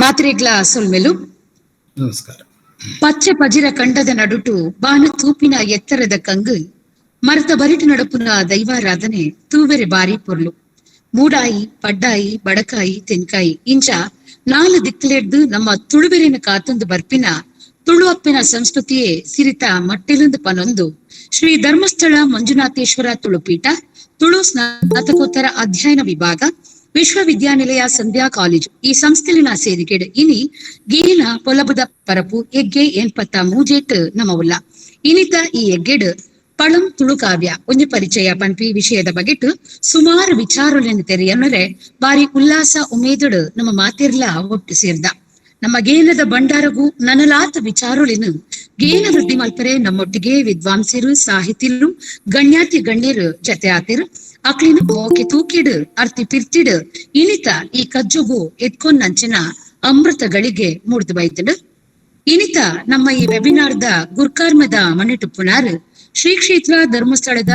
ಮಾತ್ರೆಗ್ಲ ಸೊಲ್ಮೆಲು ನಮಸ್ಕಾರ. ಪಚ್ಚೆ ಪಜಿರ ಕಂಡದ ನಡುಟು ಬಾನ ತೂಪಿನ ಎತ್ತರದ ಕಂಗು ಮರತ ಬರಿಟು ನಡುಪುನ ದೈವಾರಾಧನೆ ತೂವೆರೆ ಬಾರಿ ಪೊರ್ಲು. ಮೂಡಾಯಿ ಪಡ್ಡಾಯಿ ಬಡಕಾಯಿ ತೆನ್ಕಾಯಿ ಇಂಚ ನಾಲ್ ದಿಕ್ಕಲೆಡ್ದು ನಮ್ಮ ತುಳುವೆರಿನ ಕಾತೊಂದು ಬರ್ಪಿನ ತುಳುವಪ್ಪಿನ ಸಂಸ್ಕೃತಿಯೇ ಸಿರಿತ ಮಟ್ಟಿಲಿಂದು ಪನೊಂದು ಶ್ರೀ ಧರ್ಮಸ್ಥಳ ಮಂಜುನಾಥೇಶ್ವರ ತುಳುಪೀಠ ತುಳು ಸ್ನಾತಕೋತ್ತರ ಅಧ್ಯಯನ ವಿಭಾಗ ವಿಶ್ವವಿದ್ಯಾನಿಲಯ ಸಂಧ್ಯಾ ಕಾಲೇಜು ಈ ಸಂಸ್ಥೆಲಿನ ಸೇರಿಕೆಡ್ ಇನಿ ಗೇನ ಪೊಲಬುದ ಪರಪು ಎಗ್ಗೆ ಎನ್ಪತ್ತ ಮೂಜೇಟ್ ನಮವುಲ್ಲ. ಇನಿತ ಈ ಎಗ್ಗೆಡ್ ಪಳಂ ತುಳುಕಾವ್ಯ ಒಂಜಿ ಪರಿಚಯ ಪನ್ಪಿ ವಿಷಯದ ಬಗೆಟ್ ಸುಮಾರು ವಿಚಾರಗಳನ್ನು ತೆರೆಯನರೆ ಬಾರಿ ಉಲ್ಲಾಸ ಉಮೇದುಡು ನಮ್ಮ ಮಾತಿರ್ಲ ಒಟ್ಟು ಸೇರ್ದ. ನಮ್ಮ ಗೇನದ ಭಂಡಾರಗು ನನಲಾತ ವಿಚಾರಲಿನ ಗೇನ ವೃದ್ಧಿ ಮಲ್ಪರೆ ನಮ್ಮೊಟ್ಟಿಗೆ ವಿದ್ವಾಂಸರು ಸಾಹಿತಿರು ಗಣ್ಯಾತಿ ಗಣ್ಯರು ಜತೆ ಆತಿರು. ಅಕ್ಲಿನ ಮೋಕೆ ತೂಕಿಡು ಅರ್ತಿ ಪಿರ್ತಿಡು ಇನಿತ ಈ ಕಜ್ಜುಗು ಎತ್ಕೊನ್ನಂಚಿನ ಅಮೃತಗಳಿಗೆ ಮೂಡ್ದು ಬೈತಡು. ಇನಿತ ನಮ್ಮ ಈ ವೆಬಿನಾರ್ದ ಗುರ್ಕಾರ್ಮದ ಮಣಿಟುಪ್ಪುನಾರ್ ಶ್ರೀ ಕ್ಷೇತ್ರ ಧರ್ಮಸ್ಥಳದ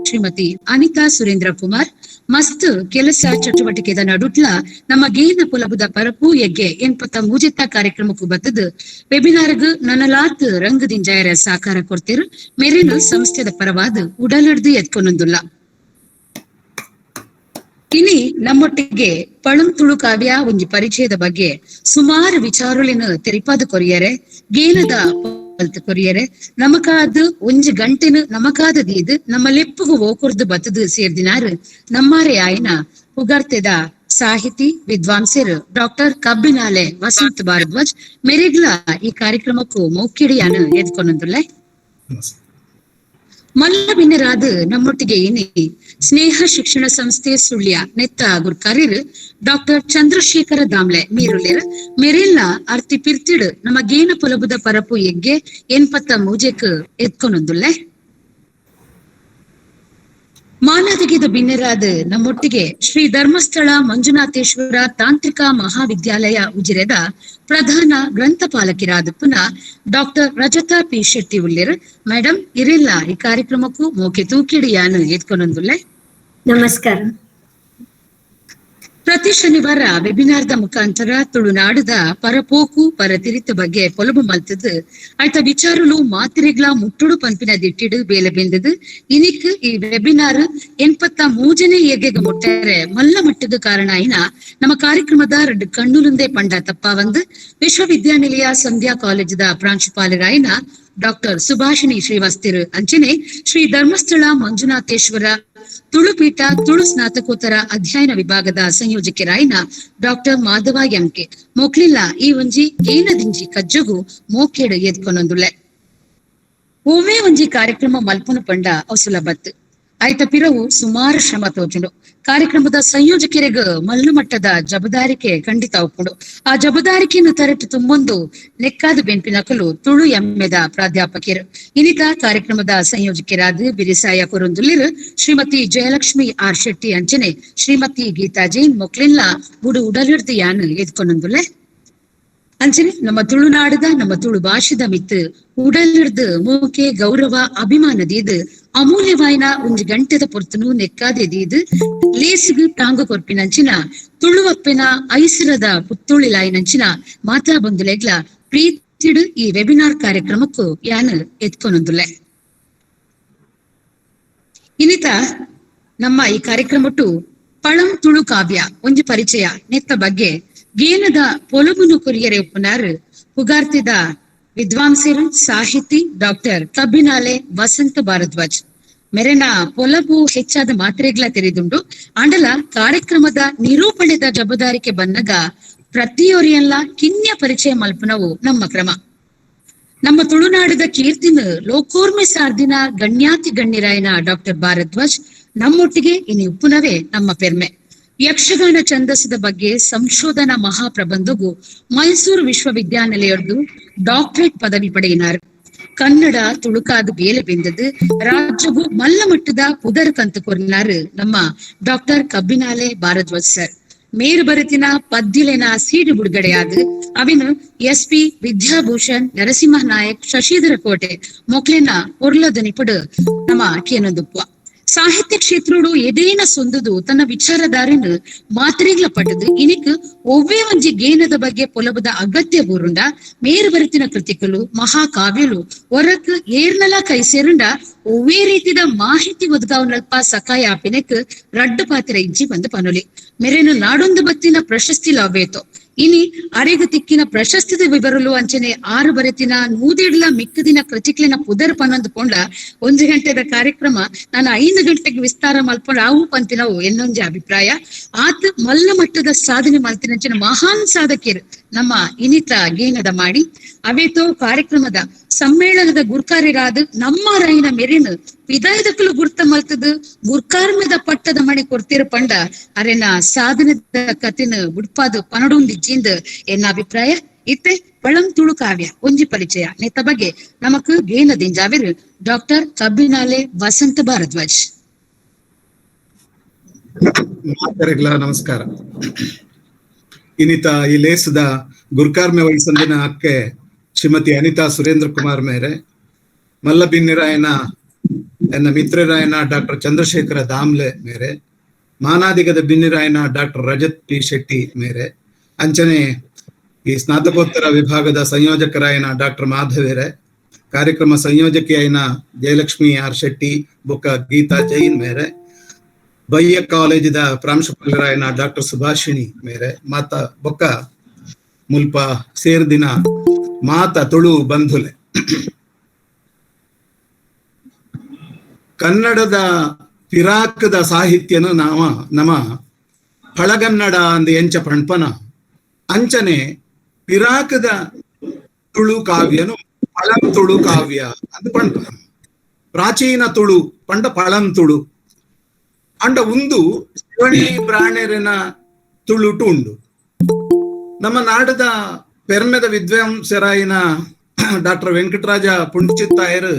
ಶ್ರೀಮತಿ ಅನಿತಾ ಸುರೇಂದ್ರ ಕುಮಾರ್. ಮಸ್ತ್ ಕೆಲಸ ಚಟುವಟಿಕೆದ ನಡುಟ್ಲ ನಮ್ಮ ಗೇನ ಪುಲಬುದ ಪರಪು ಎಗ್ಗೆ ಎನ್ಪತ್ತ ಮೂಜೆತ್ತ ಕಾರ್ಯಕ್ರಮಕ್ಕೂ ಬತ್ತದು ವೆಬಿನಾರ್ಗ್ ನನಲಾತ್ ರಂಗದಿಂಜಾಯರ ಸಾಕಾರ ಕೊಡ್ತಿರು. ಮೆರೆನು ಸಂಸ್ಥೆದ ಪರವಾದ ಉಡಲಡ್ದು ಎತ್ಕೊನೊಂದುಲ್ಲ. ಇನಿ ನಮ್ಮೊಟ್ಟಿಗೆ ಪಳಂ ತುಳು ಕಾವ್ಯ ಒಂಜಿ ಪರಿಚಯದ ಬಗ್ಗೆ ಸುಮಾರು ವಿಚಾರಲಿನ ತೆರಿಪಾದ ಕೊರಿಯರೆ ಗೇನದ ಕೊರಿಯರೆ ನಮಕಾದ ಒಂಜಿ ಗಂಟೆನ ನಮಕಾದ ದೀದ್ ನಮ್ಮ ಲೆಪ್ಪುಗು ಓಕುರ್ದು ಬತ್ತದು ಸೇರ್ದಿನಾರು ನಮ್ಮಾರೆ ಆಯ್ನ ಪುಗರ್ತೆದ ಸಾಹಿತಿ ವಿದ್ವಾಂಸರು ಡಾಕ್ಟರ್ ಕಬ್ಬಿನಾಲೆ ವಸಂತ್ ಭಾರದ್ವಾಜ್ ಮೆರೆಗ್ಲ ಈ ಕಾರ್ಯಕ್ರಮಕ್ಕೂ ಮೌಕಿಡಿಯಾನ ಎದ್ಕೊಂಡೊಂದುಲ್ಲೆ. ಮಲ್ಲ ಬಿನ್ನರಾದ ನಮ್ಮೊಟ್ಟಿಗೆ ಇನಿ ಸ್ನೇಹ ಶಿಕ್ಷಣ ಸಂಸ್ಥೆ ಸುಳ್ಯ ನೆತ್ತ ಗುರ್ಕಾರ್ಯರು ಡಾಕ್ಟರ್ ಚಂದ್ರಶೇಖರ ದಾಮ್ಲೆ ಮೀರುಲೇರ್. ಮೆರೆಲ್ಲ ಅರ್ತಿ ಪಿರ್ತಿಡು ನಮ್ಮ ಗೇನ ಪೊಲಬುದ ಪರಪು ಎಗ್ಗೆ ಎನ್ಪತ್ತ ಮೂಜೆಕ್ ಎತ್ಕೊನೊಂದುಲ್ಲೆ. ಮಾನದಿಗೆದ ಬಿನ್ನೆರಾದ ನಮ್ಮೊಟ್ಟಿಗೆ ಶ್ರೀ ಧರ್ಮಸ್ಥಳ ಮಂಜುನಾಥೇಶ್ವರ ತಾಂತ್ರಿಕ ಮಹಾವಿದ್ಯಾಲಯ ಉಜಿರೆದ ಪ್ರಧಾನ ಗ್ರಂಥಪಾಲಕಿರಾದ ಪುನಃ ಡಾಕ್ಟರ್ ರಜತಾ ಪಿ ಶೆಟ್ಟಿ ಉಲ್ಲೇರ್. ಮೇಡಮ್ ಇರಿಲ್ಲ ಈ ಕಾರ್ಯಕ್ರಮಕ್ಕೂ ಮೋಕೆ ತೂಕಿಡಿಯಾನು ಎತ್ಕೊನೊಂದುಲ್ಲೆ. ನಮಸ್ಕಾರ. ಪ್ರತಿ ಶನಿವಾರ ವೆಬಿನಾರ್ದ ಮುಖಾಂತರ ತುಳುನಾಡದ ಪರಪೋಕು ಪರತಿರಿತ ಬಗ್ಗೆ ಪೊಲಬು ಮಲ್ತದ್ದು ಆಯ್ತ ವಿಚಾರಲು ಮಾತಿರಿಗ್ಲ ಮುಟ್ಟುಡು ಪಂಪಿನ ದಿಟ್ಟಿಡು ಬೇಲೆ ಬೆಂದದು. ಇನಿಕ್ ಈ ವೆಬಿನಾರ್ 83ನೇ ಎಗೆಗೆ ಮುಟ್ಟರೆ ಮಲ್ಲ ಮಟ್ಟದ ಕಾರಣ ಆಯ್ನ ನಮ್ಮ ಕಾರ್ಯಕ್ರಮದ ಎರಡು ಕಣ್ಣುಲುಂದೆ ಪಂಡ ತಪ್ಪ ಬಂದು ವಿಶ್ವವಿದ್ಯಾನಿಲಯ ಸಂಧ್ಯಾ ಕಾಲೇಜದ ಪ್ರಾಂಶುಪಾಲರಾಯ್ನ ಡಾಕ್ಟರ್ ಸುಭಾಷಿಣಿ ಶ್ರೀವಾಸ್ತಿರು ಅಂಚನೆ ಶ್ರೀ ಧರ್ಮಸ್ಥಳ ಮಂಜುನಾಥೇಶ್ವರ ತುಳುಪೀಠ ತುಳು ಸ್ನಾತಕೋತ್ತರ ಅಧ್ಯಯನ ವಿಭಾಗದ ಸಂಯೋಜಕರಾಯ್ನ doctor Madhava M K ಮೋಕ್ಲಿಲ್ಲ ಈ ಒಂಜಿ ಏನದಿಂಜಿ ಕಜ್ಜಗು ಮೋಕೇಡು ಎದ್ಕೊನೊಂದುಳ್ಳೆ. ಓವೇ ಒಂಜಿ ಕಾರ್ಯಕ್ರಮ ಮಲ್ಪನು ಪಂಡ ಅವು ಆಯ್ತ ಪಿರವು ಸುಮಾರು ಶ್ರಮ ತೋಜುಂಡು. ಕಾರ್ಯಕ್ರಮದ ಸಂಯೋಜಕರಿಗ ಮಲ್ಲು ಮಟ್ಟದ ಜಬದಾರಿಕೆ ಖಂಡಿತ ಒಪ್ಪುಂಡು. ಆ ಜಬದಾರಿಕೆಯನ್ನು ತರಟು ತುಂಬೊಂದು ಲೆಕ್ಕಾದ ಬೆನ್ಪಿನಕಲು ತುಳು ಎಮ್ಮೆದ ಪ್ರಾಧ್ಯಾಪಕರು. ಇನ್ನಿತ ಕಾರ್ಯಕ್ರಮದ ಸಂಯೋಜಕರಾದ ಬಿರಿಸಾಯ ಕೊರೊಂದುಲ್ಲಿರು ಶ್ರೀಮತಿ ಜಯಲಕ್ಷ್ಮಿ ಆರ್ ಶೆಟ್ಟಿ ಅಂಚನೆ ಶ್ರೀಮತಿ ಗೀತಾ ಜೈನ್ ಮೊಕ್ಲಿನ್ಲ ಬುಡು ಉಡಲಿರ್ದು ಯಾನು ಎದ್ಕೊಂಡೊಂದುಲ್ಲೆ. ಅಂಚನೆ ನಮ್ಮ ತುಳುನಾಡದ ನಮ್ಮ ತುಳು ಭಾಷೆದ ಮಿತ್ತು ಉಡಲಿರ್ದು ಮೂಕೆ ಗೌರವ ಅಭಿಮಾನದೀದು ಅಮೂಲ್ಯವಾಯಿನ ಒಂಜಿ ಗಂಟೆದ ಪೊರ್ತುನು ನೆಕ್ಕಾದೆದೀದು ಲೇಸಿಗು ಟಾಂಗು ಕೊರ್ಪಿನಂಚಿನ ತುಳುವಪ್ಪಿನ ಐಸಿರದ ಪುತ್ತುಳಿಲಾಯಿನಂಚಿನ ಮಾತಾ ಬಂಧುಲೆಗ್ಲ ಪ್ರೀತಿಡು ಈ ವೆಬಿನಾರ್ ಕಾರ್ಯಕ್ರಮಕ್ಕೂ ಯಾನು ಎತ್ಕೊನೊಂದುಲ್ಲೆ. ಇನ್ನಿತ ನಮ್ಮ ಈ ಕಾರ್ಯಕ್ರಮಟ್ಟು ಪಳಂ ತುಳು ಕಾವ್ಯ ಒಂಜಿ ಪರಿಚಯ ನೆತ್ತ ಬಗ್ಗೆ ಗೇನದ ಪೊಲಬುನು ಕೊರಿಯರೆ ಉಪ್ಪುನಾರು ಪುಗಾರ್ತಿದ ವಿದ್ವಾಂಸರು ಸಾಹಿತಿ ಡಾಕ್ಟರ್ ಕಬ್ಬಿನಾಲೆ ವಸಂತ ಭಾರದ್ವಾಜ್. ಮೆರೆನ ಪೊಲಬು ಹೆಚ್ಚಾದ ಮಾತ್ರೆಗಳ ತೆರೆದುಂಡು. ಆಂಡಲ ಕಾರ್ಯಕ್ರಮದ ನಿರೂಪಣೆದ ಜಬದಾರಿಕೆ ಬನ್ನಗ ಪ್ರತಿಯೊರಿಯಲ್ಲ ಕಿನ್ಯ ಪರಿಚಯ ಮಲ್ಪನವು ನಮ್ಮ ಕ್ರಮ. ನಮ್ಮ ತುಳುನಾಡದ ಕೀರ್ತಿನ ಲೋಕೋರ್ಮೆ ಸಾರ್ದಿನ ಗಣ್ಯಾತಿ ಗಣ್ಯರಾಯನ ಡಾಕ್ಟರ್ ಭಾರದ್ವಾಜ್ ನಮ್ಮೊಟ್ಟಿಗೆ ಇನಿ ಉಪ್ಪುನವೇ ನಮ್ಮ ಪೆರ್ಮೆ. ಯಕ್ಷಗಾನ ಛಂದಸ್ಸದ ಬಗ್ಗೆ ಸಂಶೋಧನಾ ಮಹಾಪ್ರಬಂಧಗೂ ಮೈಸೂರು ವಿಶ್ವವಿದ್ಯಾನಿಲಯದ್ದು ಡಾಕ್ಟರೇಟ್ ಪದವಿ ಪಡೆಯಿನಾರು. ಕನ್ನಡ ತುಳುಕಾದ ಬೇಲೆ ಬೆಂದದು ರಾಜ್ಯಗೂ ಮಲ್ಲ ಮಟ್ಟದ ಪುದರ್ ಕಂತು ಕೊರ್ನಾರು ನಮ್ಮ ಡಾಕ್ಟರ್ ಕಬ್ಬಿನಾಲೆ ಭಾರದ್ವಾಜ್ ಸರ್. ಮೇರು ಬರೆತಿನ ಪದ್ಯಲೆನ ಸೀಡು ಬಿಡುಗಡೆಯಾದ ಅವಿನ ಎಸ್ ಪಿ ವಿದ್ಯಾಭೂಷಣ್, ನರಸಿಂಹ ನಾಯಕ್, ಶಶಿಧರ ಕೋಟೆ ಮೊಕ್ಲೆನ ಪೊರ್ಲದ ನಿಪುಡು ನಮ್ಮ ಕೇನೊಂದುಪ್ಪ. ಸಾಹಿತ್ಯ ಕ್ಷೇತ್ರೋಡು ಎದೇನ ಸೊಂದುದು ತನ್ನ ವಿಚಾರಧಾರೆನು ಮಾತ್ರೆಗ್ಲ ಪಟ್ಟದು ಇನಿಕ್ ಒವ್ವೇ ಒಂಜಿ ಗೇನದ ಬಗ್ಗೆ ಪೊಲಬದ ಅಗತ್ಯ ಬೂರುಂಡ ಮೇರು ಬರೆತಿನ ಕೃತಿಕಲು ಮಹಾಕಾವ್ಯಲು ಹೊರಕ್ ಏರ್ನಲ ಕೈ ಸೇರುಂಡ ಒವ್ವೇ ರೀತಿದ ಮಾಹಿತಿ ಒದಗಾವನಲ್ಪ ಸಕಾಯ ಆಪಿನಕ್ ರಡ್ಡು ಪಾತ್ರ ಇಜ್ಜಿ ಬಂದು ಪನುಲಿ. ಮೆರೆನು ನಾಡೊಂದು ಬತ್ತಿನ ಪ್ರಶಸ್ತಿ ಲಾವೇತೋ ಇನಿ ಅರೆಗು ತಿಕ್ಕಿನ ಪ್ರಶಸ್ತಿದ ವಿವರಲು ಅಂಚನೆ 6 ಬರೆತಿನ ನೂದಿಡ್ಲ ಮಿಕ್ಕದಿನ ಕೃತಿಕ್ಲಿನ ಪುದರ್ ಪನ್ನೊಂದು ಪೊಂಡ 1 ಗಂಟೆದ ಕಾರ್ಯಕ್ರಮ ನಾನು 5 ಗಂಟೆಗೆ ವಿಸ್ತಾರ ಮಲ್ಪೊಂಡ ಆವು ಪಂತಿನವು ಎನ್ನೊಂಜಿ ಅಭಿಪ್ರಾಯ. ಆತ ಮಲ್ಲ ಮಟ್ಟದ ಸಾಧನೆ ಮಲ್ತಿನಂಚಿನ ಮಹಾನ್ ಸಾಧಕಿಯರು ನಮ್ಮ ಇನಿತ ಗೇನದ ಮಾಡಿ ಅವೇತೋ ಕಾರ್ಯಕ್ರಮದ ಸಮ್ಮೇಳನದ ಗುರ್ಕಾರ್ಯರಾದ ನಮ್ಮ ರೈನ ಮೆರಿನ ವಿದಾಯದಕ್ಕಲು ಗುರ್ತ ಮಲ್ತದ ಗುರ್ಕಾರ್ಮದ ಪಟ್ಟದ ಮಣಿ ಕೊಡ್ತಿರ ಪಂಡ ಅರೆನ ಸಾಧನದ ಕತಿನ ಬುಡ್ಪಾದ ಪನಡುಂದಿಜ್ಜಿಂದ ಎನ್ನ ಅಭಿಪ್ರಾಯ. ಇತ್ತೆ ಪಳಂ ತುಳು ಕಾವ್ಯ ಒಂಜಿ ಪರಿಚಯ ನೇತ ಬಗ್ಗೆ ನಮಕ್ ಗೇನ ದಿಂಜಾವಿರು ಡಾಕ್ಟರ್ ಕಬ್ಬಿನಾಲೆ ವಸಂತ ಭಾರದ್ವಾಜ್. ನಮಸ್ಕಾರ. ಇನಿತ ಈ ಲೇಸದ ಗುರ್ಕಾರ್ಮೆ ವಹಿಸಂದಿನ ಅಕ್ಕೆ ಶ್ರೀಮತಿ ಅನಿತಾ ಸುರೇಂದ್ರ ಕುಮಾರ್ ಮೇರೆ, ಮಲ್ಲಬಿನ್ನಿರಾಯನ ಎನ್ನ ಮಿತ್ರರಾಯನ ಡಾಕ್ಟರ್ ಚಂದ್ರಶೇಖರ ದಾಮ್ಲೆ ಮೇರೆ, ಮಾನಾದಿಗದ ಬಿನ್ನಿರಾಯನ ಡಾಕ್ಟರ್ ರಜತ್ ಪಿ ಶೆಟ್ಟಿ ಮೇರೆ, ಅಂಚನೆ ಈ ಸ್ನಾತಕೋತ್ತರ ವಿಭಾಗದ ಸಂಯೋಜಕರಾಯನ ಡಾಕ್ಟರ್ ಮಾಧವೇರೆ, ಕಾರ್ಯಕ್ರಮ ಸಂಯೋಜಕಿಯಾಯನ ಜಯಲಕ್ಷ್ಮಿ ಆರ್ ಶೆಟ್ಟಿ ಬೊಕ್ಕ ಗೀತಾ ಜೈನ್ ಮೇರೆ, ಬಯ್ಯ ಕಾಲೇಜಿದ ಪ್ರಾಂಶುಪಾಲರಾಯನ ಡಾಕ್ಟರ್ ಸುಭಾಷಿಣಿ ಮೇರೆ, ಮಾತ ಬೊಕ್ಕ ಮುಲ್ಪ ಸೇರ್ದಿನ ಮಾತ ತುಳು ಬಂಧುಲೆ. ಕನ್ನಡದ ಪಿರಾಕದ ಸಾಹಿತ್ಯನು ನಮ ಫಳಗನ್ನಡ ಅಂದ ಎಂಚ ಪಣ್ಪನ ಅಂಚನೆ ಪಿರಾಕದ ತುಳು ಕಾವ್ಯನು ಫಳಂ ತುಳು ಕಾವ್ಯ ಅಂದ ಪಣ್ಪನ. ಪ್ರಾಚೀನ ತುಳು ಪಂಡ ಫಳಂ ತುಳು ಅಂಡ ಉಂದು ಶಿವಳ್ಳಿ ಬ್ರಾಣೆರನ ತುಳುಟು ಉಂಡು. ನಮ್ಮ ನಾಡದ ಪೆರ್ಮೆದ ವಿದ್ವಾಂಸರಾಯಿನ ಡಾಕ್ಟರ್ ವೆಂಕಟರಾಜ ಪುಂಚಿತ್ತಾಯರು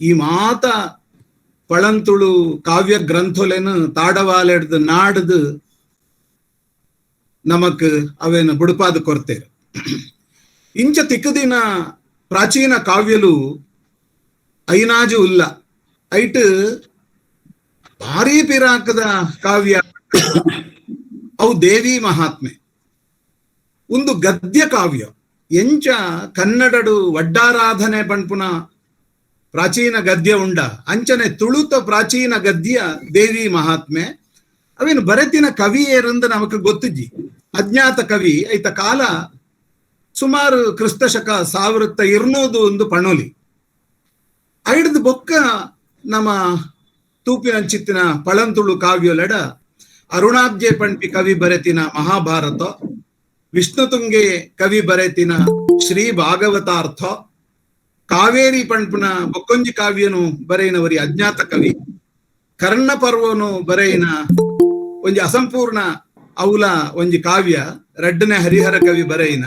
ಈ ಮಾತ ಪಳಂತುಳು ಕಾವ್ಯ ಗ್ರಂಥೋಲೆನು ತಾಡವಾಲೆಡ್ದು ನಾಡದು ನಮಕ್ ಅವೇನು ಬುಡುಪಾದ ಕೊರತೇರು. ಇಂಚ ತಿಕ್ಕದಿನ ಪ್ರಾಚೀನ ಕಾವ್ಯಲು ಐನಾಜು ಉಲ್ಲ ಐಟ್ ಭಾರಿ ಪಿರಾಕದ ಕಾವ್ಯ ಅವು ದೇವಿ ಮಹಾತ್ಮೆ ಒಂದು ಗದ್ಯ ಕಾವ್ಯ. ಎಂಚ ಕನ್ನಡಡು ವಡ್ಡಾರಾಧನೆ ಪಣ್ಪುನ ಪ್ರಾಚೀನ ಗದ್ಯ ಉಂಡ ಅಂಚನೆ ತುಳುತ ಪ್ರಾಚೀನ ಗದ್ಯ ದೇವಿ ಮಹಾತ್ಮೆ. ಅವೇನು ಬರೆತಿನ ಕವಿಯೇರಂದು ನಮಕ್ ಗೊತ್ತಿಜ್ಜಿ, ಅಜ್ಞಾತ ಕವಿ. ಐತ ಕಾಲ ಸುಮಾರು ಕ್ರಿಸ್ತ ಶಕ 1200 ಒಂದು ಪಣೋಲಿ. ಐಡ್ದು ಬೊಕ್ಕ ನಮ್ಮ ತೂಪಿನಂಚಿತ್ತಿನ ಪಳಂತುಳು ಕಾವ್ಯೊಲೆಡ ಅರುಣಾಬ್ಜೆ ಪಣ್ಪಿ ಕವಿ ಬರೆತಿನ ಮಹಾಭಾರತ, ವಿಷ್ಣುತುಂಗೆ ಕವಿ ಬರೆತಿನ ಶ್ರೀ ಭಾಗವತಾರ್ಥ, ಕಾವೇರಿ ಪಣ್ಪುನ ಬೊಕ್ಕೊಂಜಿ ಕಾವ್ಯನು ಬರೆಯಿನವರಿ ಅಜ್ಞಾತ ಕವಿ, ಕರ್ಣ ಪರ್ವನು ಬರೆಯಿನ ಒಂಜಿ ಅಸಂಪೂರ್ಣ ಅವಲ ಒಂಜಿ ಕಾವ್ಯ ರಡ್ಡನೆ ಹರಿಹರ ಕವಿ ಬರೆಯಿನ,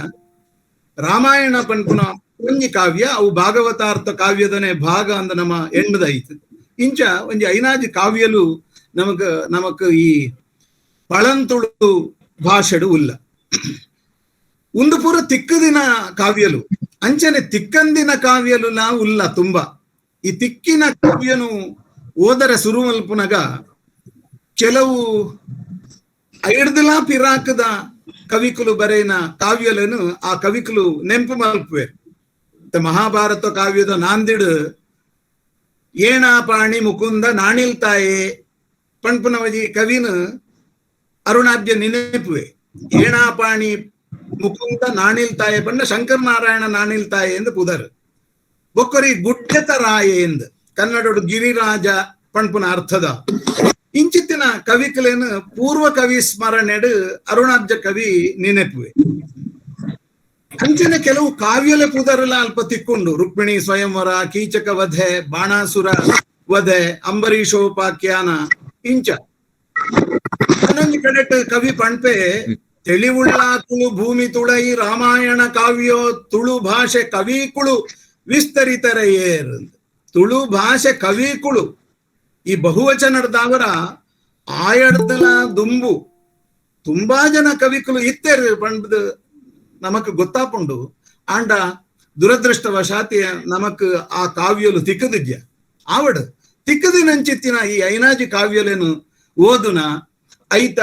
ರಾಮಾಯಣ ಪಣ್ಪುನ ಒಂಜಿ ಕಾವ್ಯ ಅವು ಭಾಗವತಾರ್ಥ ಕಾವ್ಯದನೆ ಭಾಗ ಅಂದ ನಮ್ಮ ಎಣ್ಣದೈತು. ಇಂಚ ಒಂಜಿ ಐನಾಜಿ ಕಾವ್ಯಲು ನಮಕ್ ನಮಕ್ ಈ ಪಳಂತುಳು ಭಾಷೆಡು ಉಲ್ಲ. ಒಂದು ಪೂರ ತಿಕ್ಕದಿನ ಕಾವ್ಯಲು ಅಂಚನೆ ತಿಕ್ಕಂದಿನ ಕಾವ್ಯಲು ನಾವು ಉಲ್ಲ ತುಂಬಾ. ಈ ತಿಕ್ಕಿನ ಕಾವ್ಯನು ಓದರ ಸುರುಮಲ್ಪುನಗ ಕೆಲವು ಐಡ್ದಲಾ ಪಿರಾಕದ ಕವಿಕುಲು ಬರೆಯಿನ ಕಾವ್ಯలను ಆ ಕವಿಕುಲು ನೆಂಪು ಮಲ್ಪುವೆ. ಮಹಾಭಾರತ ಕಾವ್ಯದ ನಾಂದಿಡು ಏಣಾ ಪಾಣಿ ಮುಕುಂದ ನಾಣಿಲ್ತಾಯೆ ಪಣ್ಪುನವಜಿ ಕವಿನ ಅರುಣಾಬ್ಜ ನೆನಪುವೆ. ಏಣಾಪಾಣಿ ಮುಕುಂದ ನಾಣಿಲ್ತಾಯೆ ಪಂಡ ಶಂಕರ್ ನಾರಾಯಣ ನಾಣಿಲ್ತಾಯೆ ಎಂದು ಪುದರ್. ಬೊಕ್ಕರಿ ಗುಡ್ಡೆತ ರಾಯೆ ಎಂದು ಕನ್ನಡಡು ಗಿರಿರಾಜ ಪಣ್ಪುನ ಅರ್ಥದ. ಇಂಚಿತ್ತಿನ ಕವಿಕಲೇನು ಪೂರ್ವ ಕವಿ ಸ್ಮರಣೆಡು ಅರುಣಾಬ್ಜ ಕವಿ ನೆನಪುವೆ. ಅಂಚನೆ ಕೆಲವು ಕಾವ್ಯಲೆ ಪುದರಲ ಅಲ್ಪ ತಿಕ್ಕೊಂಡು ರುಕ್ಮಿಣಿ ಸ್ವಯಂವರ, ಕೀಚಕ ವಧೆ, ಬಾಣಾಸುರ ವಧೆ, ಅಂಬರೀಷೋಪಾಖ್ಯಾನ ಇಂಚ. ಇನ್ನೊಂದು ಕಡೆಟ್ ಕವಿ ಪಣ್ಪೆ ತಿಳಿವುಳ್ಳ ತುಳು ಭೂಮಿ ತುಳೈ ರಾಮಾಯಣ ಕಾವ್ಯೋ ತುಳು ಭಾಷೆ ಕವಿಕುಳು ವಿಸ್ತರಿತರೆಯೇರ್. ತುಳು ಭಾಷೆ ಕವಿಕುಳು ಈ ಬಹುವಚನದಾವರ ಆಯಡ್ದಲ ದುಂಬು ತುಂಬಾ ಜನ ಕವಿಕುಲು ಇತ್ತೇರು ಪಂಡ್ದು ನಮಕ್ ಗೊತ್ತಾಪುಂಡು. ಆಂಡ ದುರದೃಷ್ಟವಶಾತಿ ನಮಕ್ ಆ ಕಾವ್ಯಲು ತಿಕ್ಕದಿದ್ಯ. ಆವಡ್ ತಿಕ್ಕದಿನಂಚಿತ್ತಿನ ಈ ಐನಾಜಿ ಕಾವ್ಯಲೇನು ಓದುನ ಐತ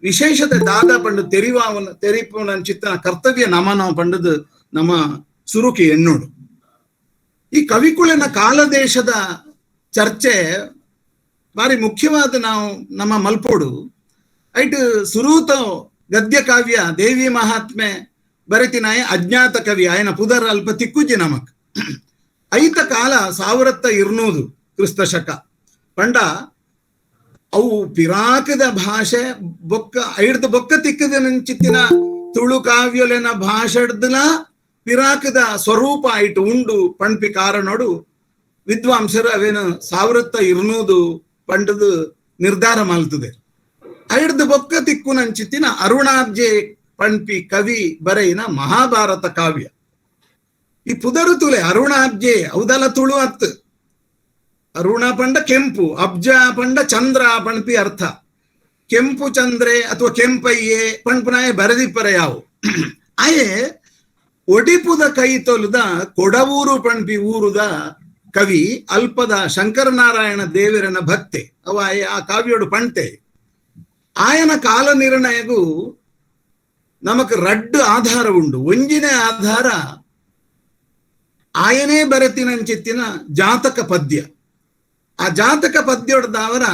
ವಿಶೇಷತೆ ದಾದ ಪಂಡು ತೆರಿವಾವನ ತೆರಿಪುನಂಚಿತ್ತಿನ ಕರ್ತವ್ಯ ನಮನ ಪಂಡದು ನಮ್ಮ ಸುರುಕಿ ಎಣ್ಣೋಡು. ಈ ಕವಿಕುಳಿನ ಕಾಲದೇಶದ ಚರ್ಚೆ ಬಾರಿ ಮುಖ್ಯವಾದ ನಾವು ನಮ್ಮ ಮಲ್ಪೋಡು. ಐಟ್ ಸುರೂತ ಗದ್ಯ ಕಾವ್ಯ ದೇವಿ ಮಹಾತ್ಮೆ ಬರೆತಿನಾಯ ಅಜ್ಞಾತ ಕವಿ ಆಯನ ಪುದರ್ ಅಲ್ಪ ತಿಕ್ಕುಜಿ ನಮಕ್. ಐತ ಕಾಲ 1200 ಕ್ರಿಸ್ತ ಶಕ ಪಂಡ ಅವು ಪಿರಾಕದ ಭಾಷೆ ಬೊಕ್ಕ ಐಡ್ದು ಬೊಕ್ಕ ತಿಕ್ಕದ ನಂಚಿತ್ತಿನ ತುಳು ಕಾವ್ಯಲೆನ ಭಾಷೆಡ್ದಲ ಪಿರಾಕದ ಸ್ವರೂಪ ಐಟು ಉಂಡು ಪಣ್ಪಿ ಕಾರಣೋಡು ವಿದ್ವಾಂಸರು ಅವೇನು 1200 ಪಂಡದು ನಿರ್ಧಾರ ಮಲ್ತದೆ. ಐಡ್ದು ಬೊಕ್ಕ ತಿಕ್ಕುನಂಚಿತ್ತಿನ ಅರುಣಾಬ್ಜೆ ಪಣ್ಪಿ ಕವಿ ಬರೆಯಿನ ಮಹಾಭಾರತ ಕಾವ್ಯ. ಈ ಪುದರು ತುಲೆ ಅರುಣಾಬ್ಜೆ ಅವದಲ ತುಳು ಅತ್ತು. ಅರುಣ ಪಂಡ ಕೆಂಪು, ಅಬ್ಜ ಪಂಡ ಚಂದ್ರ ಪಣ್ಪಿ ಅರ್ಥ. ಕೆಂಪು ಚಂದ್ರೆ ಅಥವಾ ಕೆಂಪಯ್ಯೆ ಪಣ್ಪುನಾಯ ಬರೆದಿಪ್ಪರ ಯಾವು. ಆಯೆ ಒಡಿಪುದ ಕೈ ತೊಲುದ ಕೊಡವೂರು ಪಣ್ಪಿ ಊರುದ ಕವಿ ಅಲ್ಪದ ಶಂಕರನಾರಾಯಣ ದೇವರನ ಭಕ್ತೆ ಅವ ಆ ಕಾವ್ಯೋಡು ಪಣ್ತೆ. ಆಯನ ಕಾಲ ನಿರ್ಣಯಗೂ ನಮಕ್ ರಡ್ಡು ಆಧಾರ ಉಂಡು. ಒಂಜಿನೇ ಆಧಾರ ಆಯನೇ ಬರೆತಿನಂಚಿತ್ತಿನ ಜಾತಕ ಪದ್ಯ. ಆ ಜಾತಕ ಪದ್ಯೊಡ್ದವರ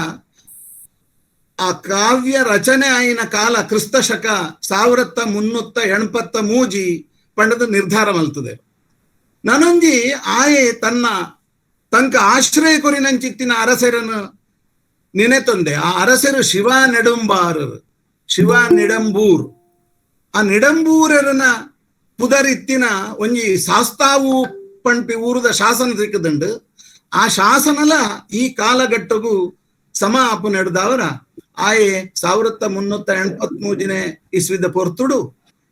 ಆ ಕಾವ್ಯ ರಚನೆ ಆಯಿನ ಕಾಲ ಕ್ರಿಸ್ತ ಶಕ 1383 ಪಂಡದ ನಿರ್ಧಾರ ಮಲ್ತದೆ. ನನಂಜಿ ಆಯೆ ತನ್ನ ತಂಕ ಆಶ್ರಯ ಕೊರಿನಂಚಿತ್ತಿನ ಅರಸರನ್ನು ನೆನೆತೊಂದೆ. ಆ ಅರಸರು ಶಿವ ನೆಡುಂಬಾರರು, ಶಿವ ನಿಡಂಬೂರ್. ಆ ನಿಡಂಬೂರರನ ಪುದರಿತ್ತಿನ ಒಂಜಿ ಶಾಸ್ತಾವು ಪಂಪಿ ಊರುದ ಶಾಸನ ಸಿಕ್ಕದಂಡು. ಆ ಶಾಸನಲ ಈ ಕಾಲಘಟ್ಟಗೂ ಸಮ ಅಪ್ಪು ನಡೆದವರ ಆಯೆ 1383 ಇಸ್ವಿದ ಪೊರ್ತುಡು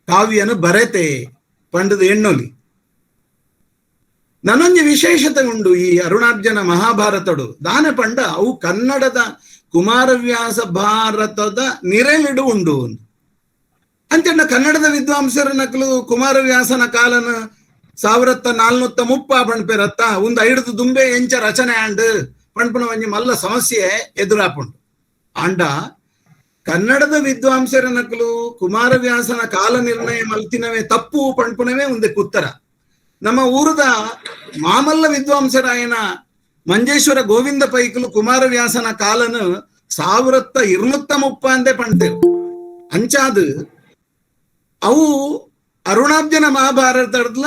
ಕಾವ್ಯನು ಬರೆತೆ ಪಂಡದ ಎಣ್ಣೊಲಿ. ನನೊಂಜಿ ವಿಶೇಷತೆ ಉಂಡು ಈ ಅರುಣಾರ್ಜುನ ಮಹಾಭಾರತಡು. ದಾನ ಪಂಡ ಅವು ಕನ್ನಡದ ಕುಮಾರವ್ಯಾಸ ಭಾರತದ ನಿರೆಲಿಡು ಉಂಡು ಅಂಚಣ್ಣ. ಕನ್ನಡದ ವಿದ್ವಾಂಸರ ನಕಲು ಕುಮಾರವ್ಯಾಸನ ಕಾಲನ 1430 ಪಣ್ಪೆರತ್ತ ಒಂದು ಐಡ್ದು ದುಂಬೆ ಎಂಚ ರಚನೆ ಆಂಡ್ ಪಣ್ಪುನ ಒಂಜಿ ಮಲ್ಲ ಸಮಸ್ಯೆ ಎದುರಾಪುಂಡು. ಆಂಡ ಕನ್ನಡದ ವಿದ್ವಾಂಸರ ನಕಲು ಕುಮಾರವ್ಯಾಸನ ಕಾಲ ನಿರ್ಣಯ ಮಲ್ತಿನವೇ ತಪ್ಪು ಪಣ್ಪುನವೇ ಒಂದಕ್ಕೆ ಉತ್ತರ. ನಮ್ಮ ಊರದ ಮಾಮಲ್ಲ ವಿದ್ವಾಂಸರಾಯನ ಮಂಜೇಶ್ವರ ಗೋವಿಂದ ಪೈಕಲು ಕುಮಾರವ್ಯಾಸನ ಕಾಲನು 1230 ಅಂದೇ ಪಣ್ತೇವೆ. ಅಂಚಾದು ಅವು ಅರುಣಾಬ್ಜನ ಮಹಾಭಾರತದ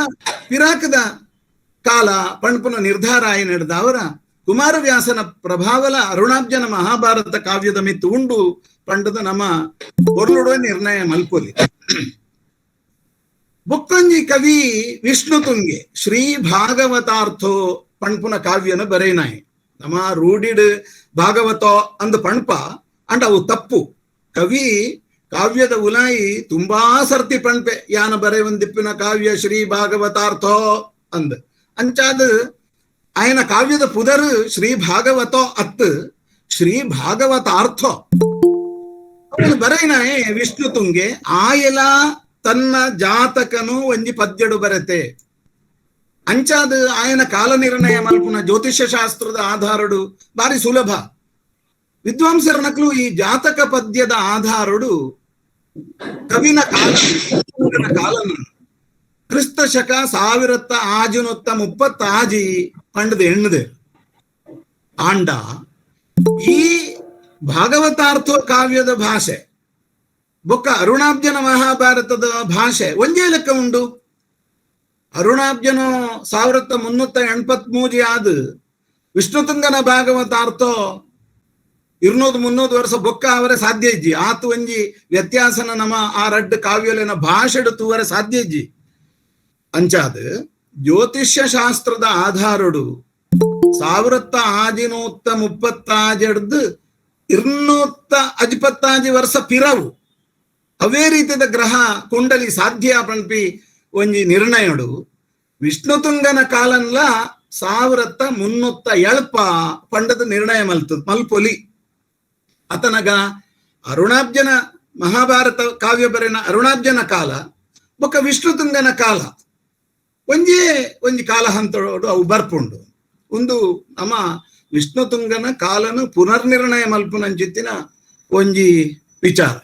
ಪಿರಾಕದ ಕಾಲ ಪಣ್ಪುನ ನಿರ್ಧಾರ ಆಯಿ ನಡೆದವರ ಕುಮಾರವ್ಯಾಸನ ಪ್ರಭಾವಲ ಅರುಣಾಬ್ಜನ ಮಹಾಭಾರತ ಕಾವ್ಯದ ಮಿತ್ತು ಉಂಡು ಪಂಡದ ನಮ್ಮ ಒರ್ಲುಡುವ ನಿರ್ಣಯ ಮಲ್ಪೊಲಿ. ಬೊಕ್ಕಂಜಿ ಕವಿ ವಿಷ್ಣು ತುಂಗೆ ಶ್ರೀ ಭಾಗವತಾರ್ಥೋ ಪಣ್ಪುನ ಕಾವ್ಯನ ಬರೇನಾಯಿ. ನಮ್ಮ ರೂಢಿಡ್ ಭಾಗವತೋ ಅಂದ ಪಣ್ಪ ಅಂಡ್ ಅವು ತಪ್ಪು. ಕವಿ ಕಾವ್ಯದ ಉಲಾಯಿ ತುಂಬಾ ಸರ್ತಿ ಪಣ್ಪೆ ಯಾನ ಬರೆವಂದಿಪ್ಪಿನ ಕಾವ್ಯ ಶ್ರೀ ಭಾಗವತಾರ್ಥೋ ಅಂದ. ಅಂಚಾದ ಆಯನ ಕಾವ್ಯದ ಪುದರು ಶ್ರೀ ಭಾಗವತೋ ಅತ್ ಶ್ರೀ ಭಾಗವತಾರ್ಥೋ. ಅವನು ಬರೆಯಿನಾಯೆ ವಿಷ್ಣು ತುಂಗೆ ಆಯಲ ತನ್ನ ಜಾತಕನು ಒಂಜಿ ಪದ್ಯಡು ಬರತೆ. ಅಂಚಾದ ಆಯನ ಕಾಲ ನಿರ್ಣಯ ಮಲ್ಪುನ ಜ್ಯೋತಿಷ್ಯ ಶಾಸ್ತ್ರದ ಆಧಾರಡು ಬಾರಿ ಸುಲಭ. ವಿದ್ವಾಂಸರ ನಕಲು ಈ ಜಾತಕ ಪದ್ಯದ ಆಧಾರಡು ಕವಿನ ಕಾಲ ಕಾಲನ ಕ್ರಿಸ್ತ ಶಕ 1636 ಪಂಡದ ಎಣ್ಣದೆ. ಆಂಡ ಈ ಭಾಗವತಾರ್ಥೋ ಕಾವ್ಯದ ಭಾಷೆ ಬೊಕ್ಕ ಅರುಣಾಬ್ಜನ ಮಹಾಭಾರತದ ಭಾಷೆ ಒಂದೇ ಲೆಕ್ಕ ಉಂಡು. ಅರುಣಾಬ್ಜನ 1383 ಆದ ವಿಷ್ಣುತುಂಗನ ಭಾಗವತಾರ್ಥೋ 200-300 ವರ್ಷ ಬೊಕ್ಕ ಅವರೇ ಸಾಧ್ಯ ಇಜ್ಜಿ. ಆತು ಒಂಜಿ ವ್ಯತ್ಯಾಸನ ನಮ್ಮ ಆ ರಡ್ಡು ಕಾವ್ಯಲೆನ ಭಾಷೆಡು ತೂವರೆ ಸಾಧ್ಯ ಇಜ್ಜಿ. ಅಂಚಾದ ಜ್ಯೋತಿಷ್ಯ ಶಾಸ್ತ್ರದ ಆಧಾರಡು 1636 256 ವರ್ಷ ಪಿರವು ಅವೇ ರೀತಿಯ ಗ್ರಹ ಕುಂಡಲಿ ಸಾಧ್ಯ ಪಣ್ಪಿ ಒಂಜಿ ನಿರ್ಣಯಡು. ವಿಷ್ಣುತುಂಗನ ಕಾಲನ್ಲ 1370 ಪಂಡದ ನಿರ್ಣಯ ಮಲ್ಪೊಲಿ. ಅತನಗ ಅರುಣಾಬ್ಜನ ಮಹಾಭಾರತ ಕಾವ್ಯ ಬರೆನ ಅರುಣಾಬ್ಜನ ಕಾಲ ಬೊಕ್ಕ ವಿಷ್ಣುತುಂಗನ ಕಾಲ ಒಂಜೇ ಒಂಜಿ ಕಾಲ ಹಂತೋಡು ಅವು ಬರ್ಪುಂಡು. ಒಂದು ನಮ್ಮ ವಿಷ್ಣುತುಂಗನ ಕಾಲನು ಪುನರ್ನಿರ್ಣಯ ಮಲ್ಪುನಂಚಿತ್ತಿನ ಒಂಜಿ ವಿಚಾರ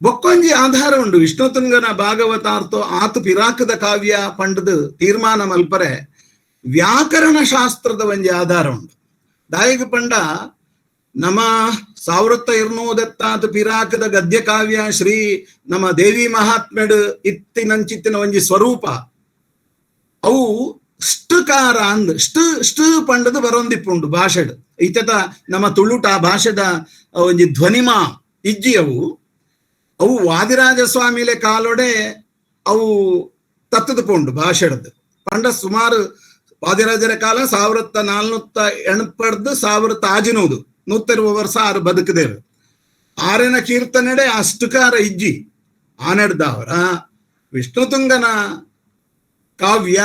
ಬೊಕ್ಕೊಂಜಿ ಆಧಾರ ಉಂಡು. ವಿಷ್ಣುತುಂಗನ ಭಾಗವತಾರ್ಥೋ ಆತು ಪಿರಾಕದ ಕಾವ್ಯ ಪಂಡದು ತೀರ್ಮಾನ ಮಲ್ಪರೆ ವ್ಯಾಕರಣ ಶಾಸ್ತ್ರದ ಒಂಜಿ ಆಧಾರ ಉಂಡು. ದಾಯಿಗ ಪಂಡ ನಮ್ಮ 1270 ಪಿರಾಕದ ಗದ್ಯ ಕಾವ್ಯ ಶ್ರೀ ನಮ್ಮ ದೇವಿ ಮಹಾತ್ಮೆಡು ಇತ್ತಿನಂಚಿತ್ತಿನ ಒಂಜಿ ಸ್ವರೂಪ ಅವು ಷ್ಟುಕಾರ ಅಂದ್ ಷ್ಟು ಷ್ಟು ಪಂಡದು ಬರೊಂದಿಪ್ಪುಂಡು ಭಾಷೆಡ್. ಇತತ ನಮ್ಮ ತುಳುಟ ಭಾಷೆದ ಒಂಜಿ ಧ್ವನಿಮಾ ಇಜ್ಜಿ. ಅವು ಅವು ವಾದಿರಾಜ ಸ್ವಾಮಿಲೆ ಕಾಲೊಡೆ ಅವು ತತ್ತದ ಪೋಂಡು ಭಾಷೆಡದು. ಪಂಡ ಸುಮಾರು ವಾದಿರಾಜರ ಕಾಲ 1480 1600 120 ವರ್ಷ ಆರು ಬದುಕದೇರು. ಆರನ ಕೀರ್ತನೆಡೆ ಅಷ್ಟುಕಾರ ಇಜ್ಜಿ ಆನೆಡ್ದವರ ವಿಷ್ಣುತುಂಗನ ಕಾವ್ಯ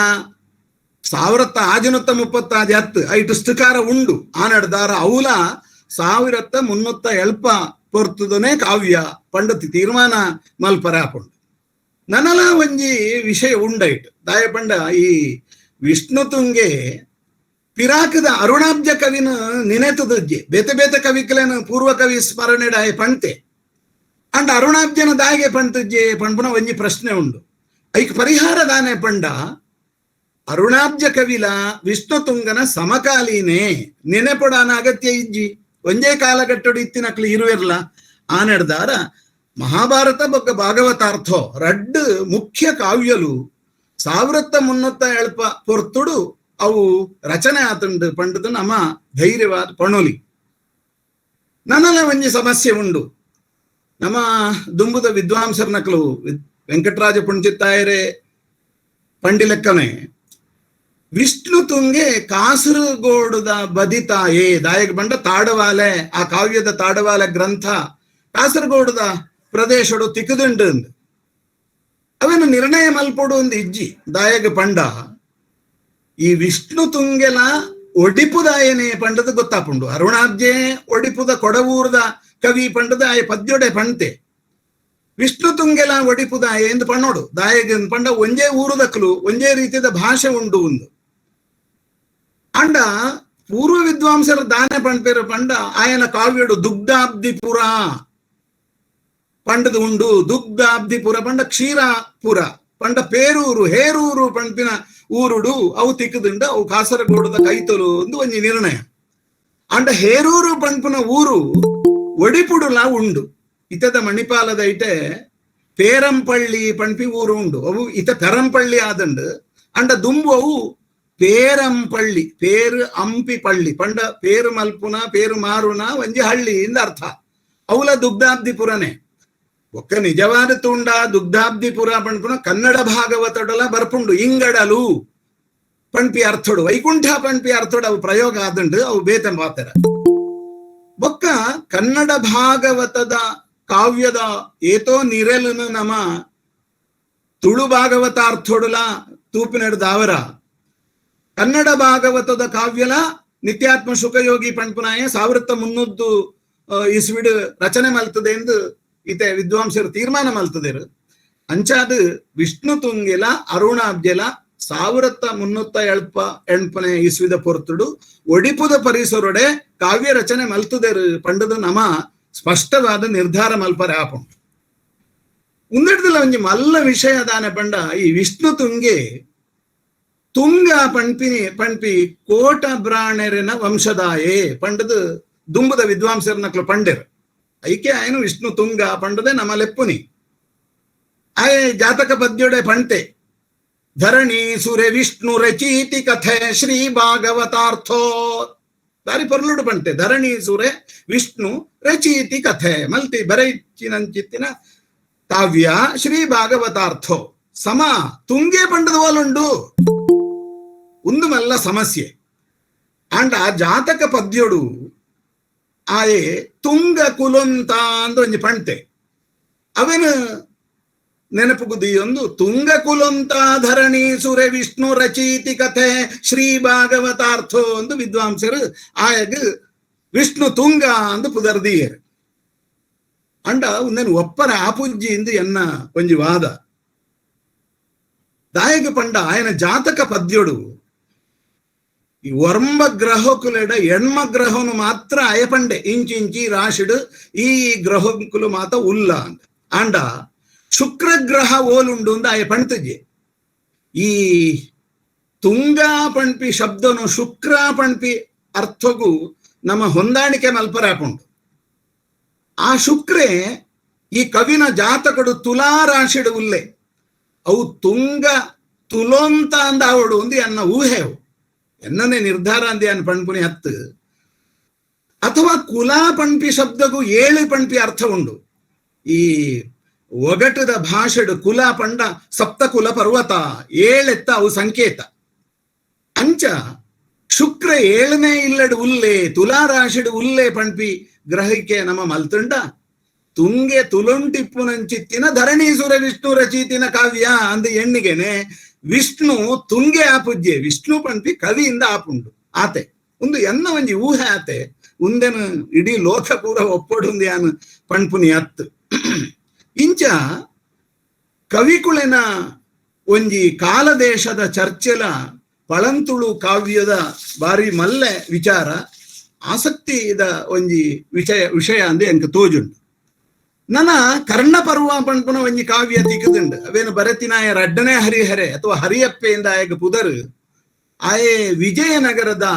1636 ಐಟು ಸ್ತುಕಾರ ಉಂಡು ಆನೆಡ್ದಾರ ಅವಲ 1370 ಪೊರ್ತುದನೆ ಕಾವ್ಯ ಪಂಡತಿ ತೀರ್ಮಾನ ಮಲ್ಪರ ಪಂಡು. ನನಲ ಒಂಜಿ ವಿಷಯ ಉಂಡೈಟ್ ದಾಯ ಪಂಡ ಈ ವಿಷ್ಣುತುಂಗೆ ಪಿರಾಕದ ಅರುಣಾಬ್ಜ ಕವಿನ ನಿನೆತದಜ್ಜೆ ಬೇತೆ ಬೇತೆ ಕವಿಕಲೇನ ಪೂರ್ವ ಕವಿ ಸ್ಮರಣೆಡಾಯ ಪಂತೆ ಅಂಡ್ ಅರುಣಾಬ್ಜನ ದಾಗೆ ಪಂತಜ್ಜೆ ಪಂಪುನ ಒಂಜಿ ಪ್ರಶ್ನೆ ಉಂಡು. ಐಕ್ ಪರಿಹಾರ ದಾನೆ ಪಂಡ ಅರುಣಾಬ್ಜ ಕವಿಲ ವಿಷ್ಣುತುಂಗನ ಸಮಕಾಲೀನೆ ನೆನೆಪೊಡಾನ ಅಗತ್ಯ ಇಜ್ಜಿ. ಒಂಜೇ ಕಾಲಘಟ್ಟಡು ಇತ್ತಿನಕ್ಲು ಇರುವಿರ್ಲ ಆನೆಡ್ದಾರ ಮಹಾಭಾರತ ಬೊಕ್ಕ ಭಾಗವತಾರ್ಥೋ ರಡ್ಡು ಮುಖ್ಯ ಕಾವ್ಯಲು 1370 ಪೊರ್ತುಡು ಅವು ರಚನೆ ಆತುಂಡು ಪಂಡದು ನಮ್ಮ ಧೈರ್ಯವಾದ ಪಣೋಲಿ. ನನ್ನಲ ಒಂಜಿ ಸಮಸ್ಯೆ ಉಂಡು. ನಮ್ಮ ದುಂಬುದ ವಿದ್ವಾಂಸರ್ನಕ್ಲು ವೆಂಕಟರಾಜ ಪುಂಚಿತ್ತಾಯರೇ ಪಂಡಿಲೆಕ್ಕನೆ ವಿಷ್ಣು ತುಂಗೆ ಕಾಸರಗೋಡುದ ಬದಿತಾಯೇ ದಾಯಕ ಬಂಡ ತಾಡವಾಲೆ ಆ ಕಾವ್ಯದ ತಾಡವಾಲೆ ಗ್ರಂಥ ಕಾಸರಗೋಡುದ ಪ್ರದೇಶಡು ತಿಕ್ಕುದುಂಡು ಅವನು ನಿರ್ಣಯ ಮಲ್ಪೊಡು ಒಂದು ಇಜ್ಜಿ. ದಾಯಕ ಪಂಡ ಈ ವಿಷ್ಣು ತುಂಗೆಲ ಒಡಿಪುದಾಯನೇ ಪಂಡದ ಗೊತ್ತಾಪುಂಡು. ಅರುಣಾಬ್ಜೆ ಒಡಿಪುದ ಕೊಡವೂರ್ದ ಕವಿ ಪಂಡದ ಆಯ ಪದ್ಯೊಡೆ ಪಂತೆ ವಿಷ್ಣು ತುಂಗೆಲ ಒಡಿಪುದಾಯ ಎಂದು ಪಣ್ಣೋಡು. ದಾಯಗ ಪಂಡ ಒಂಜೇ ಊರುದಕ್ಲು ಒಂಜೇ ರೀತಿಯ ಭಾಷೆ ಉಂಡು ಒಂದು ಅಂಡ ಪೂರ್ವ ವಿದ್ವಾಂಸರ ದಾನೆ ಪಂಡ್ಪೇರು ಪಂಡ ಆಯನ ಕಾವ್ಯಡು ದುಗ್ಧಾಬ್ದಿಪುರ ಪಂಡದು ಉಂಡು. ದುಗ್ಧಾಬ್ದಿಪುರ ಪಂಡ ಕ್ಷೀರಾಪುರ ಪಂಡ ಪೇರೂರು ಹೇರೂರು ಪಂಪಿನ ಊರುಡು ಅವು ತಿಕ್ಕದುಂಡ ಅವು ಕಾಸರಗೋಡದ ಕೈತಲು ಒಂದು ಒಂಜಿ ನಿರ್ಣಯ. ಅಂಡ ಹೇರೂರು ಪಂಪುನ ಊರು ಒಡಿಪುಡುಲ ಉಂಡು. ಇತದ ಮಣಿಪಾಲದ ಐಟೆ ಪೇರಂಪಳ್ಳಿ ಪಂಪಿ ಊರು ಉಂಡು. ಅವು ಇತ ಪೆರಂಪಳ್ಳಿ ಆದಂಡು ಅಂಡ ದುಂಬು ಅವು ಪೇರಂಪಳ್ಳಿ ಪೇರು ಅಂಪಿ ಪಳ್ಳಿ ಪಂಡ ಪೇರು ಮಲ್ಪುನ ಪೇರು ಮಾರುನ ಒಂಜಿ ಹಳ್ಳಿ ಇಂದ ಅರ್ಥ. ಅವಲ ದುಗ್ಧಾಬ್ದಿಪುರನೇ ಒಕ್ಕ ನಿಜವಾದ ತುಂಡ ದುಗ್ಧಾಬ್ದಿಪುರ ಪಂಪುನ ಕನ್ನಡ ಭಾಗವತಡಲ ಬರ್ಪುಂಡು. ಇಂಗಡಲು ಪಂಪಿ ಅರ್ಥಡು ವೈಕುಂಠ ಪಂಪಿ ಅರ್ಥಡು ಅವು ಪ್ರಯೋಗ ಆದಂಡು ಅವು ಬೇತ ಮಾತರ. ಬೊಕ್ಕ ಕನ್ನಡ ಭಾಗವತದ ಕಾವ್ಯದ ಏತೋ ನಿರೆಲುನು ನಮ ತುಳು ಭಾಗವತಾರ್ಥೊಡುಲ ತೂಪಿನಡ್ದಾವರ ಕನ್ನಡ ಭಾಗವತದ ಕಾವ್ಯಲ ನಿತ್ಯಾತ್ಮ ಸುಖಯೋಗಿ ಪಂಪುನಾಯ 1300 ಇಸ್ವಿಡ್ ರಚನೆ ಮಲ್ತದೆ ಎಂದು ಇತೆ ವಿದ್ವಾಂಸರು ತೀರ್ಮಾನ ಮಲ್ತದೇರು. ಅಂಚಾದ ವಿಷ್ಣು ತುಂಗೆಲ ಅರುಣಾಬ್ಜೆಲ 1378 ಇಸ್ವಿದ ಪೊರ್ತುಡು ಒಡಿಪುದ ಪರಿಸರೊಡೆ ಕಾವ್ಯ ರಚನೆ ಮಲ್ತದೇರು ಪಂಡದು ನಮ ಸ್ಪಷ್ಟವಾದ ನಿರ್ಧಾರ ಮಲ್ಪರೆ ಆಪುಂಡು. ಉಂದೆಡ್ದಲ ಒಂಜಿ ಮಲ್ಲ ವಿಷಯ ದಾನೆ ಪಂಡ ಈ ವಿಷ್ಣು ತುಂಗೆ ತುಂಗ ಪಂಪಿನಿ ಪಂಪಿ ಕೋಟ ಬ್ರಾಣೆರೆನ ವಂಶದಾಯೇ ಪಂಡದು ದುಂಬುದ ವಿದ್ವಾಂಸರ್ನಕ್ಲು ಪಂಡೆರು. ಐಕೆ ಆಯನು ವಿಷ್ಣು ತುಂಗ ಪಂಡದೆ ನಮ್ಮ ಲೆಪ್ಪುನಿ ಆಯೆ ಜಾತಕ ಪದ್ಯೊಡೆ ಪಂಟೆ ಧರಣಿ ಸುರೆ ವಿಷ್ಣು ರಚೀತಿ ಕಥೆ ಶ್ರೀ ಭಾಗವತಾರ್ಥೋ ದಾರಿ ಪೊರ್ಲುಡು ಪಂಟೆ ಧರಣಿ ಸುರೆ ವಿಷ್ಣು ರಚೀತಿ ಕಥೆ ಮಲ್ತಿ ಬರೈಚಿನಂಚಿತ್ತಿನ ಕಾವ್ಯ ಶ್ರೀ ಭಾಗವತಾರ್ಥೋ ಸಮ ತುಂಗೆ ಪಂಡದ ಓಲುಂಡು ಒಂದು ಮಲ್ಲ ಸಮಸ್ಯೆ. ಅಂಡ ಜಾತಕ ಪದ್ಯೊಡು ಆಯೆ ತುಂಗ ಕುಲೊಂತ ಅಂದ ಒಂಜಿ ಪಂಟೆ ಅವೇನು ನೆನಪುಗುದಿಯೊಂದು ತುಂಗ ಕುಲೊಂತ ಧರಣಿ ಸುರೆ ವಿಷ್ಣು ರಚೀತಿ ಕಥೆ ಶ್ರೀ ಭಾಗವತಾರ್ಥೋ ಒಂದು ವಿದ್ವಾಂಸರು ಆಯಗ್ ವಿಷ್ಣು ತುಂಗ ಅಂದು ಪುದರ್ದಿಯರು. ಅಂಡ ಒಂದೇನು ಒಪ್ಪರ ಆಪುಜ್ಜಿ ಎಂದು ಎನ್ನ ಒಂಜಿ ವಾದ. ದಾಯಗ ಪಂಡ ಆಯನ ಜಾತಕ ಪದ್ಯೊಡು ಈ ಒರ್ಂಬ ಗ್ರಹಕುಲೆಡ ಎಣ್ಮ ಗ್ರಹನು ಮಾತ್ರ ಅಯಪಂಡೆ ಇಂಚಿಂಚಿ ರಾಶಿಡು ಈ ಗ್ರಹಕುಲು ಮಾತ ಉಲ್ಲ ಅಂತ. ಆಂಡ ಶುಕ್ರ ಗ್ರಹ ಓಲುಂಡು ಅಂದ ಆಯ ಪಣ್ತಜೆ. ಈ ತುಂಗಾ ಪಣ್ಪಿ ಶಬ್ದನು ಶುಕ್ರ ಪಣ್ಪಿ ಅರ್ಥಗೂ ನಮ್ಮ ಹೊಂದಾಣಿಕೆ ಮಲ್ಪರಾಪುಂಡು. ಆ ಶುಕ್ರೆ ಈ ಕವಿನ ಜಾತಕಡು ತುಲಾ ರಾಶಿಡು ಉಲ್ಲೆ ಅವು ತುಂಗ ತುಲೋಂತ ಅಂದ ಅವಡು ಒಂದು ಅನ್ನ ಊಹೆವು ಎನ್ನನೆ ನಿರ್ಧಾರ ಅಂದೆ ಅನ್ ಪಣ್ಪುನಿ ಹತ್ತು. ಅಥವಾ ಕುಲಾ ಪಣ್ಪಿ ಶಬ್ದಗೂ ಏಳು ಪಣ್ಪಿ ಅರ್ಥ ಉಂಡು. ಈ ಒಗಟದ ಭಾಷೆಡು ಕುಲ ಪಂಡ ಸಪ್ತಕುಲ ಪರ್ವತ ಏಳೆತ್ತ ಅವು ಸಂಕೇತ. ಅಂಚ ಶುಕ್ರ ಏಳನೇ ಇಲ್ಲಡು ಉಲ್ಲೆ ತುಲಾ ರಾಶಿಡು ಉಲ್ಲೆ ಪಣ್ಪಿ ಗ್ರಹಿಕೆ ನಮ್ಮ ಮಲ್ತುಂಡ ತುಂಗೆ ತುಲುಂಟಿಪ್ಪುನಂಚಿತ್ತಿನ ಧರಣೀಸುರ ವಿಷ್ಣು ರಚೀತಿನ ಕಾವ್ಯ ಅಂದ ಎಣ್ಣಿಗೆನೆ ವಿಷ್ಣು ತುಂಗೆ ಆಪುಜ್ಜೆ ವಿಷ್ಣು ಪಣ್ಪಿ ಕವಿಯಿಂದ ಆಪುಂಡು ಆತೆ ಒಂದು ಎನ್ನ ಒಂಜಿ ಊಹೆ ಆತೆ ಉಂದೆನು ಇಡೀ ಲೋಕ ಪೂರ ಒಪ್ಪಡುಂದು ಯಾನು ಪಣ್ಪುನಿ ಅತ್ತು. ಇಂಚ ಕವಿಕುಳಿನ ಒಂಜಿ ಕಾಲದೇಶದ ಚರ್ಚೆಲ ಪಳಂತುಳು ಕಾವ್ಯದ ಬಾರಿ ಮಲ್ಲೆ ವಿಚಾರ ಆಸಕ್ತಿ ಇದ ಒಂಜಿ ವಿಷಯ ವಿಷಯ ಅಂದೆ ಎಂಕ ತೋಜುಂಡು. ನನ ಕರ್ಣಪರ್ವ ಪಣ್ಪುನ ಒಂಜಿ ಕಾವ್ಯ ತಿಕ್ಕದುಂಡು. ಅವೇನು ಭರತಿನಾಯ ರಡ್ಡನೇ ಹರಿಹರೆ ಅಥವಾ ಹರಿಯಪ್ಪೆಯಿಂದ ಆಯಗ ಪುದರು ಆಯೆ ವಿಜಯನಗರದ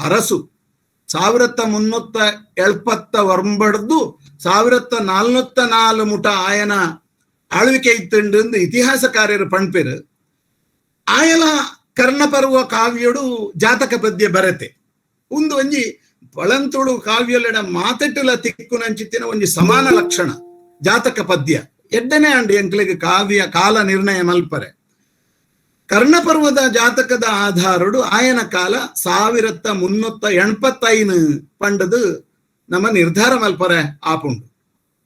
ಅರಸು 1379 1404 ಮುಟ ಆಯನ ಆಳ್ವಿಕೆ ಇತ್ತುಂಡು ಎಂದು ಇತಿಹಾಸಕಾರ್ಯರು ಪಣ್ಪೆರು. ಆಯಲ ಕರ್ಣಪರ್ವ ಕಾವ್ಯಡು ಜಾತಕ ಪದ್ಯ ಬರತೆ ಒಂದು ಒಂಜಿ ಪಳಂತುಳು ಕಾವ್ಯಲೆಡ ಮಾತೆಟ್ಟುಲ ತಿಕ್ಕುನಂಚಿತ್ತಿನ ಒಂಜಿ ಸಮಾನ ಲಕ್ಷಣ ಜಾತಕ ಪದ್ಯ ಎಡ್ಡನೇ ಅಂಡಿ ಎಂಕ್ಲೆಗ್ ಕಾವ್ಯ ಕಾಲ ನಿರ್ಣಯ ಮಲ್ಪರೆ. ಕರ್ಣಪರ್ವದ ಜಾತಕದ ಆಧಾರಡು ಆಯನ ಕಾಲ 1385 ಪಂಡದು ನಮ್ಮ ನಿರ್ಧಾರ ಮಲ್ಪರೆ ಆಪುಂಡು.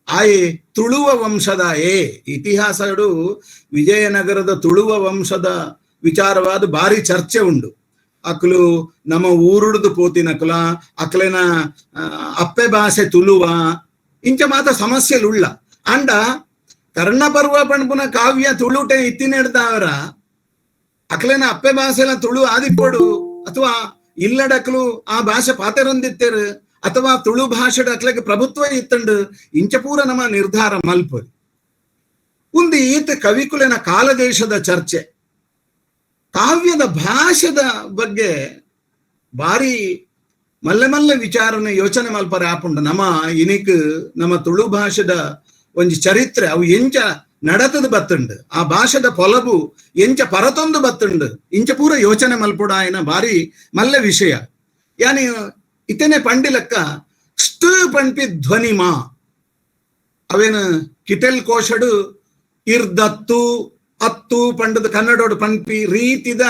ಆಯೆ ತುಳುವ ವಂಶದ ಏ ಇತಿಹಾಸಡು ವಿಜಯನಗರದ ತುಳುವ ವಂಶದ ವಿಚಾರವಾದ ಭಾರಿ ಚರ್ಚೆ ಉಂಡು. ಅಕ್ಲು ನಮ್ಮ ಊರುಡ್ದು ಪೋತಿನಕುಲ ಅಕ್ಲೆನ ಅಪ್ಪೆ ಭಾಷೆ ತುಳುವ ಇಂಚ ಮಾತ ಸಮಸ್ಯೆಲುಳ್ಳ. ಅಂಡ ಕರ್ಣಪರ್ವ ಪಣ್ಪುನ ಕಾವ್ಯ ತುಳುಟೆ ಇತ್ತಿನೆಡ್ದಾವರ ಅಕ್ಲೆನ ಅಪ್ಪೆ ಭಾಷೆಲ ತುಳು ಆದಿಪ್ಪಡು ಅಥವಾ ಇಲ್ಲಡಕ್ಲು ಆ ಭಾಷೆ ಪಾತೆರೊಂದಿತ್ತೇರು ಅಥವಾ ತುಳು ಭಾಷೆಡ್ ಅಕ್ಲೆಗೆ ಪ್ರಭುತ್ವ ಇತ್ತಂಡು ಇಂಚ ಪೂರ ನಮ್ಮ ನಿರ್ಧಾರ ಮಲ್ಪು. ಒಂದು ಈತ ಕವಿಕುಲೆನ ಕಾಲದೇಶದ ಚರ್ಚೆ ಕಾವ್ಯದ ಭಾಷೆದ ಬಗ್ಗೆ ಭಾರಿ ಮಲ್ಲೆ ಮಲ್ಲೆ ವಿಚಾರನೆ ಯೋಚನೆ ಮಲ್ಪರೆ ಆಪುಂಡು. ನಮ್ಮ ಇನಿಕ್ ನಮ್ಮ ತುಳು ಭಾಷೆದ ಒಂಜಿ ಚರಿತ್ರೆ ಅವು ಎಂಚ ನಡತದ ಬತ್ತುಂಡು, ಆ ಭಾಷೆದ ಪೊಲಬು ಎಂಚ ಪರತೊಂದು ಬತ್ತುಂಡು ಇಂಚ ಪೂರ ಯೋಚನೆ ಮಲ್ಪುಡ ಆಯನ ಭಾರಿ ಮಲ್ಲೆ ವಿಷಯ. ಯಾನಿ ಇತನೆ ಪಂಡಿಲಕ್ಕ ಸ್ಟು ಪಂಪಿ ಧ್ವನಿಮಾ ಅವೇನು ಕಿಟೆಲ್ ಕೋಶಡು ಇರ್ದತ್ತು ಅತ್ತು ಪಂಡದ ಕನ್ನಡೋಡು ಪಂಪಿ ರೀತಿದ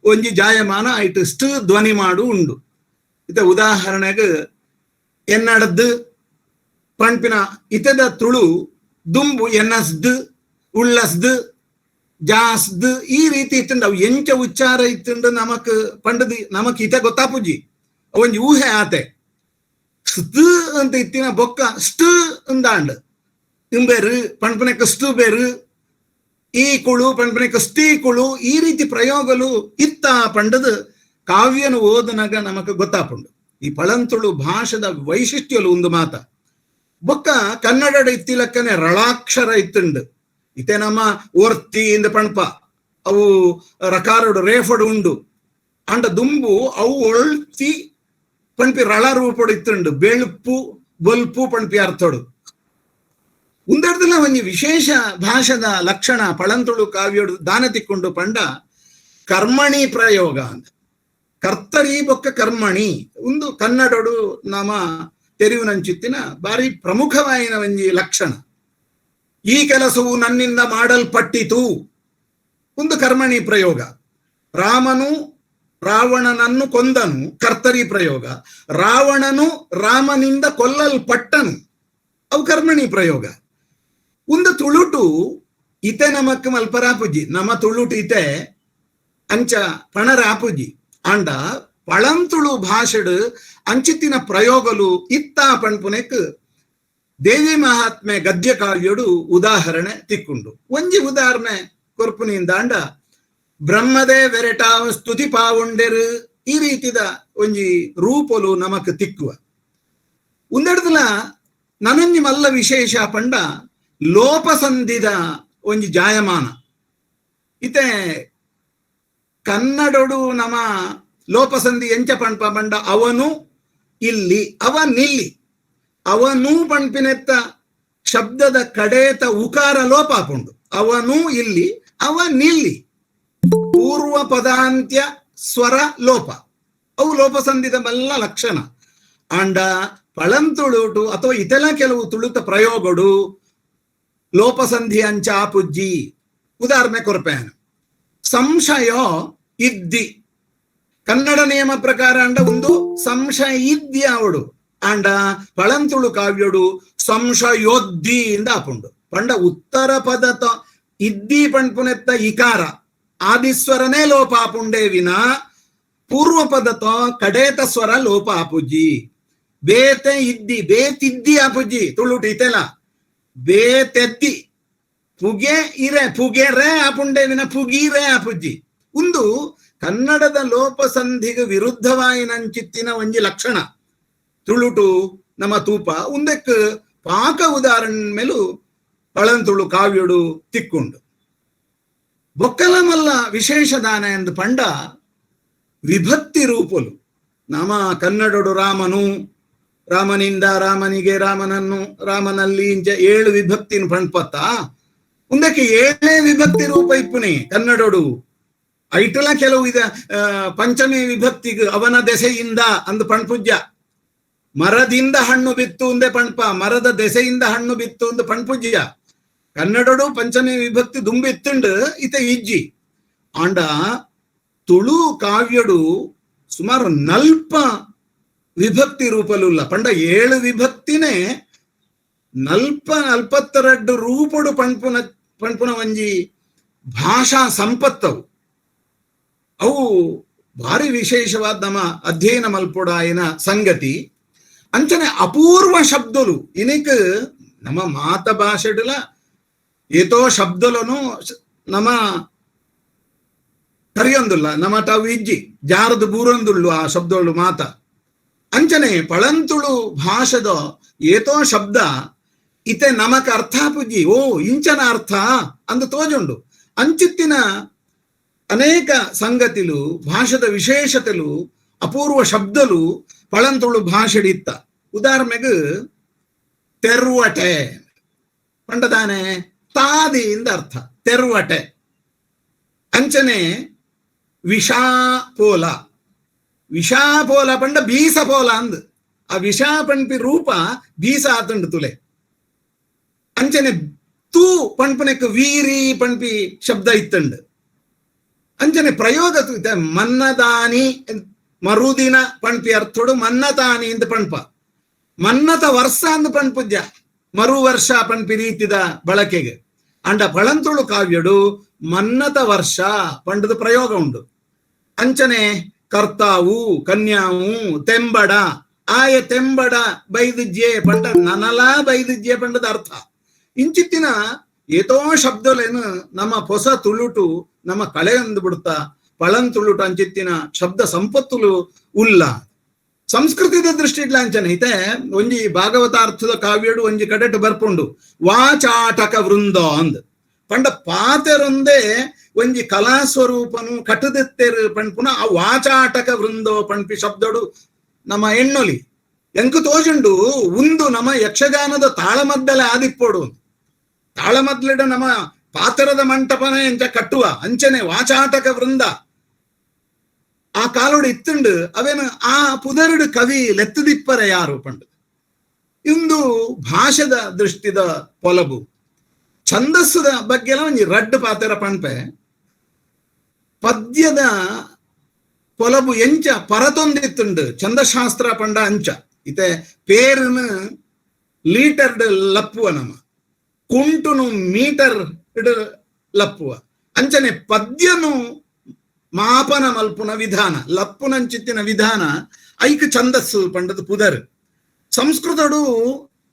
ಒಂಜಿ ಜಾಯಮಾನ ಆಯ್ತು ಸ್ಟು ಧ್ವನಿ ಮಾಡು ಉಂಡು. ಇತ ಉದಾಹರಣೆಗೆ ಎನ್ನಡದ್ದು ಪಂಪಿನ ಇತದ ತುಳು ದುಂಬು ಎನ್ನಸ್ದು ಉಳ್ಳಸ್ದು ಜಾಸ್ದು ಈ ರೀತಿ ಇತ್ತುಂಡು. ಅವು ಎಂಚ ಉಚ್ಚಾರ ಇತ್ತುಂಡು ನಮಕ್ ಪಂಡದಿ ನಮಕ್ ಇತ ಗೊತ್ತಾಪುಜಿ ಒಂಜಿ ಊಹೆ ಆತೆ ಸ್ತು ಅಂತ ಇತ್ತಿನ ಬೊಕ್ಕ ಸ್ಟು ಅಂದಾಂಡ್ ಇಂಬೇರು ಪಣ್ಪನೆಕ್ಕ ಸ್ಟು ಬೇರು ಈ ಕುಳು ಪಣ್ಪನೆಕ್ಕ ಸ್ಟೀ ಕುಳು ಈ ರೀತಿ ಪ್ರಯೋಗಲು ಇತ್ತ ಪಂಡದು ಕಾವ್ಯನು ಓದನಾಗ ನಮಕ್ ಗೊತ್ತಾಪುಂಡು. ಈ ಪಳಂತುಳು ಭಾಷೆದ ವೈಶಿಷ್ಟ್ಯಲು ಒಂದು ಮಾತ. ಬೊಕ್ಕ ಕನ್ನಡ ಇತ್ತಿಲಕ್ಕನೆ ರಳಾಕ್ಷರ ಇತ್ತುಂಡು. ಇತ್ತೆ ನಮ್ಮ ಓರ್ತಿ ಇಂದ ಪಣ್ಪ ಅವು ರಕಾರಡು ರೇಫಡು ಉಂಡು. ಅಂಡ ದುಂಬು ಅವು ಒಳ್ತಿ ಪಣ್ಪಿ ರಳ ರೂಪಡು ಇತ್ತುಂಡು. ಬೆಳುಪು ಬೊಲ್ಪು ಪಣ್ಪಿ ಅರ್ಥಡು ಉಂದೆಡ್ದಲ ಒಂಜಿ ವಿಶೇಷ ಭಾಷೆದ ಲಕ್ಷಣ ಪಳಂತುಳು ಕಾವ್ಯಡು ದಾನ ತಿಕ್ಕೊಂಡು ಪಂಡ ಕರ್ಮಣಿ ಪ್ರಯೋಗ ಅಂತ. ಕರ್ತರಿ ಬೊಕ್ಕ ಕರ್ಮಣಿ ಒಂದು ಕನ್ನಡಡು ನಾಮ ತೆರಿವಿನಂಚಿತ್ತಿನ ಬಾರಿ ಪ್ರಮುಖವಾಯಿನ ಒಂಜಿ ಲಕ್ಷಣ. ಈ ಕೆಲಸವು ನನ್ನಿಂದ ಮಾಡಲ್ಪಟ್ಟಿತು ಒಂದು ಕರ್ಮಣಿ ಪ್ರಯೋಗ. ರಾಮನು ರಾವಣನನ್ನು ಕೊಂದನು ಕರ್ತರಿ ಪ್ರಯೋಗ. ರಾವಣನು ರಾಮನಿಂದ ಕೊಲ್ಲಲ್ಪಟ್ಟನು ಅವು ಕರ್ಮಣಿ ಪ್ರಯೋಗ. ಒಂದು ತುಳುಟು ಇತೆ ನಮಕ್ ಮಲ್ಪರಾಪುಜಿ ನಮ್ಮ ತುಳುಟು ಇತೆ ಅಂಚ ಪಣರಾಪುಜಿ. ಆಂಡ ಪಳಂತುಳು ಭಾಷೆಡು ಅಂಚಿತ್ತಿನ ಪ್ರಯೋಗಲು ಇತ್ತ ಪಣ್ಪುನೆಕ್ ದೇವಿ ಮಹಾತ್ಮೆ ಗದ್ಯ ಕಾವ್ಯಡು ಉದಾಹರಣೆ ತಿಕ್కుంಡು. ಒಂಜಿ ಉದಾಹರಣೆ ಕೊರ್ಪುನಿಂದಾಂಡ ಬ್ರಹ್ಮದೇ ವೆರೆಟಾವ ಸ್ತುತಿ ಪಾವುಂಡೆರು ಈ ರೀತಿದ ಒಂಜಿ ರೂಪಲು ನಮಕ್ ತಿಕ್ಕುವ ಉಂದೆಡ್ದಲ ನನಂಜಿ ಮಲ್ಲ ವಿಶೇಷ ಪಂಡ ಲೋಪಸಂಧಿದ ಒಂಜಿ ಜಾಯಮಾನ. ಇತೆ ಕನ್ನಡೊಡು ನಮ ಲೋಪಸಂಧಿ ಎಂಚ ಪಂಪ ಪಂಡ ಅವನು ಇಲ್ಲಿ ಅವನಿಲ್ಲಿ ಅವನು ಪಂಪಿನೆತ್ತ ಶಬ್ದದ ಕಡೇತ ಉಕಾರ ಲೋಪ ಆಪುಂಡು. ಅವನು ಇಲ್ಲಿ ಅವನಿಲ್ಲಿ ಪೂರ್ವ ಪದಾಂತ್ಯ ಸ್ವರ ಲೋಪ ಅವು ಲೋಪಸಂಧಿದ ಮಲ್ಲ ಲಕ್ಷಣ. ಆಂಡ ಪಳಂತುಳುಟು ಅಥವಾ ಇತೆಲ್ಲ ಕೆಲವು ತುಳುತ ಪ್ರಯೋಗಡು ಲೋಪಸಂಧಿ ಅಂಚ ಪುಜ್ಜಿ. ಉದಾಹರಣೆ ಕೊರ್ಪೇನು, ಸಂಶಯ ಇದ್ದಿ ಕನ್ನಡ ನಿಯಮ ಪ್ರಕಾರ ಅಂಡ ಒಂದು ಸಂಶಯ ಇದ್ದಿ ಅವಡು ಅಂಡ ಪಳಂತುಳು ಕಾವ್ಯಡು ಸಂಶಯೋದ್ದಿ ಇಂದ ಆಪುಂಡು. ಪಂಡ ಉತ್ತರ ಪದತ ಇದ್ದಿ ಪಣ್ಪುನೆತ್ತ ಇಕಾರ ಆದಿಸ್ವರನೇ ಲೋಪ ಆಪುಂಡೇ ವಿನ ಪೂರ್ವ ಪದತ ಕಡೇತ ಸ್ವರ ಲೋಪ ಆಪುಜ್ಜಿ. ಬೇತೆ ಇದ್ದಿ ಬೇತಿದ್ದಿ ಆಪುಜ್ಜಿ ತುಳುಟು ಇತೆಲ ಬೇತೆದ್ದಿ ಪುಗೆ ಇರೆ ಪುಗೆರೆ ಆಪುಂಡೇ ವಿನ ಪುಗೀರೆ ಆಪುಜ್ಜಿ. ಒಂದು ಕನ್ನಡದ ಲೋಪಸಂಧಿಗೆ ವಿರುದ್ಧವಾಯಿನಂಚಿತ್ತಿನ ಒಂಜಿ ಲಕ್ಷಣ ತುಳುಟು ನಮ್ಮ ತೂಪ. ಉಂದಕ್ಕೆ ಪಾಕ ಉದಾಹರಣೆ ಮೇಲೂ ಪಳಂತುಳು ಕಾವ್ಯಡು ತಿಕ್ಕೊಂಡು. ಬೊಕ್ಕಲ ಮಲ್ಲ ವಿಶೇಷ ದಾನ ಎಂದು ಪಂಡ ವಿಭಕ್ತಿ ರೂಪಲು. ನಾಮ ಕನ್ನಡಡು ರಾಮನು ರಾಮನಿಂದ ರಾಮನಿಗೆ ರಾಮನನ್ನು ರಾಮನಲ್ಲಿ ಇಂಚ 7 ವಿಭಕ್ತಿನ ಪಣ್ಪತ್ತ. ಉಂದಕ್ಕೆ 7 ವಿಭಕ್ತಿ ರೂಪ ಇಪ್ಪುನಿ ಕನ್ನಡಡು. ಐಟಲ ಕೆಲವು ಇದ ಪಂಚಮಿ ವಿಭಕ್ತಿಗೆ ಅವನ ದೆಸೆಯಿಂದ ಅಂದು ಪಣ್ಪುಜ್ಯ. ಮರದಿಂದ ಹಣ್ಣು ಬಿತ್ತು ಅಂದೆ ಪಣ್ಪ, ಮರದ ದೆಸೆಯಿಂದ ಹಣ್ಣು ಬಿತ್ತು ಅಂದು ಪಣ್ಪುಜ್ಯ. ಕನ್ನಡಡು ಪಂಚಮಿ ವಿಭಕ್ತಿ ದುಂಬಿತ್ತುಂಡು ಇತ ಇಜ್ಜಿ. ಆಂಡ ತುಳು ಕಾವ್ಯಡು ಸುಮಾರು ನಲ್ಪ ವಿಭಕ್ತಿ ರೂಪಲುಲ್ಲ. ಪಂಡ 7 ವಿಭಕ್ತಿನೇ ನಲ್ಪ 42 ರೂಪಡು ಪಣ್ಪುನ ಪಣ್ಪುನ ಒಂಜಿ ಭಾಷಾ ಸಂಪತ್ತವು. ಅವು ಭಾರಿ ವಿಶೇಷವಾದ ನಮ್ಮ ಅಧ್ಯಯನ ಮಲ್ಪೊಡಾಯಿನ ಸಂಗತಿ. ಅಂಚನೆ ಅಪೂರ್ವ ಶಬ್ದಲು ಇನಿಕ್ ನಮ್ಮ ಮಾತ ಭಾಷೆಡುಲ ಏತೋ ಶಬ್ದಲನು ನಮ್ಮ ಕರಿಯೊಂದುಲ್ಲ, ನಮ್ಮ ತಾವು ಇಜ್ಜಿ ಜಾರದು ಬೂರೊಂದುಳ್ಳು ಆ ಶಬ್ದಗಳು ಮಾತ. ಅಂಚನೆ ಪಳಂತುಳು ಭಾಷೆದ ಏತೋ ಶಬ್ದ ಇತೆ ನಮಕ ಅರ್ಥ ಪುಜ್ಜಿ, ಓ ಇಂಚನ ಅರ್ಥ ಅಂದು ತೋಜುಂಡು. ಅಂಚಿತ್ತಿನ ಅನೇಕ ಸಂಗತಿಲು ಭಾಷೆದ ವಿಶೇಷತೆಲು ಅಪೂರ್ವ ಶಬ್ದಲು ಪಳಂತುಳು ಭಾಷೆಡಿತ್ತ. ಉದಾಹರಣೆಗೆ ತೆರ್ವಟೆ ಪಂಡದಾನೆ ತಾದಿಯಿಂದ ಅರ್ಥ ತೆರ್ವಟೆ. ಅಂಚನೆ ವಿಷಾಪೋಲ, ವಿಷಾಪೋಲ ಪಂಡ ಬೀಸಪೋಲ ಅಂದ್ ಆ ವಿಷಾ ಪಣ್ಪಿ ರೂಪ ಬೀಸ ಆತುಂಡು ತುಲೆ. ಅಂಚನೆ ತೂ ಪಣ್ಪನೆಕ್ ವೀರಿ ಪಣ್ಪಿ ಶಬ್ದ ಇತ್ತಂಡು. ಅಂಚನೆ ಪ್ರಯೋಗ ಮನ್ನದಾನಿ ಮರುದಿನ ಪಣ್ಪಿ ಅರ್ಥೋಡು ಮನ್ನತಾನಿ ಅಂತ ಪಣ್ಪ. ಮನ್ನತ ವರ್ಷ ಅಂದ್ ಪಣ್ಪುಜ್ಯ ಮರು ವರ್ಷ ಪಣ್ಪಿ ರೀತಿದ ಬಳಕೆಗೆ. ಅಂಡ ಪಳಂತುಳು ಕಾವ್ಯಡು ಮನ್ನತ ವರ್ಷ ಪಂಡದ ಪ್ರಯೋಗ ಉಂಡು. ಅಂಚನೆ ಕರ್ತಾವು ಕನ್ಯಾವು ತೆಂಬಡ ಆಯ ತೆಂಬಡ ಬೈದಿಜ್ಯೆ ಪಂಡ ನನಲಾ ಬೈದಿಜ್ಯೆ ಪಂಡದ ಅರ್ಥ. ಇಂಚಿತ್ತಿನ ಏತೋ ಶಬ್ದಲೇನು ನಮ್ಮ ಹೊಸ ತುಳುಟು ನಮ್ಮ ಕಳೆಯೊಂದು ಬಿಡುತ್ತಾ ಪಳಂತುಳುಟು ಅಂಚಿತ್ತಿನ ಶಬ್ದ ಸಂಪತ್ತುಲು ಉಲ್ಲ. ಸಂಸ್ಕೃತಿದ ದೃಷ್ಟಿ ಅಂಚನೆ ಐತೆ ಒಂಜಿ ಭಾಗವತಾರ್ಥದ ಕಾವ್ಯಡು ಒಂಜಿ ಕಡೆಟು ಬರ್ಪುಂಡು ವಾಚಾಟಕ ವೃಂದ ಅಂದ್ ಪಂಡ ಪಾತೆರೊಂದೇ ಒಂಜಿ ಕಲಾ ಸ್ವರೂಪನು ಕಟುದೆತ್ತೆರು ಪಣ್ಪುನ ಆ ವಾಚಾಟಕ ವೃಂದೋ ಪಣ್ಪಿ ಶಬ್ದಡು ನಮ್ಮ ಎಣ್ಣೊಲಿ ಎಂಕು ತೋಜುಂಡು. ಉಂದು ನಮ್ಮ ಯಕ್ಷಗಾನದ ತಾಳಮದ್ದಲೆ ಆದಿಪ್ಪೋಡು. ತಾಳಮದ್ದಲೆಡ ನಮ್ಮ ಪಾತರದ ಮಂಟಪನ ಎಂಚ ಕಟ್ಟುವ ಅಂಚನೆ ವಾಚಾಟಕ ವೃಂದ ಆ ಕಾಲೋಡು ಇತ್ತುಂಡು. ಅವೇನು ಆ ಪುದರುಡು ಕವಿ ಲೆತ್ತದಿಪ್ಪರ ಯಾರು ಪಂಡು. ಇಂದು ಭಾಷೆದ ದೃಷ್ಟಿದ ಪೊಲಬು. ಛಂದಸ್ಸುದ ಬಗ್ಗೆ ಎಲ್ಲ ಒಂಜಿ ರಡ್ಡು ಪಾತೆರ ಪಣ್ಪೆ. ಪದ್ಯದ ಪೊಲಬು ಎಂಚ ಪರತೊಂದಿತ್ತುಂಡು ಛಂದಶಾಸ್ತ್ರ ಪಂಡ ಅಂಚ ಇತೆ ಪೇರುನು ಲೀಟರ್ ಲಪ್ಪುವ ನಮ ಕುಂಟುನು ಮೀಟರ್ ಲಪ್ಪುವ ಅಂಚನೆ ಪದ್ಯನು ಮಾಪನ ಮಲ್ಪುನ ವಿಧಾನ ಲಪ್ಪುನಂಚಿತ್ತಿನ ವಿಧಾನ ಐಕ್ ಛಂದಸ್ಸು ಪಂಡದ ಪುದರ್. ಸಂಸ್ಕೃತಡು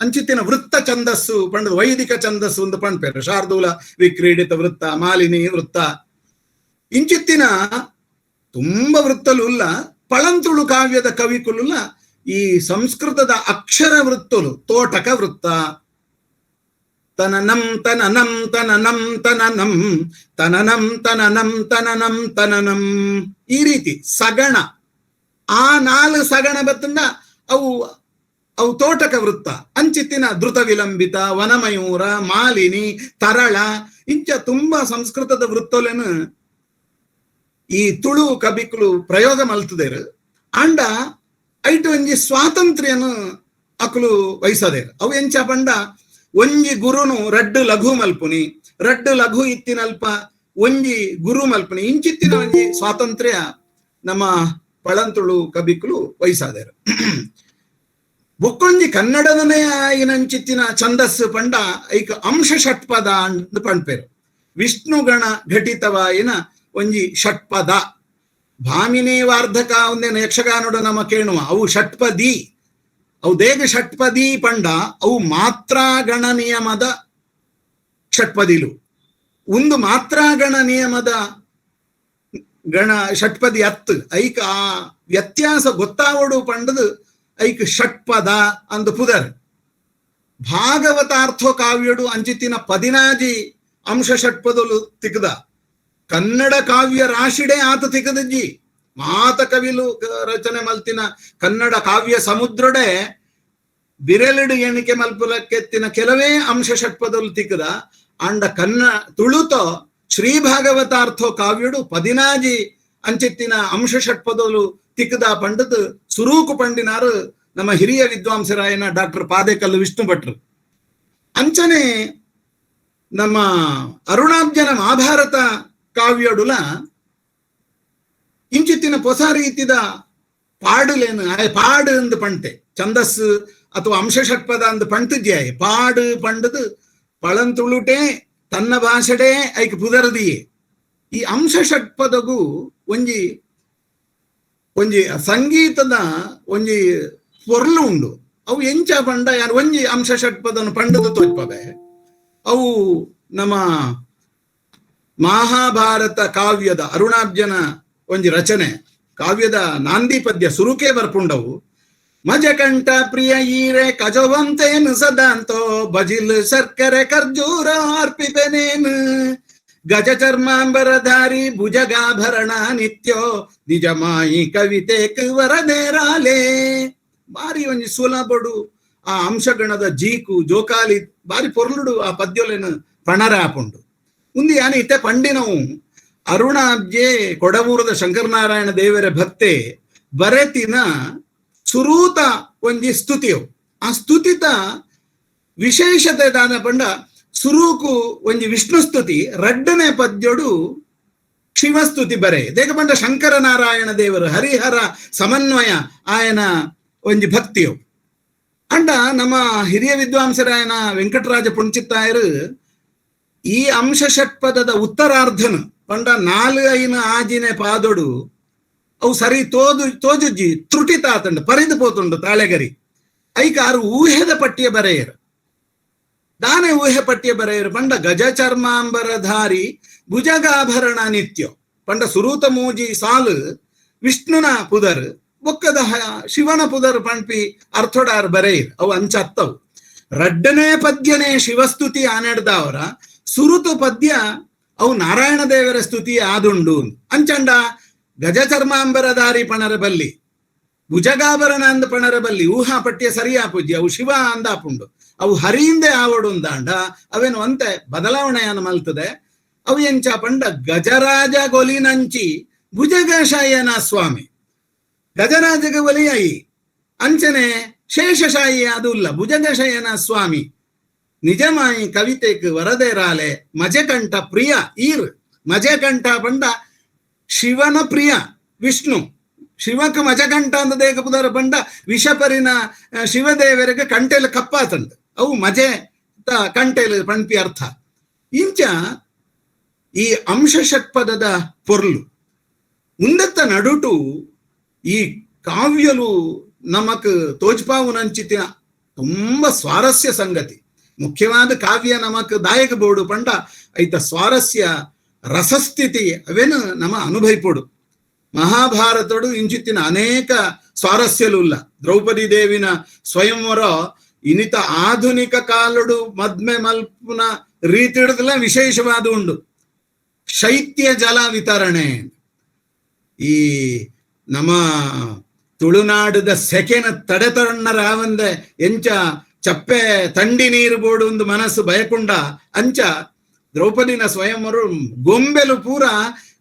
ಅಂಚಿತ್ತಿನ ವೃತ್ತ ಛಂದಸ್ಸು ಪಂಡದ ವೈದಿಕ ಛಂದಸ್ಸು ಒಂದು ಪಂಡ್ಪೇರು. ಶಾರ್ದೂಲ ವಿಕ್ರೀಡಿತ ವೃತ್ತ, ಮಾಲಿನಿ ವೃತ್ತ, ಇಂಚಿತ್ತಿನ ತುಂಬಾ ವೃತ್ತಲು ಉಲ್ಲ. ಪಳಂತುಳು ಕಾವ್ಯದ ಕವಿಕುಲುಲ ಈ ಸಂಸ್ಕೃತದ ಅಕ್ಷರ ವೃತ್ತಲು ತೋಟಕ ವೃತ್ತ ತನನಂ ತನನಂ ತನನಂ ತನನಂ ತನನಂ ತನನಂ ತನನಂ ತನನಂ ಈ ರೀತಿ ಸಗಣ ಆ ನಾಲ್ ಸಗಣ ಬತ್ತಂದ ಅವು ಅವು ತೋಟಕ ವೃತ್ತ ಅಂಚಿತ್ತಿನ ಧೃತ ವಿಲಂಬಿತ ವನಮಯೂರ ಮಾಲಿನಿ ತರಳ ಇಂಚ ತುಂಬಾ ಸಂಸ್ಕೃತದ ವೃತ್ತಲೇನು ಈ ತುಳು ಕಬಿಕುಲು ಪ್ರಯೋಗ ಮಲ್ತದೇರು. ಅಂಡ ಐಟು ಒಂಜಿ ಸ್ವಾತಂತ್ರ್ಯನು ಅಕುಲು ವಹಿಸದೇರು. ಅವು ಎಂಚ ಪಂಡ ಒಂಜಿ ಗುರುನು ರಡ್ಡು ಲಘು ಮಲ್ಪುನಿ, ರಡ್ಡು ಲಘು ಇತ್ತಿನಲ್ಪ ಒಂಜಿ ಗುರು ಮಲ್ಪುನಿ, ಇಂಚಿತ್ತಿನ ಒಂಜಿ ಸ್ವಾತಂತ್ರ್ಯ ನಮ್ಮ ಪಳಂತುಳು ಕಬಿಕುಲು ವಹಿಸಾದೇರು. ಬೊಕ್ಕೊಂಜಿ ಕನ್ನಡದನೇ ಆಯಿನಂಚಿತ್ತಿನ ಛಂದಸ್ಸು ಪಂಡ ಐಕ ಅಂಶ ಷಟ್ಪದ ಅಂದ್ ಪಣ್ಪೇರು. ವಿಷ್ಣುಗಣ ಘಟಿತವಾಯಿನ ಒಂಜಿ ಷಟ್ಪದ ಭಾಮಿನಿ ವಾರ್ಧಕ ಒಂದೇನು ಯಕ್ಷಗಾನೋಡು ನಮ್ಮ ಕೇಣುವ ಅವು ಷಟ್ಪದಿ. ಅವು ದೇಗ ಷಟ್ಪದಿ ಪಂಡ ಅವು ಮಾತ್ರಾಗಣ ನಿಯಮದ ಷಟ್ಪದಿಲು. ಒಂದು ಮಾತ್ರಾಗಣ ನಿಯಮದ ಗಣ ಷಟ್ಪದಿ ಅತ್ತು ಐಕ ಆ ವ್ಯತ್ಯಾಸ ಗೊತ್ತಾವಡು ಪಂಡದು ಐಕ್ ಷಟ್ಪದ ಅಂದು ಪುದರ್. ಭಾಗವತಾರ್ಥೋ ಕಾವ್ಯಡು ಅಂಚಿತ್ತಿನ ಪದಿನಾಜಿ ಅಂಶ ಷಟ್ಪದಲು ತಿಕ್ಕದ ಕನ್ನಡ ಕಾವ್ಯ ರಾಶಿಡೆ ಆತ ತಿಕ್ಕದಜ್ಜಿ. ಮಾತ ಕವಿಲು ರಚನೆ ಮಲ್ತಿನ ಕನ್ನಡ ಕಾವ್ಯ ಸಮುದ್ರಡೆ ಬಿರೆಲಿಡು ಎಣಿಕೆ ಮಲ್ಪುಲಕ್ಕೆತ್ತಿನ ಕೆಲವೇ ಅಂಶ ಷಟ್ಪದಲು ತಿಕ್ಕದ. ಅಂಡ ಕನ್ನ ತುಳುತೋ ಶ್ರೀ ಭಾಗವತಾರ್ಥೋ ಕಾವ್ಯಡು ಪದಿನಾಜಿ ಅಂಚಿತ್ತಿನ ಅಂಶ ಷಟ್ಪದಲು ತಿಕ್ಕದ ಪಂಡದ್ ಸುರೂಕು ಪಂಡಿನಾರು ನಮ್ಮ ಹಿರಿಯ ವಿದ್ವಾಂಸರಾಯನ ಡಾಕ್ಟರ್ ಪಾದೇಕಲ್ಲು ವಿಷ್ಣು ಭಟ್ರು. ಅಂಚನೆ ನಮ್ಮ ಅರುಣಾಬ್ಜನ ಮಹಾಭಾರತ ಕಾವ್ಯಡುಲ ಇಂಚಿತ್ತಿನ ಹೊಸ ರೀತಿದ ಪಾಡುಲೇನು ಪಾಡು ಅಂದು ಪಂಟೆ ಛಂದಸ್ಸು ಅಥವಾ ಅಂಶ ಷಟ್ಪದ ಅಂದು ಪಂಟುಜ್ಯಾಯ ಪಾಡು ಪಂಡದು ಪಳಂತುಳುಟೆ ತನ್ನ ಭಾಷೆಡೇ ಐಕ್ ಪುದರದಿಯೇ. ಈ ಅಂಶ ಷಟ್ಪದಗೂ ಒಂಜಿ ಒಂಜಿ ಸಂಗೀತದ ಒಂಜಿ ಪೊರ್ಲು ಉಂಡು. ಅವು ಎಂಚ ಪಂಡ ಯಾರು ಒಂಜಿ ಅಂಶ ಷಟ್ಪದನ್ನು ಪಂಡದ ತೋಜ್ಪವೆ. ಅವು ನಮ್ಮ ಮಹಾಭಾರತ ಕಾವ್ಯದ ಅರುಣಾಬ್ಜನ ಒಂಜಿ ರಚನೆ ಕಾವ್ಯದ ನಾಂದಿ ಪದ್ಯ ಸುರುಕೆ ಬರ್ಪುಂಡವು. ಮಜಕಂಠ ಪ್ರಿಯ ಈರೆ ಕಜವಂತೇನು ಸದಾಂತೋ ಬಜಿಲ್ ಸರ್ಕರೆ ಖರ್ಜೂರ ಅರ್ಪಿಪೆನೇನು ಗಜ ಚರ್ಮಾಂಬರಧಾರಿ ಭುಜಗಾಭರಣ ನಿತ್ಯೋ ನಿಜಮಾಯಿ ಕವಿತೆ ವರದೇರಾಲೆ. ಬಾರಿ ಒಂಜಿ ಸುಲಭಡು ಆ ಅಂಶಗಣದ ಜೀಕು ಜೋಕಾಲಿ ಬಾರಿ ಪೊರ್ಲುಡು ಆ ಪದ್ಯೊಲೆನು ಪಣರಾಪುಂಡು. ಉಂದು ಯಾನೆ ಇತ್ತೆ ಪಂಡಿನವು ಅರುಣಾಬ್ಜೆ ಕೊಡವೂರದ ಶಂಕರನಾರಾಯಣ ದೇವರ ಭಕ್ತೆ ಬರೆತಿನ ಸುರೂತ ಒಂಜಿ ಸ್ತುತಿಯು. ಆ ಸ್ತುತಿತ ವಿಶೇಷತೆ ದಾನ ಪಂಡ ಸುರೂಕು ಒಂಜಿ ವಿಷ್ಣು ಸ್ತುತಿ, ರಡ್ಡನೆ ಪದ್ಯೊಡು ಶಿವಸ್ತುತಿ ಬರೆ. ದೇಕ ಪಂಡ ಶಂಕರನಾರಾಯಣ ದೇವರು ಹರಿಹರ ಸಮನ್ವಯ ಆಯನ ಒಂಜಿ ಭಕ್ತಿಯು. ಅಂಡ ನಮ್ಮ ಹಿರಿಯ ವಿದ್ವಾಂಸರಾಯನ ವೆಂಕಟರಾಜ ಪುಂಚಿತ್ತಾಯರು ಈ ಅಂಶ ಷಟ್ಪದದ ಉತ್ತರಾರ್ಧನು ಪಂಡ ನಾಲು ಐನ ಆಜಿನೆ ಪಾದೊಡು ಅವು ಸರಿ ತೋದು ತೋಜುಜ್ಜಿ ತ್ರುಟಿ ತಾತಂಡು ಪರಿದು ಪೋತುಂಡು ತಾಳೆಗರಿ ಐಕಾರು ಊಹೆದ ಪಟ್ಟಿಯ ಬರೆಯರು. ದಾನೆ ಊಹೆ ಪಟ್ಟಿಯ ಬರೆಯರು ಪಂಡ ಗಜ ಚರ್ಮಾಂಬರಧಾರಿ ಭುಜಗಾಭರಣ ನಿತ್ಯ ಪಂಡ ಸುರೂತ ಮೂಜಿ ಸಾಲು ವಿಷ್ಣುನ ಪುದರ್ ಬೊಕ್ಕದ ಶಿವನ ಪುದರ್ ಪಂಪಿ ಅರ್ಥೊಡಾರ್ ಬರೆಯರ್ ಅವು ಅಂಚತ್ತವು. ರಡ್ಡನೇ ಪದ್ಯನೇ ಶಿವಸ್ತುತಿ ಆನೆಡ್ದವರ ಸುರುತು ಪದ್ಯ ಅವು ನಾರಾಯಣ ದೇವರ ಸ್ತುತಿ ಆದುಂಡು. ಅಂಚಂಡ ಗಜ ಚರ್ಮಾಂಬರಧಾರಿ ಪಣರ ಬಲ್ಲಿ ಭುಜಗಾಭರಣ ಅಂದ ಪಣರ ಬಲ್ಲಿ ಊಹಾ ಪಟ್ಯ ಸರಿಯಾ ಪೂಜ್ಯ ಅವು ಶಿವ ಅಂದಾಪುಂಡು ಅವು ಹರಿಯಿಂದೆ ಆವಡು ಅಂದಾಂಡ ಅವೇನು ಅಂತೆ ಬದಲಾವಣೆಯನ್ನು ಮಲ್ತದೆ. ಅವು ಎಂಚ ಪಂಡ ಗಜರಾಜ ಗೊಲಿನಂಚಿ ಭುಜಗಶಯನ ಸ್ವಾಮಿ ಗಜರಾಜಗ ಒಲಿಯಾಯಿ ಅಂಚನೆ ಶೇಷಶಾಯಿ ಅದು ಇಲ್ಲ ಭುಜಗಶಯನ ಸ್ವಾಮಿ ನಿಜಮಾಯಿ ಕವಿತೆಕ್ ವರದೇರಾಲೆ ಮಜಕಂಠ ಪ್ರಿಯ ಈರ್ ಮಜಕಂಠ ಪಂಡ ಶಿವನ ಪ್ರಿಯ ವಿಷ್ಣು ಶಿವಕ್ಕೆ ಮಜಕಂಠ ಅಂದ ದೇಕ ಪುದರ ಪಂಡ ವಿಷಪರಿನ ಶಿವದೇವರಿಗೆ ಕಂಟೆಲ್ ಕಪ್ಪಾತಂಡ ಅವು ಮಜೆ ಕಂಟೆಲ್ ಪಂಪಿ ಅರ್ಥ. ಇಂಚ ಈ ಅಂಶ ಷಟ್ಪದದ ಪೊರ್ಲು ಮುಂದತ್ತ ನಡುಟು ಈ ಕಾವ್ಯಲು ನಮಕ್ ತೋಜ್ಪಾವುನಂಚಿತಿನ ತುಂಬಾ ಸ್ವಾರಸ್ಯ ಸಂಗತಿ. ಮುಖ್ಯವಾದ ಕಾವ್ಯ ನಮಕ್ ದಾಯಕ ಬೋಡು ಪಂಡ ಐತ ಸ್ವಾರಸ್ಯ ರಸಸ್ಥಿತಿ ಅವೇನು ನಮ್ಮ ಅನುಭವಿಪೋಡು. ಮಹಾಭಾರತಡು ಇಂಚಿತ್ತಿನ ಅನೇಕ ಸ್ವಾರಸ್ಯಲು ಇಲ್ಲ. ದ್ರೌಪದಿ ದೇವಿನ ಸ್ವಯಂವರ ಇನಿತ ಆಧುನಿಕ ಕಾಲಡು ಮದ್ಮೆ ಮಲ್ಪುನ ರೀತಿಡದಲ್ಲ ವಿಶೇಷವಾದ ಉಂಡು. ಶೈತ್ಯ ಜಲ ವಿತರಣೆ ಈ ನಮ್ಮ ತುಳುನಾಡದ ಸೆಕೆನ ತಡೆತೊಣ್ಣ ರಾವಂದೆ ಎಂಚ ಚಪ್ಪೆ ತಂಡಿ ನೀರು ಬೋಡು ಒಂದು ಮನಸ್ಸು ಬಯಕುಂಡ ಅಂಚ ದ್ರೌಪದಿನ ಸ್ವಯಂವರು ಗೊಂಬೆಲು ಪೂರ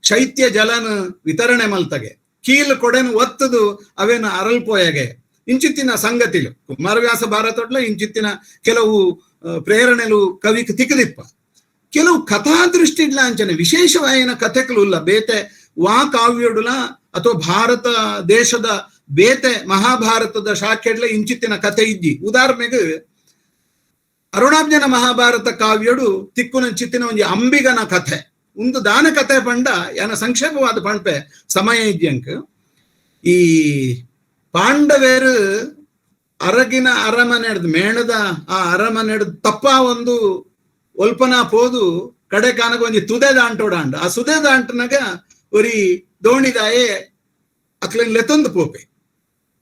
ಶೈತ್ಯ ಜಲನ ವಿತರಣೆ ಮಲ್ತಗೆ ಕೀಲು ಕೊಡೆನು ಒತ್ತದು ಅವೇನು ಅರಲ್ಪೋಯಗೆ ಇಂಚಿತ್ತಿನ ಸಂಗತಿಲು ಕುಮಾರವ್ಯಾಸ ಭಾರತೊಡ್ಲ ಇಂಚಿತ್ತಿನ ಕೆಲವು ಪ್ರೇರಣೆಲು ಕವಿಕ್ ತಿಕ್ಕದಿಪ್ಪ. ಕೆಲವು ಕಥಾದೃಷ್ಟಿಡ್ಲ ಅಂಚನೆ ವಿಶೇಷವಾಯಿನ ಕಥೆಗಳು ಇಲ್ಲ ಬೇತೆ ವಾ ಕಾವ್ಯಡುಲ ಅಥವಾ ಭಾರತ ದೇಶದ ಬೇತೆ ಮಹಾಭಾರತದ ಶಾಖೆಡ್ಲ ಇಂಚಿತ್ತಿನ ಕಥೆ ಇಜ್ಜಿ. ಉದಾಹರಣೆಗೆ ಅರುಣಾಬ್ಜನ ಮಹಾಭಾರತ ಕಾವ್ಯಡು ತಿಕ್ಕುನಂಚಿತ್ತಿನ ಒಂಜಿ ಅಂಬಿಗನ ಕಥೆ ಒಂದು ದಾನ ಕಥೆ ಪಂಡ ಯಾನ ಸಂಕ್ಷೇಪವಾದ ಪಂಪೆ ಸಮಯ ಇಜ್ಜಂಕ್. ಈ ಪಾಂಡವೇರು ಅರಗಿನ ಅರಮನೆ ಹಿಡ್ದು ಮೇಣದ ಆ ಅರಮನೆ ಹಿಡ್ದು ತಪ್ಪ ಒಂದು ಒಲ್ಪನ ಪೋದು ಕಡೆ ಕಾನಗ ಒಂಜಿ ತುದೆ ದಾಂಟೋಡಾಂಡ ಆ ಸುದೆ ದಾಂಟನಾಗ ಒರಿ ದೋಣಿದಾಯೆ ಅಕ್ಲೆನ್ ಲೆತೊಂದು ಪೋಪೆ.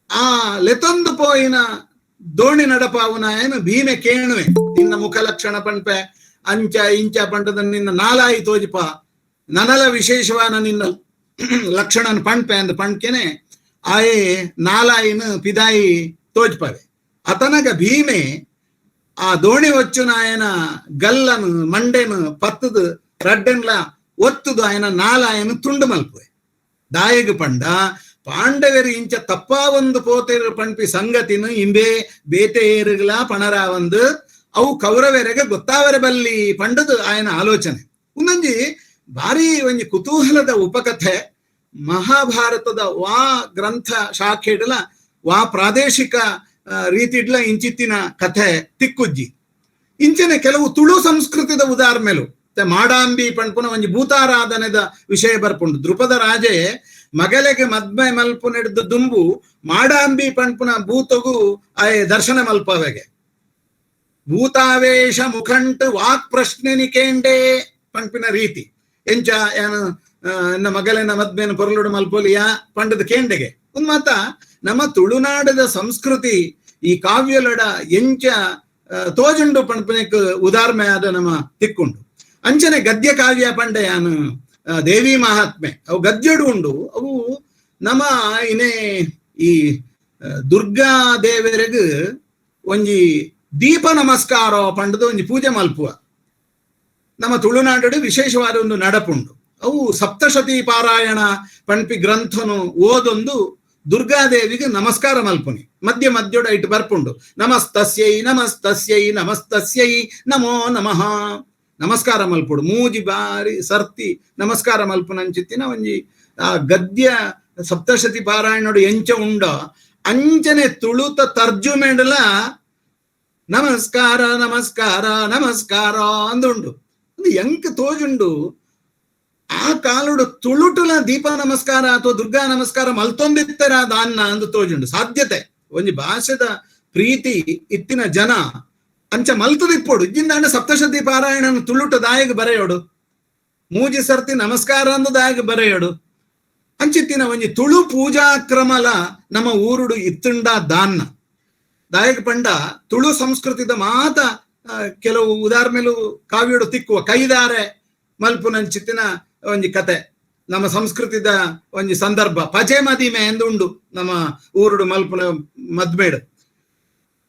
ಆ ಲೆತೊಂದು ಪೋಯಿನ ದೋಣಿ ನಡಪಾವುನಾಯನು ಭೀಮೆ ಕೇಣುವೆ ನಿನ್ನ ಮುಖ ಲಕ್ಷಣ ಪಂಪೆ ಅಂಚ ಇಂಚ ಪಂಡದ ನಿನ್ನ ನಾಲಾಯಿ ತೋಜಿಪ ನನಲ ವಿಶೇಷವಾನ ನಿನ್ನ ಲಕ್ಷಣನ ಪಂಪೆ ಅಂದ ಪಂಡ್ಕೆನೆ ಆಯೆ ನಾಲಾಯಿನ ಪಿದಾಯಿ ತೋಜ್ಪವೆ. ಅತನಗ ಭೀಮೆ ಆ ದೋಣಿ ವಚ್ಚುನಾಯನ ಗಲ್ಲನು ಮಂಡೆನು ಪತ್ತದು ರಡ್ಡೆನ್ಲ ಒತ್ತುದು ಆಯನ ನಾಲಾಯನ ತುಂಡು ಮಲ್ಪುವೆ. ದಾಯಗ ಪಂಡ ಪಾಂಡವರು ಇಂಚ ತಪ್ಪಾ ಒಂದು ಪೋತೆರು ಪಂಪಿ ಸಂಗತಿನ ಇಂಬೆ ಬೇತೆ ಏರುಗಳ ಪಣರಾವಂದು ಅವು ಕೌರವರೆಗೆ ಗೊತ್ತಾವರೆ ಬಲ್ಲಿ ಪಂಡದು ಆಯನ ಆಲೋಚನೆ. ಒಂದೊಂಜಿ ಭಾರಿ ಒಂಜಿ ಕುತೂಹಲದ ಉಪಕಥೆ ಮಹಾಭಾರತದ ವಾ ಗ್ರಂಥ ಶಾಖೆಡ್ಲ ವಾ ಪ್ರಾದೇಶಿಕ ರೀತಿಡ್ಲ ಇಂಚಿತ್ತಿನ ಕಥೆ ತಿಕ್ಕುಜ್ಜಿ. ಇಂಚನೆ ಕೆಲವು ತುಳು ಸಂಸ್ಕೃತಿದ ಉದಾಹರಣೆಲು ಮಾಡಾಂಬಿ ಪಣ್ಪುನ ಒಂಜಿ ಭೂತಾರಾಧನೆದ ವಿಷಯ ಬರ್ಪುಂಡು. ದ್ರುಪದ ರಾಜೆ ಮಗಲೆಗೆ ಮದ್ಮೆ ಮಲ್ಪು ನಡೆದು ದುಂಬು ಮಾಡಾಂಬಿ ಪಣ್ಪುನ ಭೂತಗು ಆಯೆ ದರ್ಶನ ಮಲ್ಪವೆಗೆ ಭೂತಾವೇಶ ಮುಖಂಟು ವಾಕ್ ಪ್ರಶ್ನೆ ನಿಕೇಂಡೆ ಪಣ್ಪಿನ ರೀತಿ ಎಂಚ ಏನು ಎನ್ನ ಮಗಲೆನ ಮದ್ಮೆನ ಪೊರಲುಡು ಮಲ್ಪೊಲಿಯ ಪಂಡದ ಕೇಂಡೆಗೆ ಒಂದ್ ಮಾತ ನಮ್ಮ ತುಳುನಾಡದ ಸಂಸ್ಕೃತಿ ಈ ಕಾವ್ಯಲಡ ಎಂಚ ತೋಜುಂಡು ಪಣ್ಪನೆಕ್ ಉದಾಹರಣೆ ಆದ ನಮ್ಮ ತಿಕ್ಕುಂಡು. ಅಂಚನೆ ಗದ್ಯ ಕಾವ್ಯ ಪಂಡ ಯಾನು ದೇವಿ ಮಹಾತ್ಮೆ ಅವು ಗದ್ಯಡು ಉಂಡು. ಅವು ನಮ್ಮ ಇನೇ ಈ ದುರ್ಗಾ ದೇವರೆಗ್ ಒಂಜಿ ದೀಪ ನಮಸ್ಕಾರ ಪಂಡದ ಒಂಜಿ ಪೂಜೆ ಮಲ್ಪುವ ನಮ್ಮ ತುಳುನಾಡು ವಿಶೇಷವಾದ ಒಂದು ನಡಪುಂಡು. ಅವು ಸಪ್ತಶತಿ ಪಾರಾಯಣ ಪಣ್ಪಿ ಗ್ರಂಥನು ಓದೊಂದು ದುರ್ಗಾದೇವಿಗೆ ನಮಸ್ಕಾರ ಮಲ್ಪುನಿ ಮಧ್ಯ ಮಧ್ಯೋಡ ಇಟ್ಟು ಬರ್ಪುಂಡು ನಮಸ್ತಸ್ಯೈ ನಮಸ್ತಸ್ಯೈ ನಮಸ್ತಸ್ಯೈ ನಮೋ ನಮಃ ನಮಸ್ಕಾರ ಮಲ್ಪುಡು ಮೂಜಿ ಬಾರಿ ಸರ್ತಿ ನಮಸ್ಕಾರ ಮಲ್ಪುನಂಚಿತ್ತಿನ ಒಂಜಿ ಆ ಗದ್ಯ ಸಪ್ತಶತಿ ಪಾರಾಯಣೋಡು ಎಂಚ ಉಂಡ ಅಂಚನೆ ತುಳುತ ತರ್ಜುಮೆಂಡಲ ನಮಸ್ಕಾರ ನಮಸ್ಕಾರ ನಮಸ್ಕಾರ ಅಂದುಂಡು. ಎಂಕ್ ತೋಜುಂಡು ಆ ಕಾಲುಡು ತುಳುಟುಲ ದೀಪ ನಮಸ್ಕಾರ ಅಥವಾ ದುರ್ಗಾ ನಮಸ್ಕಾರ ಮಲ್ತೊಂದಿತ್ತರ ದಾನ್ನ ಅಂದು ತೋಜುಂಡು. ಸಾಧ್ಯತೆ ಒಂಜಿ ಭಾಷೆದ ಪ್ರೀತಿ ಇತ್ತಿನ ಜನ ಅಂಚ ಮಲ್ತದಿಪ್ಪೋಡು ಇಜ್ಜಿಂದಾಂಡ ಸಪ್ತಶತಿ ಪಾರಾಯಣನ ತುಳುಟ ದಾಯಗ ಬರೆಯೋಡು ಮೂಜಿ ಸರ್ತಿ ನಮಸ್ಕಾರ ಅಂದು ದಾಯಗ ಬರೆಯೋಡು ಅಂಚಿತ್ತಿನ ಒಂಜಿ ತುಳು ಪೂಜಾ ಕ್ರಮಲ ನಮ್ಮ ಊರುಡು ಇತ್ತುಂಡ ದಾನ್ನ ದಾಯಕ ಪಂಡ ತುಳು ಸಂಸ್ಕೃತಿದ ಮಾತ ಕೆಲವು ಉದಾಹರಣೆಲು ಕಾವ್ಯಡು ತಿಕ್ಕುವ ಕೈದಾರೆ ಮಲ್ಪುನಂಚಿತ್ತಿನ ಒಂಜಿ ಕತೆ ನಮ್ಮ ಸಂಸ್ಕೃತಿದ ಒಂಜಿ ಸಂದರ್ಭ ಪಜೆ ಮದಿಮೆ ಎಂದುಂಡು ನಮ್ಮ ಊರುಡು ಮಲ್ಪುನ ಮದ್ಮೇಡು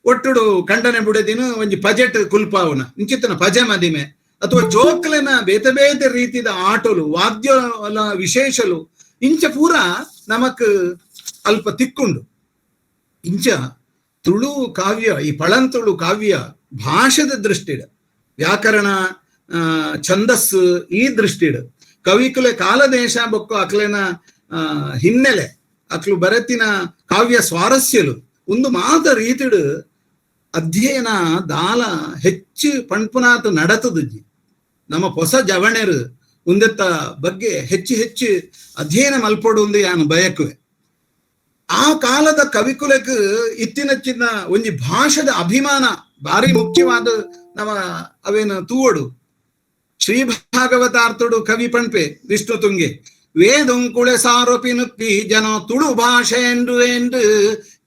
ಒಟ್ಟುಡು ಖಂಡನೆ ಬುಡೆದಿನ ಒಂಜಿ ಪಜೆಟ್ ಕುಲ್ಪಾವನ ಇಂಚಿತ್ತಿನ ಪಜೆ ಮದಿಮೆ ಅಥವಾ ಜೋಕ್ಲೆನ ಬೇತೆ ಬೇತೆ ರೀತಿದ ಆಟೋಲು ವಾದ್ಯ ವಿಶೇಷಲು ಇಂಚ ಪೂರ ನಮಕ್ ಅಲ್ಪ ತಿಕ್ಕುಂಡು. ಇಂಚ ತುಳು ಕಾವ್ಯ ಈ ಪಳಂತುಳು ಕಾವ್ಯ ಭಾಷೆದ ದೃಷ್ಟಿಡ್ ವ್ಯಾಕರಣ ಛಂದಸ್ಸು ಈ ದೃಷ್ಟಿಡ್ ಕವಿಕುಲೆ ಕಾಲದೇಶ ಬೊಕ್ಕ ಅಕ್ಲೆನ ಹಿನ್ನೆಲೆ ಅಕ್ಲು ಬರತಿನ ಕಾವ್ಯ ಸ್ವಾರಸ್ಯಲು ಒಂದು ಮಾತ ರೀತಿಡು ಅಧ್ಯಯನ ದಾಲ ಹೆಚ್ಚು ಪಣ್ಪುನಾತ ನಡತದುಜ್ಜಿ. ನಮ್ಮ ಹೊಸ ಜವಣೆರು ಉಂದೆತ್ತ ಬಗ್ಗೆ ಹೆಚ್ಚು ಹೆಚ್ಚು ಅಧ್ಯಯನ ಮಲ್ಪೊಡು ಒಂದು ಯಾನು ಬಯಕುವೆ. ಆ ಕಾಲದ ಕವಿಕುಲಕ್ ಇತ್ತಿನಚ್ಚಿನ ಒಂಜಿ ಭಾಷೆದ ಅಭಿಮಾನ ಭಾರಿ ಮುಖ್ಯವಾದ ನಮ್ಮ ಅವೇನು ತೂವಡು. ಶ್ರೀ ಭಾಗವತಾರ್ಥುಡು ಕವಿ ಪಣ್ಪೆ ವಿಷ್ಣು ತುಂಗೆ ವೇದಂಕುಳೆ ಸಾರೋಪಿನುಪ್ಪಿ ಜನ ತುಳು ಭಾಷೆ ಎಂದು ಎಂದು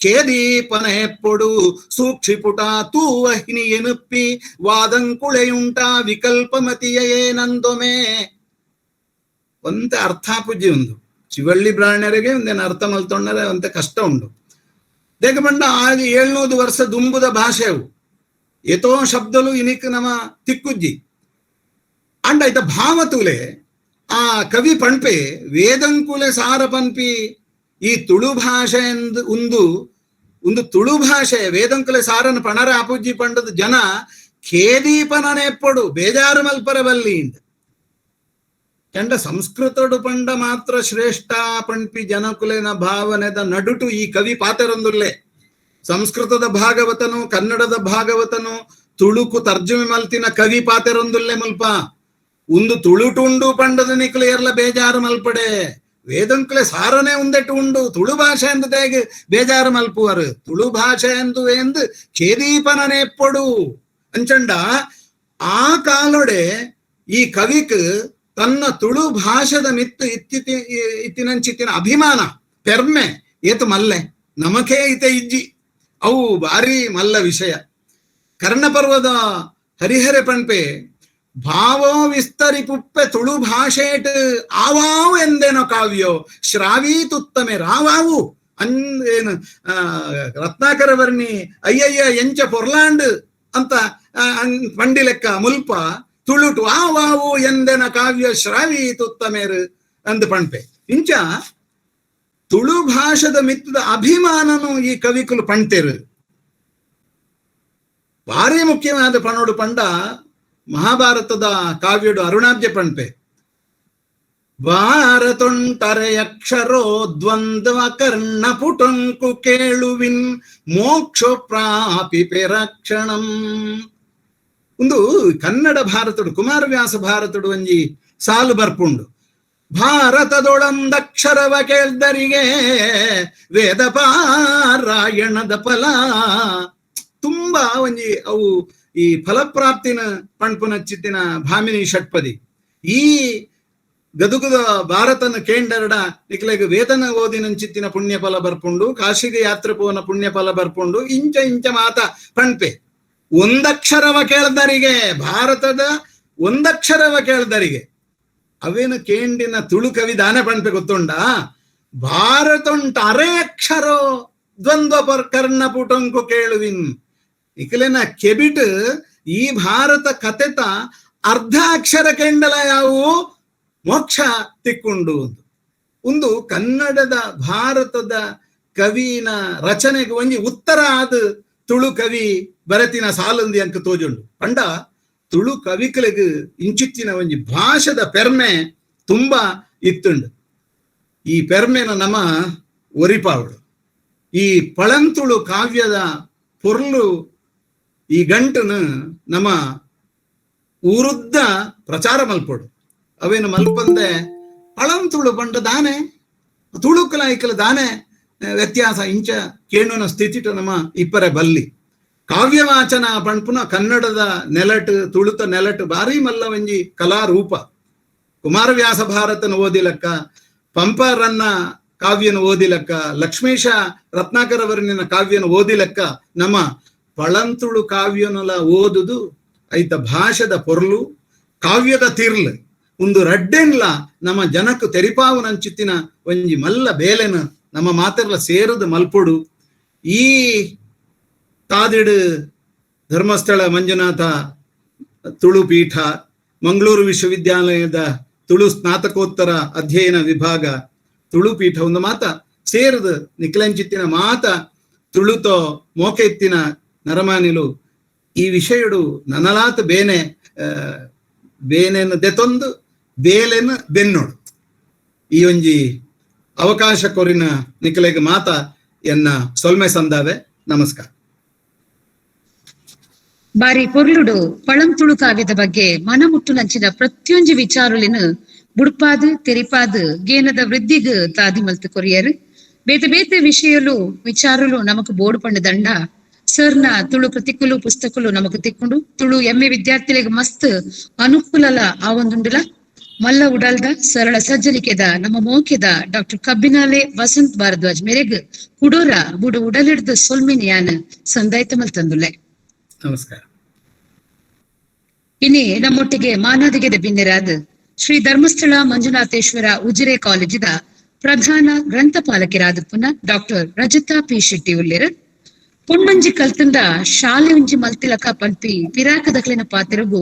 ಕೇದೀಪನೆ ಪೊಡು ಸೂಕ್ಷಿಪುಟ ತೂವಹಿನಿ ಎನುಪ್ಪಿ ವಾದಂಕುಳೆಯುಂಟ ವಿಕಲ್ಪಮತಿಯೇ ನಂದೊಮೆ. ಒಂತೆ ಅರ್ಥಾಪುಜ್ಜಿ ಉಂದು ಶಿವಳ್ಳಿ ಬ್ರಾಹ್ಮಣರಿಗೆ ಒಂದೇನು ಅರ್ಥ ಮಲ್ತೊಂಡರೆ ಒಂತೆ ಕಷ್ಟ ಉಂಡು. ದೇಕಪಂಡ ಆದಿ 700 ವರ್ಷ ದುಂಬುದ ಭಾಷೆವು ಏತೋ ಶಬ್ದಲು ಇನಿಕ್ ನಮ ತಿಕ್ಕುಜ್ಜಿ. ಅಂಡ ಐತ ಭಾವತುಲೆ ಆ ಕವಿ ಪಣ್ಪೆ ವೇದಂಕುಲೆ ಸಾರ ಪನ್ಪಿ ಈ ತುಳು ಭಾಷೆ ಎಂದು ಉಂದು ಒಂದು ತುಳು ಭಾಷೆ ವೇದಂಕುಲೆ ಸಾರನ ಪಣರ ಅಪುಜ್ಜಿ ಪಂಡದ ಜನ ಖೇದೀಪನನೆಪ್ಪಡು ಬೇಜಾರು ಮಲ್ಪರ ಬಲ್ಲಿ. ಕೆಂಡ ಸಂಸ್ಕೃತಡು ಪಂಡ ಮಾತ್ರ ಶ್ರೇಷ್ಠ ಪಣ್ಪಿ ಜನಕುಲೆನ ಭಾವನೆದ ನಡುಟು ಈ ಕವಿ ಪಾತೆರೊಂದುಲ್ಲೆ. ಸಂಸ್ಕೃತದ ಭಾಗವತನು ಕನ್ನಡದ ಭಾಗವತನು ತುಳುಕು ತರ್ಜುಮೆ ಮಲ್ತಿನ ಕವಿ ಪಾತೆರೊಂದುಲ್ಲೆ ಮುಲ್ಪ. ಉಂದು ತುಳುಟುಂಡು ಪಂಡದ ನಿಕ್ಲು ಎರ್ಲ ಬೇಜಾರು ಮಲ್ಪಡೆ, ವೇದಂಕುಲೆ ಸಾರನೆ ಉಂದೆಟ್ಟು ಉಂಡು ತುಳು ಭಾಷೆ ಎಂದು ತೇಗ್ ಬೇಜಾರು ಮಲ್ಪುವರು, ತುಳು ಭಾಷೆ ಎಂದು ಎಂದು ಖೇದೀಪನನೆಪ್ಪಡು ಅಂಚಂಡ. ಆ ಕಾಲೊಡೆ ಈ ಕವಿಕ್ ತನ್ನ ತುಳು ಭಾಷೆದ ಮಿತ್ತು ಇತ್ತಿತಿ ಇತ್ತಿನಂಚಿತ್ತಿನ ಅಭಿಮಾನ ಪೆರ್ಮೆ ಏತು ಮಲ್ಲೆ ನಮಕೇ ಇತೆ ಇಜ್ಜಿ. ಅವು ಭಾರಿ ಮಲ್ಲ ವಿಷಯ. ಕರ್ಣಪರ್ವದ ಹರಿಹರೆ ಪಣ್ಪೆ ಭಾವೋ ವಿಸ್ತರಿಪುಪ್ಪೆ ತುಳು ಭಾಷೆಟ್ ಆವಾವು ಎಂದೇನೋ ಕಾವ್ಯೋ ಶ್ರಾವೀತುತ್ತಮೆ ರಾವಾವು ಅನ್ ಏನು ರತ್ನಾಕರ ವರ್ಣಿ ಅಯ್ಯಯ್ಯ ಎಂಚ ಪೊರ್ಲಾಂಡ್ ಅಂತ ಪಂಡಿ ಲೆಕ್ಕ ಮುಲ್ಪ ತುಳುಟು ಆವಾವು ಎಂದೆನ ಕಾವ್ಯ ಶ್ರಾವೀತುತ್ತಮೇರು ಅಂದ್ ಪಣ್ಪೆ. ಇಂಚ ತುಳು ಭಾಷೆದ ಮಿತ್ತದ ಅಭಿಮಾನನು ಈ ಕವಿಕುಲು ಪಣ್ತೇರು. ಭಾರಿ ಮುಖ್ಯವಾದ ಪಣೋಡು ಪಂಡ ಮಹಾಭಾರತದ ಕಾವ್ಯಡು ಅರುಣಾಬ್ಜ ಪಣ್ಪೆ ಭಾರತೊಂಟರೆ ಅಕ್ಷರೋ ದ್ವಂದ್ವ ಕರ್ಣ ಪುಟಂಕು ಕೇಳುವಿನ್ ಮೋಕ್ಷ ಪ್ರಾಪಿ ಪೆರಕ್ಷಣಂ. ಒಂದು ಕನ್ನಡ ಭಾರತಡು ಕುಮಾರವ್ಯಾಸ ಭಾರತಡು ಒಂಜಿ ಸಾಲು ಬರ್ಪುಂಡು. ಭಾರತದೊಳಂದಕ್ಷರವ ಕೇಳ್ದರಿಗೆ ವೇದ ಪಾರಾಯಣದ ಫಲ. ತುಂಬಾ ಒಂಜಿ ಅವು ಈ ಫಲಪ್ರಾಪ್ತಿನ ಪಣ್ಪುನಚ್ಚಿತ್ತಿನ ಭಾಮಿನಿ ಷಟ್ಪದಿ. ಈ ಗದುಗದ ಭಾರತನ ಕೇಂಡರಡ ನಿಕ್ಲೆಗ್ ವೇದನ ಓದಿನಂಚಿತ್ತಿನ ಪುಣ್ಯ ಫಲ ಬರ್ಪುಂಡು, ಕಾಶಿಗೆ ಯಾತ್ರೆ ಪೋನ ಪುಣ್ಯ ಫಲ ಬರ್ಪುಂಡು, ಇಂಚ ಇಂಚ ಮಾತ ಪಣ್ಪೆ. ಒಂದಕ್ಷರವ ಕೇಳ್ದರಿಗೆ ಭಾರತದ ಒಂದಕ್ಷರವ ಕೇಳ್ದರಿಗೆ ಅವೇನು ಕೇಂಡಿನ ತುಳು ಕವಿ ದಾನೆ ಪಣ್ಪೆ ಗೊತ್ತುಂಡ. ಭಾರತೊಂಟ ಅರೆ ಅಕ್ಷರೋ ದ್ವಂದ್ವ ಪರ್ ಕರ್ಣ ಪುಟಂಕು ಕೇಳುವಿನ್. ಇಕಲೆನ ಕೆಬಿಟ್ ಈ ಭಾರತ ಕತೆತ ಅರ್ಧ ಅಕ್ಷರ ಕೆಂಡಲ ಯಾವು ಮೋಕ್ಷ ತಿಕ್ಕೊಂಡು. ಒಂದು ಕನ್ನಡದ ಭಾರತದ ಕವಿನ ರಚನೆಗೆ ಒಂಜಿ ಉತ್ತರ ಆದ ತುಳು ಕವಿ ಬರತಿನ ಸಾಲಂದಿ ಅಂಕ ತೋಜುಂಡು. ಪಂಡ ತುಳು ಕವಿಕಲಿಗೆ ಇಂಚಿತ್ತಿನ ಒಂಜಿ ಭಾಷೆದ ಪೆರ್ಮೆ ತುಂಬಾ ಇತ್ತುಂಡು. ಈ ಪೆರ್ಮೆನ ನಮ ಒರಿಪಾವಡು. ಈ ಪಳಂತುಳು ಕಾವ್ಯದ ಪೊರ್ಲು ಈ ಗಂಟನ ನಮ್ಮ ಊರುದ್ದ ಪ್ರಚಾರ ಮಲ್ಪೊಡು. ಅವೇನು ಮಲ್ಪಂದೆ ಪಳಂತುಳು ಪಂಡ ದಾನೆ ತುಳುಕಲ ಐಕಲ ದಾನೆ ವ್ಯತ್ಯಾಸ ಇಂಚ ಕೇಣುನ ಸ್ಥಿತಿಟ ನಮ್ಮ ಇಪ್ಪರೆ ಬಲ್ಲಿ. ಕಾವ್ಯವಾಚನ ಪಣ್ಪುನ ಕನ್ನಡದ ನೆಲಟ್ ತುಳುತ ನೆಲಟ್ ಭಾರಿ ಮಲ್ಲವಂಜಿ ಕಲಾರೂಪ. ಕುಮಾರವ್ಯಾಸ ಭಾರತನ ಓದಿಲಕ್ಕ, ಪಂಪರನ್ನ ಕಾವ್ಯನ ಓದಿಲಕ್ಕ, ಲಕ್ಷ್ಮೀಶ ರತ್ನಾಕರವರ್ಣಿನ ಕಾವ್ಯನ ಓದಿಲಕ್ಕ ನಮ್ಮ ಪಳಂತುಳು ಕಾವ್ಯನುಲ ಓದುದು ಐತ ಭಾಷೆದ ಪೊರ್ಲು ಕಾವ್ಯದ ತಿರ್ಲ್ ಒಂದು ರಡ್ಡೆನ್ಲ ನಮ್ಮ ಜನಕ್ಕೆ ತೆರಿಪಾವು ನಂಚಿತ್ತಿನ ಒಂಜಿ ಮಲ್ಲ ಬೇಲೆನ ನಮ್ಮ ಮಾತೆರ್ಲ ಸೇರುದು ಮಲ್ಪೊಡು. ಈ ತಾದಿಡು ಧರ್ಮಸ್ಥಳ ಮಂಜುನಾಥ ತುಳು ಪೀಠ, ಮಂಗಳೂರು ವಿಶ್ವವಿದ್ಯಾಲಯದ ತುಳು ಸ್ನಾತಕೋತ್ತರ ಅಧ್ಯಯನ ವಿಭಾಗ ತುಳು ಪೀಠ ಒಂದು ಮಾತ ಸೇರಿದ ನಿಕ್ಲಂಚಿತ್ತಿನ ಮಾತ ತುಳುತೋ ಮೋಕೆತ್ತಿನ ನರಮಾನಿಲು ಈ ವಿಷಯಡು ನನಲಾತ ಬೇನೆ ಬೇನೆನು ದೆತೊಂದು ಬೇಲೆನು ಬೆನ್ನೋಡು. ಈ ಒಂಜಿ ಅವಕಾಶ ಕೊರಿನ ನಿಕಲೆಗ್ ಮಾತ ಎನ್ನ ಸೊಲ್ಮೆ ಸಂದಾವೆ. ನಮಸ್ಕಾರ. ಬಾರಿ ಪೊರ್ಲುಡು ಪಳಂತುಳು ಕಾವ್ಯದ ಬಗ್ಗೆ ಮನಮುಟ್ಟು ನಂಚಿನ ಪ್ರತಿಯೊಂಜಿ ವಿಚಾರಲಿನ ಬುಡ್ಪಾದ್ ತೆರಿಪಾದ್ ಗೇನದ ವೃದ್ಧಿಗ್ ತಾದಿ ಮಲ್ತು ಕೊರಿಯರ್. ಬೇತೆ ಬೇತೆ ವಿಷಯಲು ವಿಚಾರಲು ನಮಕ್ ಬೋರ್ಡ್ ಪಂಡ ದಂಡ ಸರ್ನ ತುಳು ಕೃತಿಕುಲು ಪುಸ್ತಕಲು ನಮಕ್ ತಿಕ್ಕೊಂಡು ತುಳು ಎಮ್ಮೆ ವಿದ್ಯಾರ್ಥಿಗಳಿಗೆ ಮಸ್ತ್ ಅನುಕೂಲಲ ಆ ಒಂದುಂಡುಲ. ಮಲ್ಲ ಉಡಲ್ದ ಸರಳ ಸಜ್ಜನಿಕೆದ ನಮ್ಮ ಮೋಕೆದ ಡಾಕ್ಟರ್ ಕಬ್ಬಿನಾಲೆ ವಸಂತ್ ಭಾರದ್ವಾಜ್ ಮೇರೆಗ್ ಕುಡೋರ ಬುಡು ಉಡಲಿಡ್ದ ಸೊಲ್ಮಿನಿಯಾನ್ ಸಂದಾಯ್ತ ಮಲ್ತಂದುಲ್ಲೆ. ನಮಸ್ಕಾರ. ಇನಿ ನಮ್ಮೊಟ್ಟಿಗೆ ಮಾನಾದಿಗೆದ ಬಿನ್ನೆರಾದ ಶ್ರೀ ಧರ್ಮಸ್ಥಳ ಮಂಜುನಾಥೇಶ್ವರ ಉಜಿರೆ ಕಾಲೇಜಿದ ಪ್ರಧಾನ ಗ್ರಂಥಪಾಲಕರಾದ ಪುನಃ ಡಾಕ್ಟರ್ ರಜಿತಾ ಪಿ ಶೆಟ್ಟಿ ಉಲ್ಲೇರು. ಪೊಣ್ಣೊಂಜಿ ಕಲ್ತಂದ ಶಾಲೆ ಒಂಜಿ ಮಲ್ತಿಲಕ ಪನ್ಪಿ ಪಿರಾಕದಕ್ಲಿನ ಪಾತಿರಗು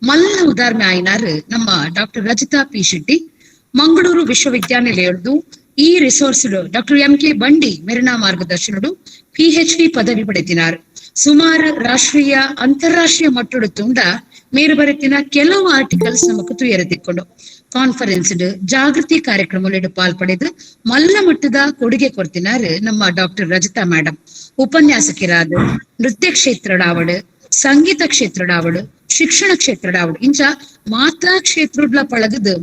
ಮಲ್ಲ ಉದಾಹರಣೆ ಆಯ್ನಾರು ನಮ್ಮ ಡಾಕ್ಟರ್ ರಜಿತಾ ಪಿ ಶೆಟ್ಟಿ. ಮಂಗಳೂರು ವಿಶ್ವವಿದ್ಯಾನಿಲಯದ್ದು ಈ resource doctor M K ಬಂಡಿ ಮೆರಿನಾ ಮಾರ್ಗದರ್ಶನಡು ಪಿಎಚ್ಡಿ ಪದವಿ ಪಡೆದಿನಾರು. ಸುಮಾರು ರಾಷ್ಟ್ರೀಯ ಅಂತಾರಾಷ್ಟ್ರೀಯ ಮಟ್ಟದ ತುಂಡ ಮೇರು ಬರೆತಿನ ಕೆಲವು ಆರ್ಟಿಕಲ್ಸ್ ನಮಕ್ ತುಯರದಿಕ್ಕೊಂಡು ಕಾನ್ಫರೆನ್ಸ್ ಜಾಗೃತಿ ಕಾರ್ಯಕ್ರಮಗಳು ಪಾಲ್ಪಡೆದು ಮಲ್ಲ ಮಟ್ಟದ ಕೊಡುಗೆ ಕೊಡ್ತಿನಾರು ನಮ್ಮ ಡಾಕ್ಟರ್ ರಜಿತಾ ಮೇಡಮ್. ಉಪನ್ಯಾಸಕಿರಾದ ನೃತ್ಯ ಕ್ಷೇತ್ರಡಾವಡು, ಸಂಗೀತ ಕ್ಷೇತ್ರಡಾವಡು, ಶಿಕ್ಷಣ ಕ್ಷೇತ್ರಡಾವಡು ಇಂಚ ಮಾತಾ ಕ್ಷೇತ್ರಡ್ಲ ಪಳಗದು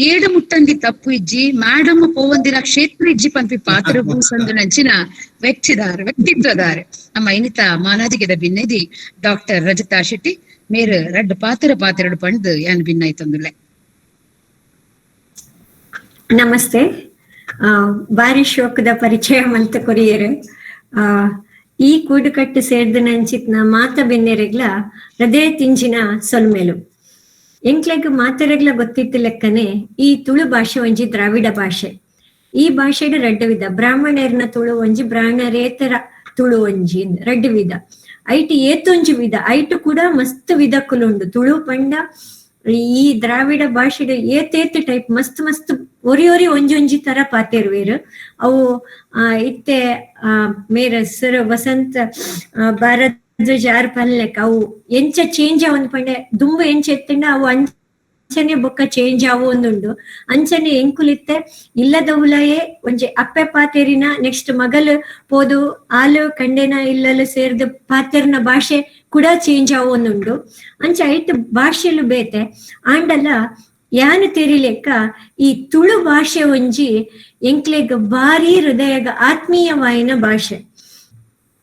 ಏಡು ಮುಟ್ಟಂದಿ ತಪ್ಪು ಇಜ್ಜಿ ಮೇಡಮ್ ಪೋವಂದಿನ ಕ್ಷೇತ್ರ ಇಜ್ಜಿ ಪನ್ಪಿ ಪಾತ್ರ ಭೂಸಂದು ನಂಚಿನ ವ್ಯಕ್ತಿದಾರ ವ್ಯಕ್ತಿತ್ವದಾರೆ ನಮ್ಮ ಇನಿತ ಮಾನಾದಿಗೆದ ಬಿನ್ನೆದಿ ಡಾಕ್ಟರ್ ರಜಿತಾ ಶೆಟ್ಟಿ ಮೇರು ರಡ್ಡು ಪಾತ್ರ ಪಾತ್ರಡು ಪಂಡು ಯಾನ್ ಭಿನ್ನಾಯ್ತಂದುಲ್ಲೆ. ನಮಸ್ತೆ. ಬಾರಿ ಶೋಕದ ಪರಿಚಯ ಮಲ್ತ ಕೊರಿಯರು. ಈ ಕೂಡುಕಟ್ಟು ಸೇರ್ದ ನಂಚಿತ್ನ ಮಾತ ಬೆನ್ನೆರೆಗ್ಲ ಹೃದಯ ತಿಂಜಿನ ಸೊಲ್ಮೆಲು. ಎಂಕ್ಲೆಗ್ ಮಾತರೆಗ್ಲ ಗೊತ್ತಿತ್ತು ಲೆಕ್ಕನೆ ಈ ತುಳು ಭಾಷೆ ಒಂಜಿ ದ್ರಾವಿಡ ಭಾಷೆ. ಈ ಭಾಷೆಡ್ ರಡ್ಡು ವಿಧ, ಬ್ರಾಹ್ಮಣರ್ನ ತುಳು ಒಂಜಿ, ಬ್ರಾಹ್ಮಣರೇತರ ತುಳು ಒಂಜಿ, ರಡ್ಡು ವಿಧ. ಐಟ್ ಏತೊಂಜಿ ವಿಧ, ಐಟ್ ಕೂಡ ಮಸ್ತ್ ವಿಧಕ್ಕುಲುಂಡು. ತುಳು ಪಂಡ ಈ ದ್ರಾವಿಡ ಭಾಷೆಡ್ ಏತೇತ್ ಟೈಪ್ ಮಸ್ತ್ ಮಸ್ತ್ ಒರಿ ಒರಿ ಒಂಜೊಂಜಿ ತರ ಪಾತೆರ್ವೇರು. ಅವು ಇತ್ತೆ ಮೇರ ಸರ್ ವಸಂತ ಭಾರದ್ವಾಜ್ ಆರ್ ಪನ್ಲೆಕ್ಕ ಅವು ಎಂಚ ಚೇಂಜ್ ಆವೊಂದು ಪಂಡ ದುಂಬು ಎಂಚ ಎತ್ತಂಡ ಅವು ಅಂಚನೆ ಬೊಕ್ಕ ಚೇಂಜ್ ಆವೊಂದುಂಡು. ಅಂಚನೆ ಎಂಕುಲಿತ್ತೆ ಇಲ್ಲದ ಉಲಯೇ ಒಂಜಿ ಅಪ್ಪೆ ಪಾತೆರಿನ ನೆಕ್ಸ್ಟ್ ಮಗಲು ಪೋದು ಆಲು ಕಂಡೆನ ಇಲ್ಲಲು ಸೇರ್ದು ಪಾತೆರ್ನ ಭಾಷೆ ಕೂಡ ಚೇಂಜ್ ಆವೊಂದುಂಡು. ಅಂಚ ಐಟ್ ಭಾಷೆಲು ಬೇತೆ ಆಂಡಲ ಯಾನು ತೆರಿಲೆಕ್ಕ ಈ ತುಳು ಭಾಷೆ ಒಂಜಿ ಎಂಕ್ಲೆಗ್ ಭಾರಿ ಹೃದಯಗ ಆತ್ಮೀಯವಾಯಿನ ಭಾಷೆ.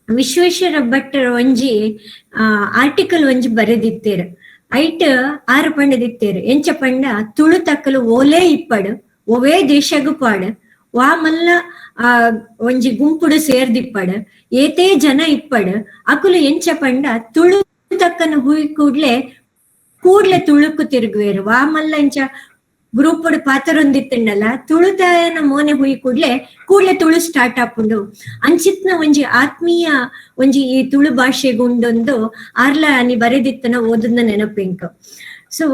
ವಿಶ್ವೇಶ್ವರ ಭಟ್ಟರ ಒಂಜಿ ಆರ್ಟಿಕಲ್ ಒಂಜಿ ಬರೆದಿತ್ತೇರು. ಐಟ್ ಆರು ಪಂಡದಿತ್ತೇರು ಎಂಚ ಪಂಡ ತುಳು ತಕ್ಕಲು ಓಲೇ ಇಪ್ಪಡು ಒವೇ ದೇಶಗು ಪಾಡು ವಾ ಮಲ್ಲ ಒಂಜಿ ಗುಂಪುಡು ಸೇರ್ದಿಪ್ಪಡು ಏತೇ ಜನ ಇಪ್ಪಡು ಅಕುಲು ಎಂಚ ಪಂಡ ತುಳು ತಕ್ಕನ ಹುಯ್ ಕೂಡ್ಲೆ ಕೂಡ್ಲೆ ತುಳುಕು ತಿರುಗುವೇರು. ವಾ ಮಲ್ಲ ಎಂಚ ಗ್ರೂಪ್ ಪಾತರೊಂದಿತ್ತಂಡಲ್ಲ ತುಳುತಾಯನ ಮೋನೆ ಹುಯ್ ಕೂಡ್ಲೆ ಕೂಡ್ಲೆ ತುಳು ಸ್ಟಾರ್ಟ್ ಆಪುಂಡು. ಅಂಚಿತ್ನ ಒಂಜಿ ಆತ್ಮೀಯ ಒಂಜಿ ಈ ತುಳು ಭಾಷೆಗುಂಡೊಂದು ಆರ್ಲ ನೀ ಬರೆದಿತ್ತನ ಓದನ್ನ ನೆನಪಿಂಕ. ಸೊ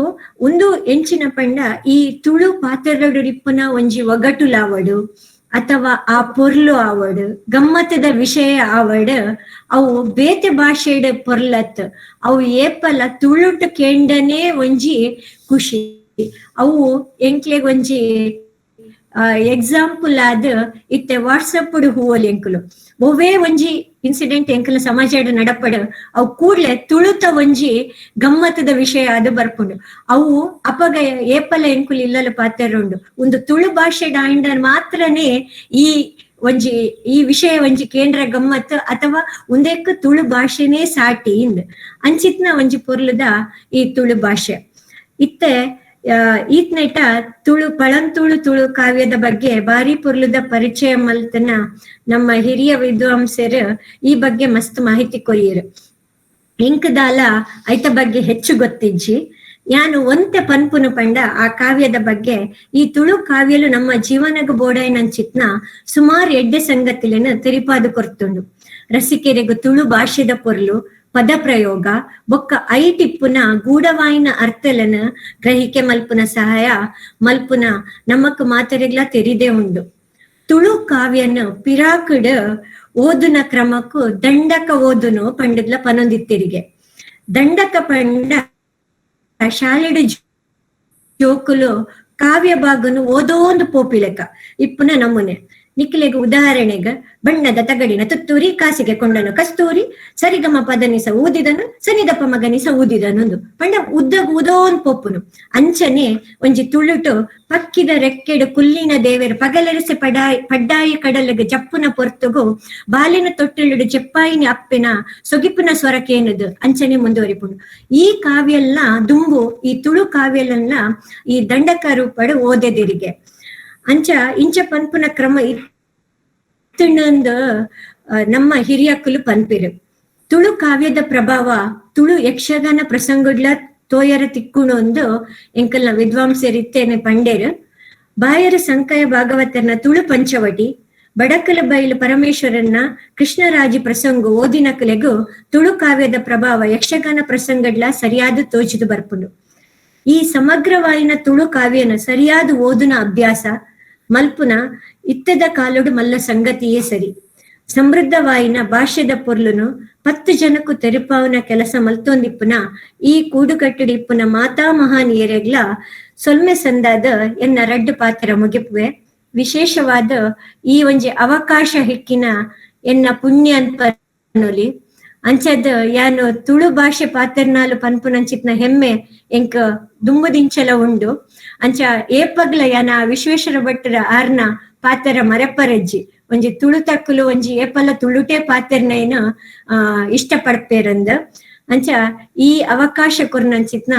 ಒಂದು ಎಂಚಿನ ಪಂಡ ಈ ತುಳು ಪಾತ್ರರಿಪ್ಪನ ಒಂಜಿ ಒಗಟುಲಾವಡು ಅಥವಾ ಆ ಪೊರ್ಲು ಆವಡು ಗಮ್ಮತ್ತದ ವಿಷಯ ಆವಡು ಅವು ಬೇತೆ ಭಾಷೆಡ್ ಪೊರ್ಲತ್ ಅವು ಏಪಲ ತುಳುಟು ಕೇಂಡನೆ ಒಂಜಿ ಖುಷಿ. ಅವು ಎಂಕ್ಲೆಗ್ ಒಂಜಿ ಎಕ್ಸಾಂಪಲ್ ಆದ್ ಇತ್ತೆ ವಾಟ್ಸಪ್ ಹೂವಲ್ ಎಂಕುಲು ಒವ್ವೇ ಒಂಜಿ ಇನ್ಸಿಡೆಂಟ್ ಎಂಕುಲು ಸಮಾಜ ನಡಪಡು ಅವು ಕೂಡ್ಲೆ ತುಳುತ ಒಂಜಿ ಗಮ್ಮತ್ತದ ವಿಷಯ ಅದು ಬರ್ಪುಂಡು. ಅವು ಅಪಗ ಏಪಲ ಎಂಕುಲು ಇಲ್ಲಲು ಪಾತೆರುಂಡು. ಒಂದು ತುಳು ಭಾಷೆ ಆಂಡ ಮಾತ್ರನೇ ಈ ಒಂಜಿ ಈ ವಿಷಯ ಒಂಜಿ ಕೇಂದ್ರ ಗಮ್ಮತ್ತು ಅಥವಾ ಒಂದೇಕ್ ತುಳು ಭಾಷೆನೇ ಸಾಟಿ ಇಂದ್ ಅಂಚಿತ್ನ ಒಂಜಿ ಪೊರ್ಲುದ ಈ ತುಳು ಭಾಷೆ. ಇತ್ತೆ ಈತ್ನೆಟ ತುಳು ಪಳಂತುಳು ತುಳು ಕಾವ್ಯದ ಬಗ್ಗೆ ಬಾರಿ ಪೊರ್ಲುದ ಪರಿಚಯ ಮಲ್ತನ ನಮ್ಮ ಹಿರಿಯ ವಿದ್ವಾಂಸರು ಈ ಬಗ್ಗೆ ಮಸ್ತ್ ಮಾಹಿತಿ ಕೊರಿಯರು. ಇಂಕದಾಲ ಐತ ಬಗ್ಗೆ ಹೆಚ್ಚು ಗೊತ್ತಿಜ್ಜಿ. ಯಾನು ಒಂತೆ ಪನ್ಪುನು ಪಂಡ ಆ ಕಾವ್ಯದ ಬಗ್ಗೆ ಈ ತುಳು ಕಾವ್ಯಲು ನಮ್ಮ ಜೀವನಗ ಬೋಡೈನಂಚಿತ್ನ ಸುಮಾರು ಎಡ್ಡೆ ಸಂಗತಿಲೆನ ತೆರಿಪಾದು ಕೊರ್ತುಂಡು. ರಸಿಕೆರೆಗು ತುಳು ಭಾಷೆದ ಪೊರ್ಲು ಪದ ಪ್ರಯೋಗ ಬೊಕ್ಕ ಐಟಿಪ್ಪುನ ಗೂಢವಾಯಿನ ಅರ್ಥಲನ ಗ್ರಹಿಕೆ ಮಲ್ಪುನ ಸಹಾಯ ಮಲ್ಪುನ ನಮಕ್ ಮಾತರೆಗ್ಲ ತೆರಿದೆ ಉಂಡು. ತುಳು ಕಾವ್ಯನ ಪಿರಾಕುಡ್ ಓದುನ ಕ್ರಮಕ್ಕೂ ದಂಡಕ ಓದುನು ಪಂಡದ್ಲ ಪನೊಂದಿತ್ತಿರಿಗೆ. ದಂಡಕ ಪಂಡ ಶಾಲೆಡು ಜೋಕುಲು ಕಾವ್ಯ ಭಾಗನು ಓದೋಂದು ಪೋಪಿಲೆಕ ಇಪ್ಪುನ ನಮೂನೆ. ನಿಕ್ಲೆಗ್ ಉದಾಹರಣೆಗ ಬಣ್ಣದ ತಗಡಿನ ತುತ್ತೂರಿ ಕಾಸಿಗೆ ಕೊಂಡನು ಕಸ್ತೂರಿ ಸರಿಗಮ ಪದನಿಸ ಊದಿದನು ಸನಿದಪ್ಪ ಮಗನಿಸ ಊದಿದನು ಪಂಡ ಉದ್ದ ಊದೋನ್ ಪೊಪ್ಪುನು. ಅಂಚನೆ ಒಂಜಿ ತುಳುಟು ಪಕ್ಕಿದ ರೆಕ್ಕೆಡು ಕುಲ್ಲಿನ ದೇವೆರ್ ಪಗಲರಿಸೆ ಪಡ್ಡಾಯಿ ಕಡಲಗ ಜಪ್ಪುನ ಪೊರ್ತುಗು ಬಾಲಿನ ತೊಟ್ಟಿಲುಡು ಜಪ್ಪಾಯಿನ ಅಪ್ಪೆನ ಸೊಗಿಪುನ ಸ್ವರಕೇನದು ಅಂಚನೆ ಮುಂದುವರಿಪುಂಡು. ಈ ಕಾವ್ಯಲ್ಲ ದುಂಬು ಈ ತುಳು ಕಾವ್ಯಲನ್ನ ಈ ದಂಡಕ ರೂಪಡು ಓದೆದಿರಿಗೆ ಅಂಚ ಇಂಚ ಪನ್ಪುನ ಕ್ರಮ ಇತ್ತುಂಡು ನಮ್ಮ ಹಿರಿಯಕ್ಕಲು ಪನ್ಪಿರು. ತುಳು ಕಾವ್ಯದ ಪ್ರಭಾವ ತುಳು ಯಕ್ಷಗಾನ ಪ್ರಸಂಗಡ್ಲ ತೋಯರ ತಿಕ್ಕುಣೊಂದು ಎಂಕಲ್ನ ವಿದ್ವಾಂಸರಿತ್ತೇನೆ ಪಂಡೇರು. ಬಾಯರ ಸಂಕಯ ಭಾಗವತರ್ನ ತುಳು ಪಂಚವಟಿ, ಬಡಕಲ ಬೈಲು ಪರಮೇಶ್ವರನ್ನ ಕೃಷ್ಣರಾಜ ಪ್ರಸಂಗ ಓದಿನಕಲೆಗೂ ತುಳು ಕಾವ್ಯದ ಪ್ರಭಾವ ಯಕ್ಷಗಾನ ಪ್ರಸಂಗಡ್ಲ ಸರಿಯಾದ ತೋಚಿದು ಬರ್ಪುಂಡು. ಈ ಸಮಗ್ರವಾಯಿನ ತುಳು ಕಾವ್ಯನ ಸರಿಯಾದ ಓದುನ ಅಭ್ಯಾಸ ಮಲ್ಪುನ ಇತ್ತದ ಕಾಲೋಡು ಮಲ್ಲ ಸಂಗತಿಯೇ ಸರಿ. ಸಮೃದ್ಧವಾಯಿನ ಭಾಷ್ಯದ ಪೊರ್ಲುನು 10 ಜನಕ್ಕೂ ತೆರುಪಾವನ ಕೆಲಸ ಮಲ್ತೊಂದಿಪ್ಪುನ ಈ ಕೂಡುಕಟ್ಟಡಿ ಇಪ್ಪುನ ಮಾತಾ ಮಹಾನೀಯರೆಗ್ಲ ಸೊಲ್ಮೆ ಸಂದಾದ ಎನ್ನ ರಡ್ಡು ಪಾತ್ರ ಮುಗಿಪುವೆ. ವಿಶೇಷವಾದ ಈ ಒಂಜಿ ಅವಕಾಶ ಹಿಕ್ಕಿನ ಎನ್ನ ಪುಣ್ಯ ಅನ್ಪನೊಲಿ ಅಂಚದ ಯಾನು ತುಳು ಭಾಷೆ ಪಾತ್ರನಾಲು ಪನ್ಪುನಂಚಿತ್ನ ಹೆಮ್ಮೆ ಎಂಕ ದುಂಬುದಿಂಚಲ ಉಂಡು. ಅಂಚ ಏಪಗ್ಲ ಯಾನ ವಿಶ್ವೇಶ್ವರ ಭಟ್ಟರ ಆರ್ನ ಪಾತ್ರ ಮರಪರಜ್ಜಿ ಒಂಜಿ ತುಳು ತಕ್ಕಲು ಒಂಜಿ ಏಪಲ ತುಳುಟೇ ಪಾತ್ರನೈನ ಇಷ್ಟ ಪಡ್ಪೇರಂದ. ಅಂಚ ಈ ಅವಕಾಶ ಕೊರ್ನಂಚಿತ್ನ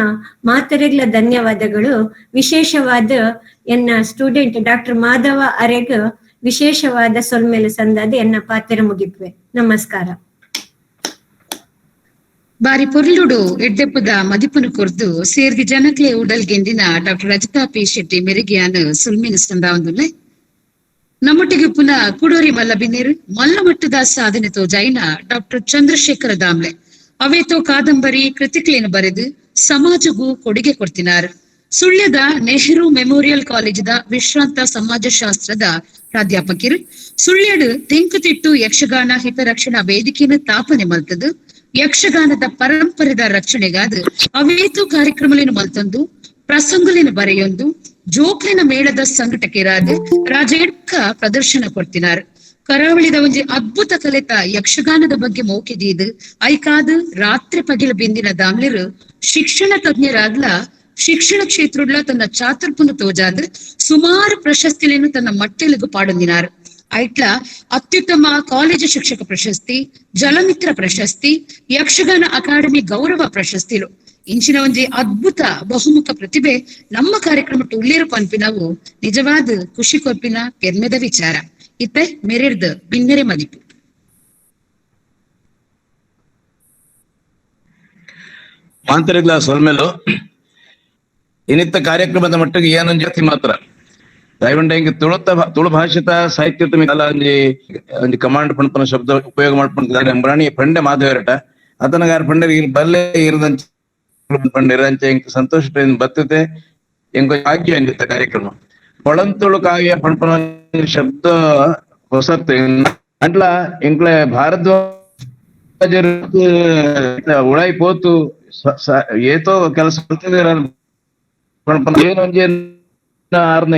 ಮಾತರೆಗ್ಲ ಧನ್ಯವಾದಗಳು. ವಿಶೇಷವಾದ ಎನ್ನ ಸ್ಟೂಡೆಂಟ್ ಡಾಕ್ಟರ್ ಮಾಧವ ಅರೆಗ್ ವಿಶೇಷವಾದ ಸೊಲ್ಮೇಲೆ ಸಂದಾದ ಎನ್ನ ಪಾತ್ರ ಮುಗಿಪುವೆ. ನಮಸ್ಕಾರ. ಬಾರಿ ಪೊರ್ಲುಡು ಎಡ್ಡೆಪ್ಪದ ಮದಿಪುನು ಕೊರ್ದು ಸೇರ್ದಿ ಜನಕ್ಲೆ ಉಡಲ್ಗೆಂದಿನ ಡಾಕ್ಟರ್ ರಜಿತಾ ಪಿ ಶೆಟ್ಟಿ ಮೆರಿಗಿಯಾನ್ ಸುಲ್ಮಿನ ಸಂದಾವಂದುಲ್ಲೆ. ನಮ್ಮೊಟ್ಟಿಗೆ ಪುನಃ ಕುಡೋರಿ ಮಲ್ಲ ಬಿನ್ನೇರು ಮಲ್ಲ ಮಟ್ಟದ ಸಾಧನೆ ತೋಜಾಯಿನ ಡಾಕ್ಟರ್ ಚಂದ್ರಶೇಖರ ದಾಮ್ಲೆ ಅವೇತೋ ಕಾದಂಬರಿ ಕೃತಿಕ್ಲೇನು ಬರೆದು ಸಮಾಜಗೂ ಕೊಡುಗೆ ಕೊಡ್ತಿನಾರ್. ಸುಳ್ಯದ ನೆಹರು ಮೆಮೋರಿಯಲ್ ಕಾಲೇಜಿದ ವಿಶ್ರಾಂತ ಸಮಾಜಶಾಸ್ತ್ರದ ಪ್ರಾಧ್ಯಾಪಕರು. ಸುಳ್ಯಡು ತೆಂಕುತಿಟ್ಟು ಯಕ್ಷಗಾನ ಹಿತರಕ್ಷಣಾ ವೇದಿಕೆಯನ್ನು ತಾಪನೆ ಮಲ್ತದು ಯಕ್ಷಗಾನದ ಪರಂಪರೆದ ರಕ್ಷಣೆಗಾದ ಅವೇತು ಕಾರ್ಯಕ್ರಮಲೇನು ಮಲ್ತಂದು ಪ್ರಸಂಗಲೇನು ಬರೆಯೊಂದು ಜೋಕ್ಲಿನ ಮೇಳದ ಸಂಘಟಕರಾದ ರಾಜೇಡ್ಕ ಪ್ರದರ್ಶನ ಕೊಡ್ತಿನಾರ್. ಕರಾವಳಿದ ಒಂಜಿ ಅದ್ಭುತ ಕಲೆತ ಯಕ್ಷಗಾನದ ಬಗ್ಗೆ ಮೋಕೆದೀದು ಐಕಾದ ರಾತ್ರಿ ಪಗಿಲ ಬಿಂದಿನ ದಾಮ್ಲಿರು ಶಿಕ್ಷಣ ತಜ್ಞರಾದ್ಲ ಶಿಕ್ಷಣ ಕ್ಷೇತ್ರಡ್ಲ ತನ್ನ ಚಾತುರ್ಪುನ ತೋಜಾದ ಸುಮಾರು ಪ್ರಶಸ್ತಿಗಳನ್ನು ತನ್ನ ಮಟ್ಟೆಲಿಗೂ ಪಾಡೊಂದಿನಾರ್. ಐಟ್ಲ ಅತ್ಯುತ್ತಮ ಕಾಲೇಜು ಶಿಕ್ಷಕ ಪ್ರಶಸ್ತಿ, ಜಲಮಿತ್ರ ಪ್ರಶಸ್ತಿ, ಯಕ್ಷಗಾನ ಅಕಾಡೆಮಿ ಗೌರವ ಪ್ರಶಸ್ತಿಲು ಇಂಚಿನ ಒಂಜಿ ಅದ್ಭುತ ಬಹುಮುಖ ಪ್ರತಿಭೆ ನಮ್ಮ ಕಾರ್ಯಕ್ರಮ ಉಳ್ಳೇರು ಪನ್ಪಿನವು ನಿಜವಾದ ಖುಷಿ ಕೊರ್ಪಿನ ಪೆರ್ಮೆದ ವಿಚಾರ. ಇತ್ತೆ ಮೆರೆರ್ದ ಬಿನ್ನೆರೆ ಮದಿಪು. ಮಾಂತರಿಗ್ಲ ಸೊಲ್ಮೇಲು ಇನ್ನಿತ್ತ ಕಾರ್ಯಕ್ರಮದ ಮಟ್ಟಿಗೆ ಏನೊಂದು ಜಾತಿ ಮಾತ್ರ ದಯವಂಡ ಹಿಂಗೆ ತುಳು ಭಾಷಿತ ಸಾಹಿತ್ಯದ ಮೇಲೆ ಒಂಜಿ ಒಂಜಿ ಕಮಾಂಡ್ ಪಣಪನ ಶಬ್ದ ಉಪಯೋಗ ಮಾಡ್ಕೊಂಡು ಅಂಬರಾಣಿ ಪಂಡೆ ಮಾಧವರಟ ಅತನಗಾರ ಪಂಡೆ ಬಲ್ಲೆ ಇರದಂಚ ಪಂಡಿರಂಚ ಇಂಕ ಸಂತೋಷ ಬರ್ತತೆ ಎಂಕ ಭಾಗ್ಯ ಎಂದಿತ್ತ ಕಾರ್ಯಕ್ರಮ. ಪೊಳಂತುಳು ಕಾವ್ಯ ಪಣಪನ ಶಬ್ದ ಹೊಸತ್ತು ಅಂಟ್ಲ ಎಂಕ್ಲೆ ಭಾರದ್ವಾಜ ಉಳಾಯಿ ಪೋತು ಏತೋ ಕೆಲಸ ಏನೊಂಜಿ ಆರ್ನ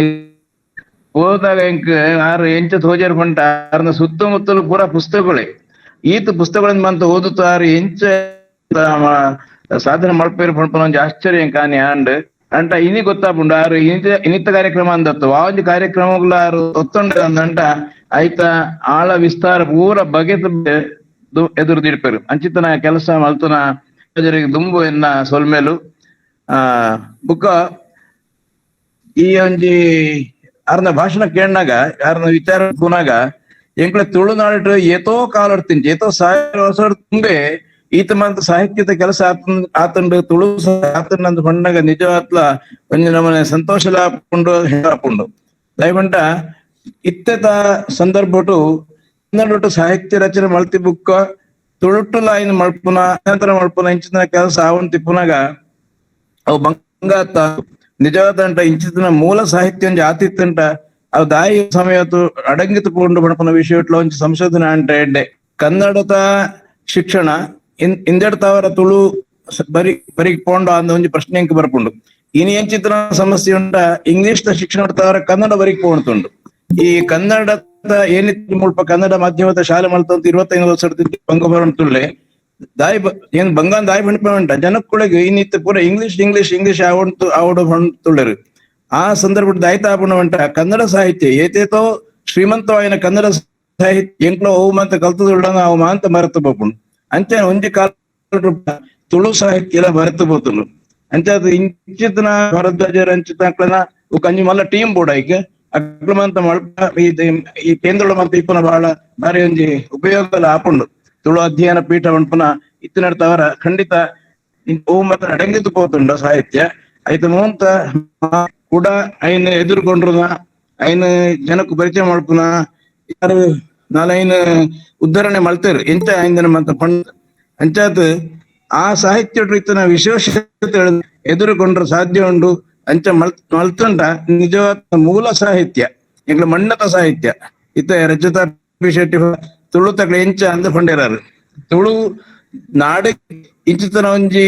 ಹೋದಾಗ ಎಂಕ್ ಆರು ಎಂಚ ತೋಜರ್ ಪಂಟ ಆರ್ನ ಸುತ್ತಮುತ್ತಲು ಪೂರ ಪುಸ್ತಕಗಳೇ. ಈತ ಪುಸ್ತಕಗಳಿಂದ ಮಂತ ಓದುತ್ತ ಆರು ಎಂಚ ಸಾಧನೆ ಮಲ್ಪೇರು ಪಣಪನ ಒಂಜಿ ಆಶ್ಚರ್ಯ ಕಾನಿ ಆಂಡ್ ಅಂಟ ಇನಿ ಗೊತ್ತಾಪುಂಡು ಆರು ಇನ್ನಿತ ಕಾರ್ಯಕ್ರಮ ಅಂದತ್ತು ಆ ಒಂಜಿ ಕಾರ್ಯಕ್ರಮಗಳ ಆರು ಒತ್ತೊಂಡ ಅಂದಂಟ ಆಯ್ತ ಆಳ ವಿಸ್ತಾರ ಪೂರ ಬಗೆ ಎದುರು ದಿಡ್ಪೇರು ಅಂಚಿತನ ಕೆಲಸ ಮಲ್ತನ ದುಂಬು ಎನ್ನ ಸೊಲ್ಮೇಲು. ಬುಕ್ಕ ಈ ಒಂಜಿ ಆರ್ನ ಭಾಷಣ ಕೇಳಿನಾಗ ಆರ್ನ ವಿಚಾರ ಕೂನಾಗ ಎಂಕ್ಲೆ ತುಳುನಾಡು ಏತೋ ಕಾಲಡ್ತೀನಿ ಏತೋ ಸಾವಿರ ವರ್ಷ ತುಂಬೆ ಈತ ಮಂತ ಸಾಹಿತ್ಯದ ಕೆಲಸ ಆತಂಡು ತುಳು ಆತಂಡ ಪಂಡಾಗ ನಿಜವಾತ್ಲ ಒಂಜಿ ನಮನೆ ಸಂತೋಷ ಲಾಪುಂಡು ಹೇಳಾಪುಂಡು. ದಯವಂಟ ಇತ್ತೆತ ಸಂದರ್ಭಟು ಕನ್ನಡ ಸಾಹಿತ್ಯ ರಚನೆ ಮಲ್ತಿ ಬುಕ್ಕ ತುಳುಟ್ಟು ಲಾಯಿನ ಮಲ್ಪುನ ನಂತರ ಮಲ್ಪುನ ಇಂಚಿನ ಕೆಲಸ ಆವಂತಿ ಪುನಗ ಅವು ಬಂಗಾತ ನಿಜವಾದಂಟ ಇಂಚಿನ ಮೂಲ ಸಾಹಿತ್ಯ ಒಂಜಿ ಆತಿತ್ತಂಟ ಅವು ದಾಯಿ ಸಮಯ ಅಡಂಗಿತ ಪೂಂಡು ಬಣಪನ ವಿಷಯ ಒಂಜಿ ಸಂಶೋಧನೆ ಅಂಟ ಎಡ್ಡೆ ಕನ್ನಡದ ಶಿಕ್ಷಣ ಇಂದೆಡ್ತಾವರ ತುಳು ಬರಿ ಬರಿ ಪೋಂಡ ಅಂದ ಒಂಜಿ ಪ್ರಶ್ನೆ ಅಂಕ ಬರ್ಪುಂಡು. ಇನಿ ಎಂಚಿತ್ರ ಸಮಸ್ಯೆ ಉಂಟ ಇಂಗ್ಲಿಷ್ ದ ಶಿಕ್ಷಣ ತಾವರ ಕನ್ನಡ ಬರಿ ಪೋಣ್ತುಂಡು. ಈ ಕನ್ನಡ ಏನಿತ್ತು ಮುಲ್ಪ ಕನ್ನಡ ಮಾಧ್ಯಮದ ಶಾಲೆ ಮಲ್ತಂತ 25 ವರ್ಷ ಬಂಗ ಬರಂತುಳ್ಳೆ ದಾಯಿ ಏನ್ ಬಂಗಾನ್ ದಾಯಿ ಬಣ್ಣ ಉಂಟ ಜನಕ್ಕುಳಗೆ ಇನ್ನಿತ್ತು ಪೂರ English English English ಆವಡ್ತು ಆವಡು ಹೊಂಟುಳ್ಳರು. ಆ ಸಂದರ್ಭ ದಾಯಿತಾಪಣ ಉಂಟ ಕನ್ನಡ ಸಾಹಿತ್ಯ ಏತೇತೋ ಶ್ರೀಮಂತವಾಯಿನ ಕನ್ನಡ ಸಾಹಿತ್ಯ ಎಂಕ್ಲೋ ಅವು ಮಂತ ಕಲ್ತದುಳ್ಳ ಅವು ಮಾಂತ ಮರೆತು ಬೋಪುಂಡು. ಅಂಚೆ ಒಂಜಿ ಕಾಲ ತುಳು ಸಾಹಿತ್ಯ ಎಲ್ಲ ಮರೆತು ಬೋತುಂಡು. ಅಂಚೆ ಅದು ಇಂಚಿತನ ಭರದ್ವಾಜರ ಅಂಚಿತ ಕಂಜಿ ಮಲ್ಲ ಟೀಮ್ ಬೋರ್ಡ್ ಐಕ್ ಅಕ್ರಮಂತ ಮಲ್ಪ ಈ ಕೇಂದ್ರ ಮಂತ ಇಪ್ಪನ ಬಹಳ ಭಾರಿ ಒಂಜಿ ಉಪಯೋಗ ಆಪುಂಡು. ತುಳು ಅಧ್ಯಯನ ಪೀಠ ಉಂಪುನ ಇತ್ತಿನಡ್ತವರ ಖಂಡಿತ ಓ ಮಾತ್ರ ಅಡಂಗಿದ್ದು ಪೋತುಂಡ ಸಾಹಿತ್ಯ ಐತ ಮೂಂತ ಕೂಡ ಐನ್ ಎದುರುಕೊಂಡ್ರುನ ಐನ್ ಜನಕ್ಕೂ ಪರಿಚಯ ಮಾಡ್ಪುನ ಯಾರು ನಾಲೈನ್ ಉದ್ಧರಣೆ ಮಲ್ತೇರು ಎಂಚ ಐಂದನ ಮಂತ ಪಂಡ್ ಅಂಚಾತ್ ಆ ಸಾಹಿತ್ಯ ಇತ್ತನ ವಿಶೇಷತೆ ಎದುರುಕೊಂಡ್ರೆ ಸಾಧ್ಯ ಉಂಡು. ಅಂಚ ಮಲ್ತುಂಡ ನಿಜವಾದ ಮೂಲ ಸಾಹಿತ್ಯ ಎಂಗ್ಲ ಮಣ್ಣತ ಸಾಹಿತ್ಯ ಇತ್ತ ರಜತಾ ಪಿ ಶೆಟ್ಟಿ ತುಳು ತಗಳ ಎಂಚ ಅಂದ ಪಂಡೇರಾರು ತುಳು ನಾಡೆ ಇಂಚಿತನ ಒಂಜಿ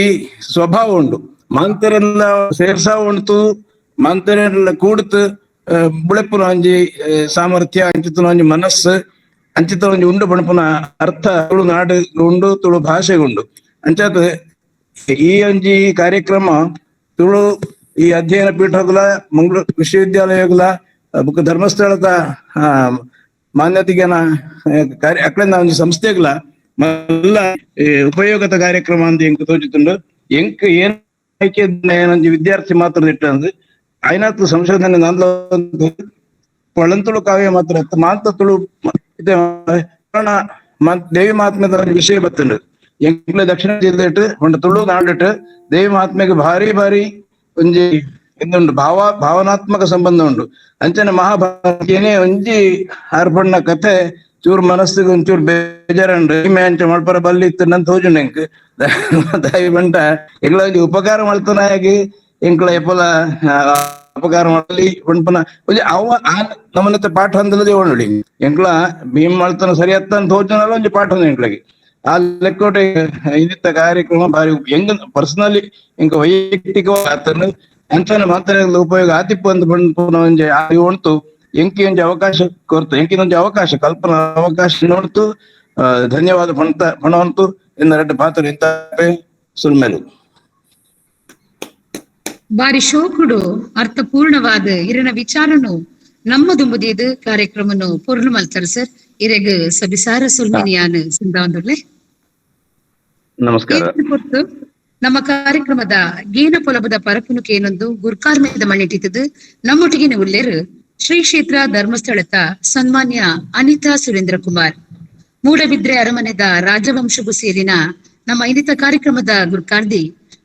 ಸ್ವಭಾವ ಉಂಡು. ಮಾಂತರೆಲ್ಲ ಸೇರ್ಸಾ ಉಂಟು, ಮಾಂತರೆಲ್ಲ ಕೂಡ್ತು ಬುಳೆಪುನ ಒಂಜಿ ಸಾಮರ್ಥ್ಯ, ಅಂಚಿತನ ಒಂಜಿ ಮನಸ್ಸು, ಅಂಚಿತ ಒಂಜಿ ಉಂಡು ಪಣಪುನ ಅರ್ಥ ತುಳು ನಾಡು ಉಂಡು, ತುಳು ಭಾಷೆಗುಂಡು. ಅಂಚಾತ್ ಈ ಒಂಜಿ ಕಾರ್ಯಕ್ರಮ ತುಳು ಈ ಅಧ್ಯಯನ ಪೀಠಗಳ ಮಂಗಳೂರು ವಿಶ್ವವಿದ್ಯಾಲಯಗಳ ಬುಕ್ ಧರ್ಮಸ್ಥಳದ ಮಾನ್ಯತೆಗೆನ ಕಾರ್ಯ ಅಕ್ಳಿಂದ ಒಂಜಿ ಸಂಸ್ಥೆಗಳ ಮಲ್ಲ ಉಪಯೋಗದ ಕಾರ್ಯಕ್ರಮ ಅಂತ ಎಂಕ್ ತೋಚುತ್ತುಂಡು. ಎಂಕ್ ಏನ್ ಏನೊಂಜಿ ವಿದ್ಯಾರ್ಥಿ ಮಾತ್ರ ಇಟ್ಟಂದು ಐನಾತ್ ಸಂಶೋಧನೆ ನಂದ ಪಳಂತುಳು ಕಾವ್ಯ ಮಾತ್ರ ಮಾತ ತುಳು ದೇವಿ ಮಹಾತ್ಮ್ಯದ ವಿಷಯ ಬತ್ತುಂಡು. ಎಂಕ್ಲೆ ದಕ್ಷಿಣ ಜಿಲ್ಲೆ ಒಂದು ತುಳು ನಾಡಿಟ್ಟು ದೇವಿ ಮಹಾತ್ಮೆಗೆ ಭಾರಿ ಭಾರಿ ಒಂಜಿ ಎಂದುಂಡು ಭಾವನಾತ್ಮಕ ಸಂಬಂಧ ಉಂಡು. ಅಂಚನೆ ಮಹಾಭಾರತೇನೆ ಒಂಜಿ ಅರ್ಪಣ್ಣ ಕಥೆ ಚೂರ್ ಮನಸ್ಸಿಗೆ ಒಂಚೂರು ಬೇಜಾರಂಡು ಅಂಚ ಮಲ್ಪರ ಬಲ್ಲಿ ಇತ್ತು ನನ್ ತೋಜುಂಡು ಎಂಕ್ ದಯ ಬಂಟ ಎಂಕ್ಲ ಒಂಜಿ ಉಪಕಾರ ಮಲ್ತನಾಗಿ ಎಂಕ್ಲ ಎಪ್ಪಲ ಅಪಕಾರ ಮಾಡಲಿ ಪಣ್ಪನ ಒಂಜಿ ಅವ ಆ ನಮ್ಮನತ್ತೆ ಪಾಠ ಅಂದಲದೇ ಓಣುಳಿ ಎಂಕ್ಲ ಭೀಮ್ ಮಲ್ತನ ಸರಿಯತ್ತ ತೋಜುನಲ್ಲ ಒಂಜಿ ಪಾಠ ಎಂಕ್ಲಗೆ ಆ ಲೆಕ್ಕೋಟೆ ಇನ್ನಿತ್ತ ಕಾರ್ಯಕ್ರಮ ಭಾರಿ ಹೆಂಗ ಪರ್ಸನಲಿ ಎಂಕ ವೈಯಕ್ತಿಕ ಆತನು ಅಂಚನೆ ಮಾತ್ರ ಉಪಯೋಗ ಆತಿಪ್ಪು ಅಂತ ಪಣ್ಪುನ ಒಂಜಿ ಉಂಟು. ಎಂಕಿ ಒಂಜಿ ಅವಕಾಶ ಕೊರ್ತು, ಎಂಕಿನೊಂಜಿ ಅವಕಾಶ ಕಲ್ಪನಾ ಅವಕಾಶ ನೋಡ್ತು. ಧನ್ಯವಾದ ಪಣತ ಪಣವಂತು ಎನ್ನ ರೆಡ್ಡ ಪಾತ್ರ ಇಂತ ಸುಲ್ಮೇಲು. ಬಾರಿ ಶೋಕುಡು ಅರ್ಥಪೂರ್ಣವಾದ ಇರನ ವಿಚಾರನು ನಮ್ಮ ದುಂಬುದಿದು ಕಾರ್ಯಕ್ರಮನು ಪೂರ್ಣ ಮಲ್ತಾರ ಸರ್. ಇರೆಗ್ ಸಬಿಸಾರ ಸುಲ್ಮಿನಿಯಾನ್ ಸಿಂಧಾಂದುರ್ಲೆ ನಮಸ್ಕಾರ. ನಮ್ಮ ಕಾರ್ಯಕ್ರಮದ ಗೇನ ಪೊಲಬದ ಪರಪುನುಕೇನೊಂದು ಗುರ್ಕಾರ್ಮೆದ ಮಣ್ಣಿಟ್ಟಿದ್ದು ನಮ್ಮೊಟ್ಟಿಗೆ ಉಲ್ಲೇರು ಶ್ರೀ ಕ್ಷೇತ್ರ ಧರ್ಮಸ್ಥಳದ ಸನ್ಮಾನ್ಯ ಅನಿತಾ ಸುರೇಂದ್ರ ಕುಮಾರ್, ಮೂಡಬಿದ್ರೆ ಅರಮನೆದ ರಾಜವಂಶಗೂ ಸೇರಿನ ನಮ್ಮ ಇನ್ನಿತ ಕಾರ್ಯಕ್ರಮದ ಗುರ್ಕಾರ್ದಿ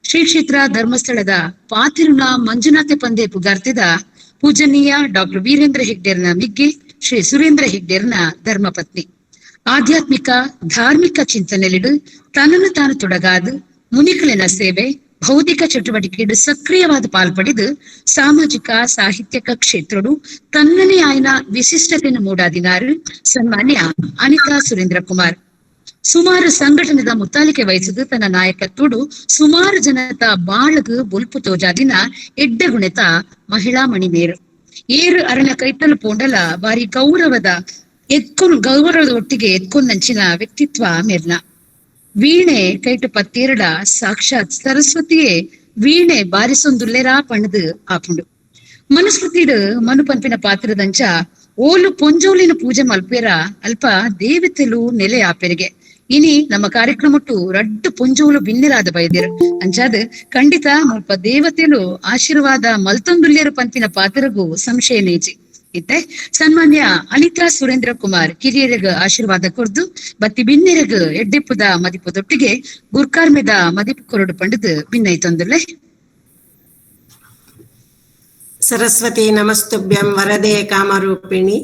ಶ್ರೀ ಕ್ಷೇತ್ರ ಧರ್ಮಸ್ಥಳದ ಪಾತಿರುಣ ಮಂಜುನಾಥ ಪಂದೆ ಪುಗಾರ್ತಿದ ಪೂಜನೀಯ ಡಾಕ್ಟರ್ ವೀರೇಂದ್ರ ಹೆಗ್ಡೇರ್ನ ಮಿಗ್ಗೆ ಶ್ರೀ ಸುರೇಂದ್ರ ಹೆಗ್ಡೇರ್ನ ಧರ್ಮಪತ್ನಿ. ಆಧ್ಯಾತ್ಮಿಕ ಧಾರ್ಮಿಕ ಚಿಂತನೆಲಿಡು ತನ್ನನ್ನು ತಾನು ತೊಡಗಾದು ಮುನಿಕಲಿನ ಸೇವೆ ಭೌತಿಕ ಚಟುವಟಿಕೆಡು ಸಕ್ರಿಯವಾದ ಪಾಲ್ಪಡೆದು ಸಾಮಾಜಿಕ ಸಾಹಿತ್ಯಕ ಕ್ಷೇತ್ರಡು ತನ್ನನೇ ಆಯ್ನ ವಿಶಿಷ್ಟತೆಯನ್ನು ಮೂಡಾದಿನಾರು ಸನ್ಮಾನ್ಯ ಅನಿತಾ ಸುರೇಂದ್ರ ಕುಮಾರ್. ಸುಮಾರು ಸಂಘಟನೆದ ಮುತ್ತಾಲಿಕೆ ವಹಿಸಿದು ತನ್ನ ನಾಯಕತ್ವಡು ಸುಮಾರು ಜನತ ಬಾಳಗು ಬೊಲ್ಪು ತೋಜಾದಿನ ಎಡ್ಡೆ ಗುಣತ ಮಹಿಳಾ ಮಣಿಮೇರು ಏರು ಅರಣ ಕೈತಲು ಪೋಂಡಲ ಬಾರಿ ಗೌರವದ ಎತ್ಕೊನ್ ಗೌರವದ ಒಟ್ಟಿಗೆ ಎತ್ಕೊಂದಂಚಿನ ವ್ಯಕ್ತಿತ್ವ ಮೇರ್ನ. ವೀಣೆ ಕೈಟು ಪತ್ತೇರಡ ಸಾಕ್ಷಾತ್ ಸರಸ್ವತಿಯೇ ವೀಣೆ ಬಾರಿಸೊಂದುಲ್ಲೆರಾ ಪಣದು ಆಪುಂಡು. ಮನುಸ್ಮೃತಿಡು ಮನು ಪನ್ಪಿನ ಪಾತ್ರದಂಚ ಓಲು ಪೊಂಜೋಲಿನ ಪೂಜೆ ಮಲ್ಪೇರ ಅಲ್ಪ ದೇವತೆಲು ನೆಲೆ ಆಪೆರಿಗೆ. ಇನಿ ನಮ್ಮ ಕಾರ್ಯಕ್ರಮಟ್ಟು ರಡ್ಡು ಪೊಂಜೋಲು ಬಿನ್ನೆರಾದ ಬೈದಿರು ಅಂಚಾದ ಖಂಡಿತ ಮುಲ್ಪ ದೇವತೆಲು ಆಶೀರ್ವಾದ ಮಲ್ತೊಂದುಲ್ಲೇರು ಪಂಪಿನ ಪಾತ್ರಗೂ ಸಂಶಯ ನೇಜಿ. ಇತ್ತೆ ಸನ್ಮಾನ್ಯ ಅನಿತಾ ಸುರೇಂದ್ರ ಕುಮಾರ್ ಕಿರಿಯರಿಗ ಆಶೀರ್ವಾದ ಕೊರ್ದು ಬತ್ತಿ ಬಿನ್ನೆರಗ ಎಡ್ಡೆಪ್ಪುದ ಮದಿಪುದೊಟ್ಟಿಗೆ ಗುರ್ಕಾರ್ಮೆದ ಮದಿಪು ಕೊರಡು ಪಂಡದು ಭಿನ್ನೈತೊಂದುಲ್ಲೆ. ಸರಸ್ವತಿ ನಮಸ್ತುಭ್ಯಂ ವರದೆ ಕಾಮರೂಪಿಣಿ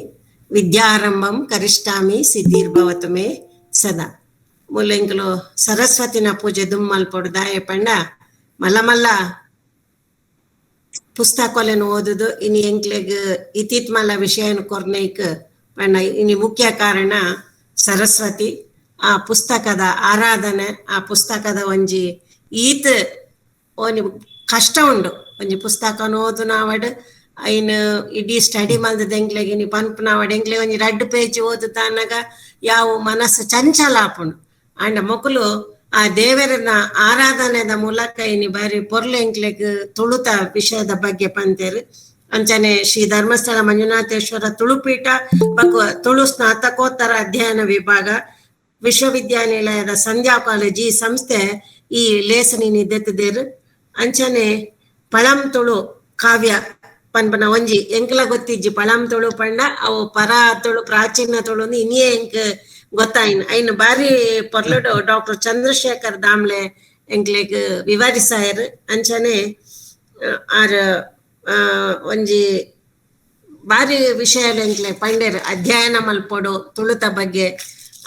ವಿದ್ಯಾರಂಭಂ ಕರಿಷ್ಠಾಮಿ ಸಿದ್ಧಿರ್ಭವತು ಮೇ ಸದಾ. ಮೂಲಂಕಲು ಸರಸ್ವತಿನ ಪೂಜೆ ದುಮ್ಮಲ್ಪೊಡು ದಾಯ ಪಂಡ ಮಲ್ಲ ಮಲ್ಲ ಪುಸ್ತಕೊಲೆನ್ ಓದುದು ಇನಿ ಎಂಕ್ಲೆಗ್ ಇತೀತ್ ಮಲ್ಲ ವಿಷಯನ್ ಕೊರ್ನೈಕ್ ಪಂಡ ಇನಿ ಮುಖ್ಯ ಕಾರಣ ಸರಸ್ವತಿ. ಆ ಪುಸ್ತಕದ ಆರಾಧನೆ, ಆ ಪುಸ್ತಕದ ಒಂಜಿ ಈತ್ ಓನಿ ಕಷ್ಟ ಉಂಡು ಒಂಜಿ ಪುಸ್ತಕ ಓದು ನಾವಡ್ ಐನ್ ಇಡೀ ಸ್ಟಡಿ ಮಲ್ದದ ಎಂಕ್ಲೆಗ್ ಇನಿ ಪನ್ಪುನವಡ್ ಎಂಕ್ಲೆ ಒಂಜಿ ರಡ್ಡ್ ಪೇಜ್ ಓದುದಾನಗ ಯಾವ ಮನಸ್ಸು ಚಂಚಲ ಆಪುಂಡು. ಆಂಡ ಮೊಕುಲು ಆ ದೇವರನ ಆರಾಧನೆದ ಮೂಲಕ ಇನಿ ಬಾರಿ ಪೊರ್ಲು ಎಂಕ್ಲೆಗ್ ತುಳುತ ವಿಷಯದ ಬಗ್ಗೆ ಪಂತೇರು. ಅಂಚನೆ ಶ್ರೀ ಧರ್ಮಸ್ಥಳ ಮಂಜುನಾಥೇಶ್ವರ ತುಳುಪೀಠ ಬೊಕ್ಕ ತುಳು ಸ್ನಾತಕೋತ್ತರ ಅಧ್ಯಯನ ವಿಭಾಗ ವಿಶ್ವವಿದ್ಯಾನಿಲಯದ ಸಂಧ್ಯಾ ಕಾಲೇಜ್ ಈ ಸಂಸ್ಥೆ ಈ ಲೇಸನಿ ದೆತ್ತದೇರು. ಅಂಚನೆ ಪಳಂ ತುಳು ಕಾವ್ಯ ಪನ್ಪನ ಒಂಜಿ ಎಂಕ್ಲ ಗೊತ್ತಿಜ್ಜಿ ಪಳಂ ತುಳು ಪಂಡ ಅವು ಪರ ತುಳು ಪ್ರಾಚೀನ ತುಳು ಇನಿಯೇ ಎಂಕ್ ಗೊತ್ತಾಯಿನ ಐನ್ ಬಾರಿ ಪೊರ್ಲುಡು ಡಾಕ್ಟರ್ ಚಂದ್ರಶೇಖರ್ ದಾಮ್ಲೆ ಎಂಕ್ಲೆಗ್ ವಿವರಿಸಾಯರು. ಅಂಚನೆ ಆರ್ ಒಂಜಿ ಬಾರಿ ವಿಷಯ ಎಂಕ್ಲೆ ಪಂಡೇರು ಅಧ್ಯಯನ ಮಲ್ಪೊಡು ತುಳುತ ಬಗ್ಗೆ.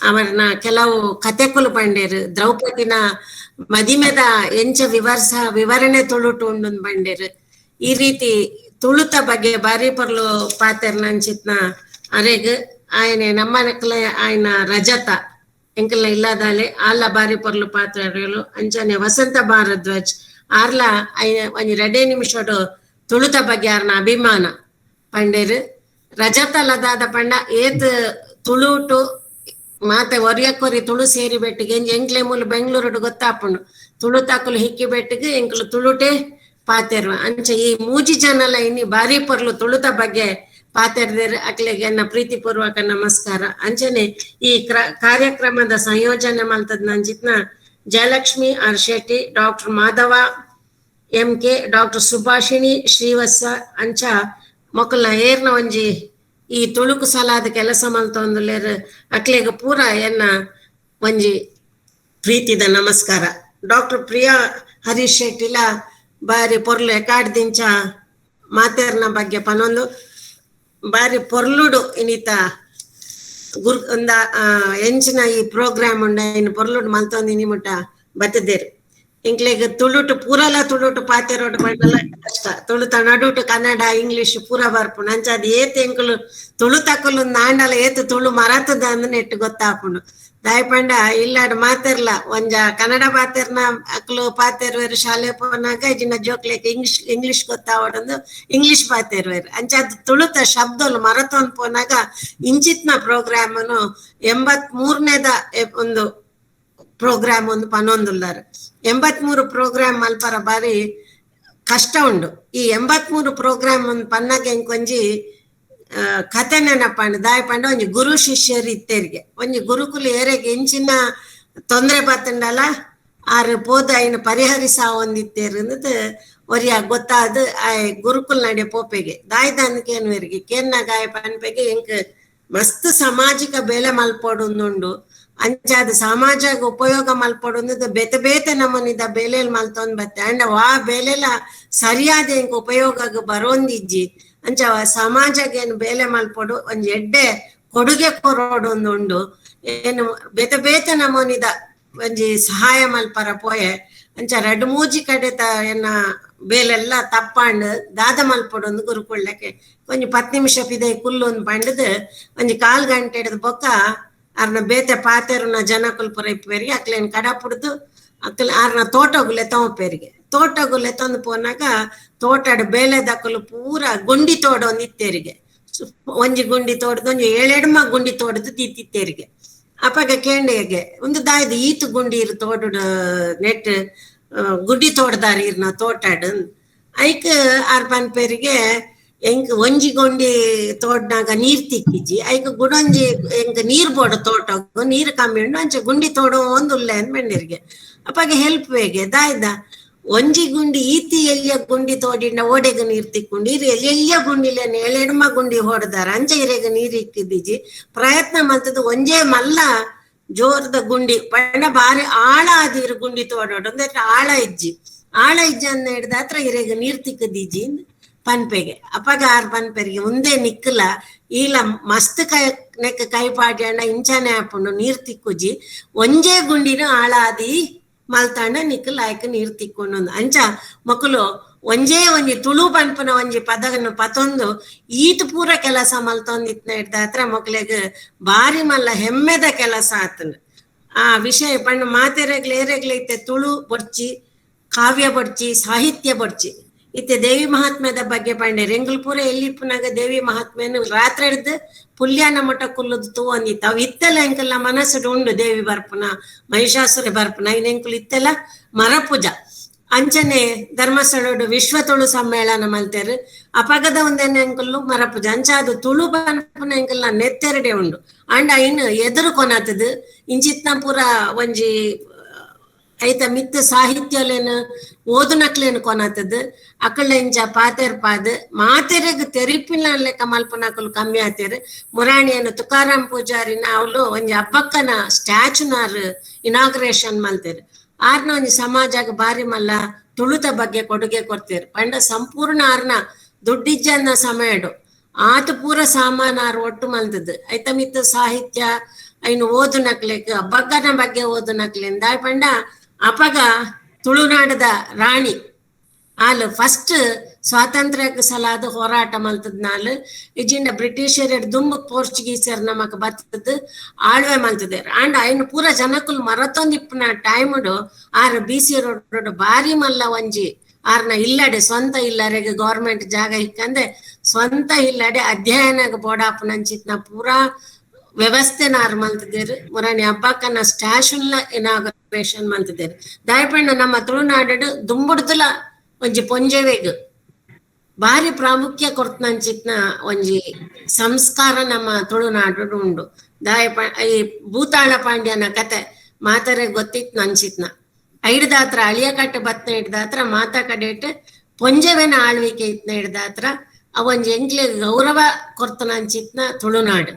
ಅವರನ್ನ ಕೆಲವು ಕತೆಕುಲು ಪಂಡೇರು, ದ್ರೌಪದಿನ ಮದಿಮೆದ ಎಂಚ ವಿವರಣೆ ತುಳುಟು ಉಂಡು ಪಂಡೇರು. ಈ ರೀತಿ ತುಳುತ ಬಗ್ಗೆ ಬಾರಿ ಪೊರ್ಲು ಪಾತೆರ್ನ ಅಂಚಿತ್ನ ಅರೆಗ್ ಆಯನೆ ನಮ್ಮ ಆಯನ ರಜತ ಎಂಕಲ್ನ ಇಲ್ಲದಾಲೆ ಆಲ ಬಾರಿ ಪೊರ್ಲು ಪಾತ್ರಗಳು. ಅಂಚನೆ ವಸಂತ ಭಾರದ್ವಾಜ್ ಆರ್ಲ ಆಯ್ನ ಒಂಜಿ ರಡ್ಡೇ ನಿಮಿಷಡು ತುಳುತ ಬಗ್ಗೆ ಆರ್ನ ಅಭಿಮಾನ ಪಂಡೇರು. ರಜತ ಲದಾದ ಪಂಡ ಏತ್ ತುಳುಟು ಮಾತೆ ಒರಿಯಕ್ಕೊರಿ ತುಳು ಸೇರಿ ಬೆಟ್ಟಿಗೆ ಎಂಕ್ಲೆ ಮೂಲ ಬೆಂಗಳೂರು ಗೊತ್ತಾಪುಂಡು ತುಳು ತಾಕುಲು ಹಿಕ್ಕಿ ಬೆಟ್ಟಿಗೆ ಎಂಕ್ಲು ತುಳುಟೆ ಪಾತೆರ್ವ. ಅಂಚೆ ಈ ಮೂಜಿ ಜನಲ ಇನ್ನಿ ಬಾರಿ ಪೊರ್ಲು ತುಳುತ ಬಗ್ಗೆ ಪಾತೆರ್ದೇರು. ಅಕ್ಲೆಗೆ ಎನ್ನ ಪ್ರೀತಿಪೂರ್ವಕ ನಮಸ್ಕಾರ. ಅಂಚನೆ ಈ ಕಾರ್ಯಕ್ರಮದ ಸಂಯೋಜನೆ ಮಲ್ತದ್ ನಂಜಿತ್ನ Jayalakshmi R Shetty, doctor Madhava M K, doctor Subhashini Srivatsa ಅಂಚ ಮೊಕಲ್ನ ಏರ್ನ ಒಂಜಿ ಈ ತುಳುಕು ಸಲಾದ ಕೆಲಸ ಮಲ್ತೊಂದುಲ್ಲೆರ್. ಅಕ್ಲೆಗ್ ಪೂರ ಎನ್ನ ಒಂಜಿ ಪ್ರೀತಿದ ನಮಸ್ಕಾರ. ಡಾಕ್ಟರ್ ಪ್ರಿಯಾ ಹರೀಶ್ ಶೆಟ್ಟಿಲ ಬಾರಿ ಪೊರ್ಲು ಎಕಾಡ್ದಿಂಚ ಮಾತೆರ್ನ ಬಗ್ಗೆ ಪನೊಂದು ಬಾರಿ ಪೊರ್ಲುಡು ಇನಿತ ಗುರ್ ಒಂದ ಎಂಚಿನ ಈ ಪ್ರೋಗ್ರಾಮ್ ಉಂಡ ಇನ್ನು ಪೊರ್ಲುಡು ಮಲ್ತೊಂದು ಇನಿ ಮುಟ್ಟ ಬತ್ತದೇರು. ಎಂಕ್ಲೆಗ್ ತುಳುಟು ಪೂರಲ ತುಳುಟು ಪಾತೆರೋಡು ಪಂಡಲ ಕಷ್ಟ, ತುಳುತ ನಡುಟು ಕನ್ನಡ ಇಂಗ್ಲಿಷ್ ಪೂರ ಬರ್ಪುಂಡು. ಅಂಚ ಅದು ಏತ್ ಎಂಕುಲು ತುಳು ತಕುಲು ನಾಂಡಲ ಏತ್ ತುಳು ಮರತದ ಅಂದ್ ನೆಟ್ಟು ಗೊತ್ತಾಪುಂಡು. ದಾಯಪಂಡ ಇಲ್ಲಾಡ್ ಮಾತೆರ್ಲ ಒಂಜ ಕನ್ನಡ ಪಾತೆರ್ನ ಅಕ್ಲು ಪಾತೆರ್ವೇರು ಶಾಲೆ ಪೋನಾಗ ಇಜಿನ ಜೋಕ್ಲೆಗ್ ಇಂಗ್ಲಿಷ್ ಇಂಗ್ಲಿಷ್ ಗೊತ್ತಾವಡೊಂದು ಇಂಗ್ಲಿಷ್ ಪಾತೆರ್ವೇರು. ಅಂಚ ಅದು ತುಳುತ ಶಬ್ದಲು ಮರತೊಂದು ಪೋನಾಗ ಇಂಚಿತ್ನ ಪ್ರೋಗ್ರಾಮನು 83ನೇದ ಒಂದು ಪ್ರೋಗ್ರಾಮ್ ಒಂದು ಪನೊಂದುಲ್ಲಾರು. 83 ಪ್ರೋಗ್ರಾಮ್ ಮಲ್ಪರ ಬಾರಿ ಕಷ್ಟ ಉಂಡು. ಈ 83 ಪ್ರೋಗ್ರಾಮ್ ಒಂದು ಪನ್ನಾಗ ಎಂಕೊಂಜಿ ಕತೆ ನೆನಪಂಡು ದಾಯ ಪಂಡ ಒಂಜಿ ಗುರು ಶಿಷ್ಯರು ಇತ್ತೇರಿಗೆ ಒಂಜಿ ಗುರುಕುಲ ಏರೆಗೆ ಎಂಚಿನ ತೊಂದರೆ ಬತ್ತಂಡಲ ಆರು ಪೋದ ಐನ ಪರಿಹರಿಸ ಒಂದಿತ್ತೇರು ಅಂದದ್ ಒರಿಯ ಗೊತ್ತಾದ ಆ ಗುರುಕುಲ ನಡೆ ಪೋಪೆಗೆ ದಾಯ್ದಾನ್ ಕೇನ್ವೇರಿಗೆ ಕೇನ್ನಾಗ ಆಯ ಪನ್ಪೆಗೆ ಎಂಕ್ ಮಸ್ತ್ ಸಾಮಾಜಿಕ ಬೇಲೆ ಮಲ್ಪೊಡುಂದುಂಡು. ಅಂಚಾದ ಸಮಾಜಕ್ಕೆ ಉಪಯೋಗ ಮಲ್ಪೊಡುಂದು ಬೇತೆ ಬೇತೆ ನಮೂನಿದ ಬೇಲೆಲ್ ಮಲ್ತೊಂದ್ ಬತ್ತೆ ಅಂಡ ವಾ ಬೇಲೆಲ ಸರಿಯಾದ ಎಂಕ್ ಉಪಯೋಗ ಬರೋಂದಿಜ್ಜಿ. ಅಂಚ ಸಮಾಜಕ್ಕೆ ಏನು ಬೇಲೆ ಮಲ್ಪೊಡು ಒಂಜಿ ಎಡ್ಡೆ ಕೊಡುಗೆ ಕೊರೋಡೊಂದುಂಡು ಏನು ಬೇತೆ ಬೇತೆ ನಮೂನಿದ ಒಂಜಿ ಸಹಾಯ ಮಲ್ಪರ ಪೋಯೆ. ಅಂಚ ರಡ್ಡು ಮೂಜಿ ಕಡೆತ ಎನ್ನ ಬೇಲೆಲ್ಲ ತಪ್ಪಾಂಡ್ ದಾದ ಮಲ್ಪೊಡೊಂದು ಗುರುಕೊಳ್ಳಕ್ಕೆ ಒಂಜಿ 10 ನಿಮಿಷ ಪಿದೈ ಕುಲ್ಲು ಒಂದು ಪಂಡದ್ ಒಂಜಿ ಕಾಲ್ ಗಂಟೆ ಹಿಡಿದು ಬೊಕ್ಕ ಅರ್ನ ಬೇತೆ ಪಾತೆರುನ ಜನಕುಲ್ ಪುರ ಇಪ್ಪೇರಿಗೆ ಅಕ್ಲೇನ್ ಕಡ ಪುಡ್ದು ಅಕ್ಲೆ ಆರ್ನ ತೋಟಗುಲೆ ತೋಪೇರಿಗೆ ತೋಟಗುಲೆ ತಂದು ಪೋನಾಗ ತೋಟಡ್ ಬೇಲೆ ದಕ್ಕಲು ಪೂರ ಗುಂಡಿ ತೋಡ ಒಂದ್ ಇತ್ತೇರಿಗೆ ಒಂಜಿ ಗುಂಡಿ ತೋಡದು ಒಂಜಿ ಏಳೆಡ್ಮ ಗುಂಡಿ ತೋಡದು ತಿತ್ತಿತ್ತೇರಿಗೆ. ಅಪಗ ಕೇಂಡೆಗೆ ಒಂದು ದಾಯ್ದು ಈತು ಗುಂಡಿ ಇರು ತೋಡ ನೆಟ್ ಗುಂಡಿ ತೋಟದಾರ ಇರ್ನ ತೋಟಾಡ್ ಐಕ್ ಆರ್ ಪನ್ಪೇರಿಗೆ ಎಂಕ್ ಒಂಜಿ ಗೊಂಡಿ ತೋಡ್ನಾಗ ನೀರ್ ತಿಕ್ಕಿಜ್ಜಿ ಐಕ್ ಗುಡೊಂಜಿ ಎಂಕ್ ನೀರ್ ಬೋಡ ತೋಟಗು ನೀರ್ ಕಮ್ಮಿ ಉಂಡು ಅಂಚೆ ಗುಂಡಿ ತೋಡೋ ಒಂದು ಉಲ್ಲೆ ಅಂದ್ ಮೆಣ್ಣೀರಿಗೆ. ಅಪ್ಪಾಗೆ ಹೆಲ್ಪ್ ಬೇಗೆ ದಾಯ್ದ ಒಂಜಿ ಗುಂಡಿ ಈತಿ ಎಲ್ಲಿಯ ಗುಂಡಿ ತೋಡಿಂಡ ಓಡೆಗ ನೀರ್ ತಿಕ್ಕೊಂಡು ಇರು ಎಲ್ಲೆಲ್ಲಿಯ ಗುಂಡಿಲೆ ಎಳೆಡ್ಮ ಗುಂಡಿ ಹೊಡೆದಾರ ಅಂಚೆ ಇರೆಗ ನೀರ್ ಇಕ್ಕಿದ್ದೀಜಿ ಪ್ರಯತ್ನ ಮಲ್ತದ್ದು ಒಂಜೇ ಮಲ್ಲ ಜೋರದ ಗುಂಡಿ ಪಂಡ ಬಾರಿ ಆಳ ಆದಿರು ಗುಂಡಿ ತೋಡೋಡು ಅಂದ್ರೆ ಆಳ ಇಜ್ಜಿ ಆಳ ಇಜ್ಜಿ ಅಂದ ಹಿಡ್ದ ಹತ್ರ ಇರೆಗ ನೀರ್ ತಿಕ್ಕದಿಜ್ಜಿ ಪನ್ಪೆಗೆ. ಅಪ್ಪಗ ಆರ್ ಪನ್ಪೆರಿಗೆ ಒಂದೇ ನಿಕ್ಕಲ ಈಲ ಮಸ್ತ್ ಕೈ ನೆಕ್ ಕೈ ಪಾಡ್ಯಂಡ ಇಂಚಾನೆ ಹಾಪುಂಡು ನೀರ್ ತಿಕ್ಕುಜಿ ಒಂಜೇ ಗುಂಡಿನ ಆಳಾದಿ ಮಲ್ತಾಂಡ ನಿಕ್ಕಲ್ ಆಯ್ಕ ನೀರ್ ತಿಕ್ಕೊಂಡು ಅಂಚ ಮಕ್ಕಳು ಒಂಜೇ ಒಂಜಿ ತುಳು ಪನ್ಪುನ ಒಂಜಿ ಪದವನ್ನು ಪತೊಂದು ಈತ ಪೂರ ಕೆಲಸ ಮಲ್ತೊಂದಿತ್ನ ಹಿಡ್ದ ಹತ್ರ ಮಕ್ಳಿಗೆ ಬಾರಿ ಮಲ್ಲ ಹೆಮ್ಮೆದ ಕೆಲಸ ಆತನ. ಆ ವಿಷಯ ಪಂಡ ಮಾತೆರೆಗ್ಲ ಏರೆಗ್ಲ ಇತ್ತೆ ತುಳು ಬೊಡ್ಚಿ ಕಾವ್ಯ ಬೊಡ್ಚಿ ಸಾಹಿತ್ಯ ಬೊಡ್ಚಿ ಇತ್ತೆ ದೇವಿ ಮಹಾತ್ಮ್ಯದ ಬಗ್ಗೆ ಪಂಡೆ ಎಂಕುಲು ಪೂರ ಎಲ್ಲಿಪ್ಪುನಾಗ ದೇವಿ ಮಹಾತ್ಮೆಯನ್ನು ರಾತ್ರಿ ಹಿಡ್ದು ಪುಲ್ಯಾನ ಮಠ ಕುಲ್ಲುದು ತೂವೊಂದಿತ್ತು. ಅವು ಇತ್ತೆಲ್ಲ ಎಂಕಲ್ನ ಮನಸ್ಸುಡು ಉಂಡು ದೇವಿ ಬರ್ಪುನ ಮಹಿಷಾಸುರ ಬರ್ಪುನ ಇನ್ ಎಂಕುಲು ಇತ್ತೆಲ್ಲ ಮರಪೂಜ. ಅಂಚನೆ ಧರ್ಮಸ್ಥಳಡು ವಿಶ್ವ ತುಳು ಸಮ್ಮೇಳನ ಮಲ್ತೇರು ಅಪಗದ ಒಂದೇನೆ ಎಂಕುಲು ಮರಪೂಜ. ಅಂಚ ಅದು ತುಳು ಪನ್ಪುನ ಎಂಕಲ್ನ ನೆತ್ತೆರಡೆ ಉಂಡು. ಅಂಡ ಇನ್ನು ಎದುರು ಕೊನತದು ಇಂಚಿತ್ನ ಪೂರ ಒಂಜಿ ಐತ ಮಿತ್ತ ಸಾಹಿತ್ಯಲೇನು ಓದುನಕ್ಲೇನು ಕೊನತದು ಅಕಳ ಇಂಚ ಪಾತೆರ್ ಪಾದ್ ಮಾತೆರೆಗ್ ತೆರಿಪಿನ ಲೆಕ್ಕ ಮಲ್ಪನಕುಲು ಕಮ್ಮಿ ಆತೇರು. ಮುರಾಣಿಯನ್ನು ತುಕಾರಾಮ್ ಪೂಜಾರಿನ ಅವಳು ಒಂಜಿ ಅಬ್ಬಕ್ಕನ ಸ್ಟ್ಯಾಚುನಾರ್ ಇನಾಗ್ರೇಷನ್ ಮಲ್ತೇರು. ಆರ್ನ ಒಂಜಿ ಸಮಾಜಗ್ ಬಾರಿ ಮಲ್ಲ ತುಳುತ ಬಗ್ಗೆ ಕೊಡುಗೆ ಕೊಡ್ತೇರು. ಪಂಡ ಸಂಪೂರ್ಣ ಆರ್ನ ದುಡ್ಡಿಜ್ಜನ್ನ ಸಮಯಡು ಆತ ಪೂರ ಸಾಮಾನಾರು ಒಟ್ಟು ಮಲ್ತದ್ದು ಐತ ಮಿತ್ತ ಸಾಹಿತ್ಯ ಐನು ಓದುನಕ್ಲೆಗ್ ಅಬ್ಬಕ್ಕನ ಬಗ್ಗೆ ಓದುನಕ್ಲಿಂದ ಪಂಡ ಅಪಗ ತುಳುನಾಡದ ರಾಣಿ ಆಲ್ ಫಸ್ಟ್ ಸ್ವಾತಂತ್ರ್ಯಕ್ಕೆ ಸಲಾದ ಹೋರಾಟ ಮಲ್ತದ್ನಾಲ್ ಇಜಿಂಡ ಬ್ರಿಟಿಷರ್ ದುಂಬು ಪೋರ್ಚುಗೀಸರ್ ನಮಕ್ ಬತ್ತದ್ ಆಳ್ವೆ ಮಲ್ತದೇರ್. ಅಂಡ್ ಐನು ಪೂರ ಜನಕುಲು ಮರತೊಂದಿಪ್ಪುನ ಟೈಮ್ಡು R B C road ಬಾರಿ ಮಲ್ಲ ಒಂಜಿ ಆರ್ನ ಇಲ್ಲಡೆ ಸ್ವಂತ ಇಲ್ಲರೆಗೆ ಗೌರ್ಮೆಂಟ್ ಜಾಗ ಇಕ್ಕಂದೆ ಸ್ವಂತ ಇಲ್ಲಡೆ ಅಧ್ಯಯನಕ್ಕೆ ಬೋಡಾಪುನಂಚಿತ್ನ ಪೂರಾ ವ್ಯವಸ್ಥೆನ ಆರ್ ಮಲ್ತದೇರು. ಮುರಾಣಿ ಹಬ್ಬಕ್ಕನ ಸ್ಟ್ಯಾಶನ್ಲ ಇನಾಗ್ರೇಷನ್ ಮಲ್ತದೇರು. ದಾಯಪಣ್ಣ ನಮ್ಮ ತುಳುನಾಡು ದುಂಬುಡ್ದುಲ ಒಂಜಿ ಪೊಂಜೆವೆಗ್ ಬಾರಿ ಪ್ರಾಮುಖ್ಯ ಕೊರ್ತನಂಚಿತ್ನ ಒಂಜಿ ಸಂಸ್ಕಾರ ನಮ್ಮ ತುಳುನಾಡು ಉಂಡು. ದಾಯಪ ಈ ಭೂತಾಳ ಪಾಂಡ್ಯನ ಕತೆ ಮಾತರೆ ಗೊತ್ತಿತ್ತು ಅನ್ಸಿತ್ನ. ಐಡ್ದಾತ್ರ ಅಳಿಯಕಟ್ಟೆ ಬತ್ನ ಹಿಡ್ದಾತ್ರ ಮಾತಾ ಕಡೆಟ್ ಪೊಂಜೆವೆನ ಆಳ್ವಿಕೆ ಇತ್ನ ಹಿಡ್ದಾತ್ರ ಅವೊಂಜಿ ಎಂಕ್ಲೆ ಗೌರವ ಕೊರ್ತನಂಚಿತ್ನ ತುಳುನಾಡು.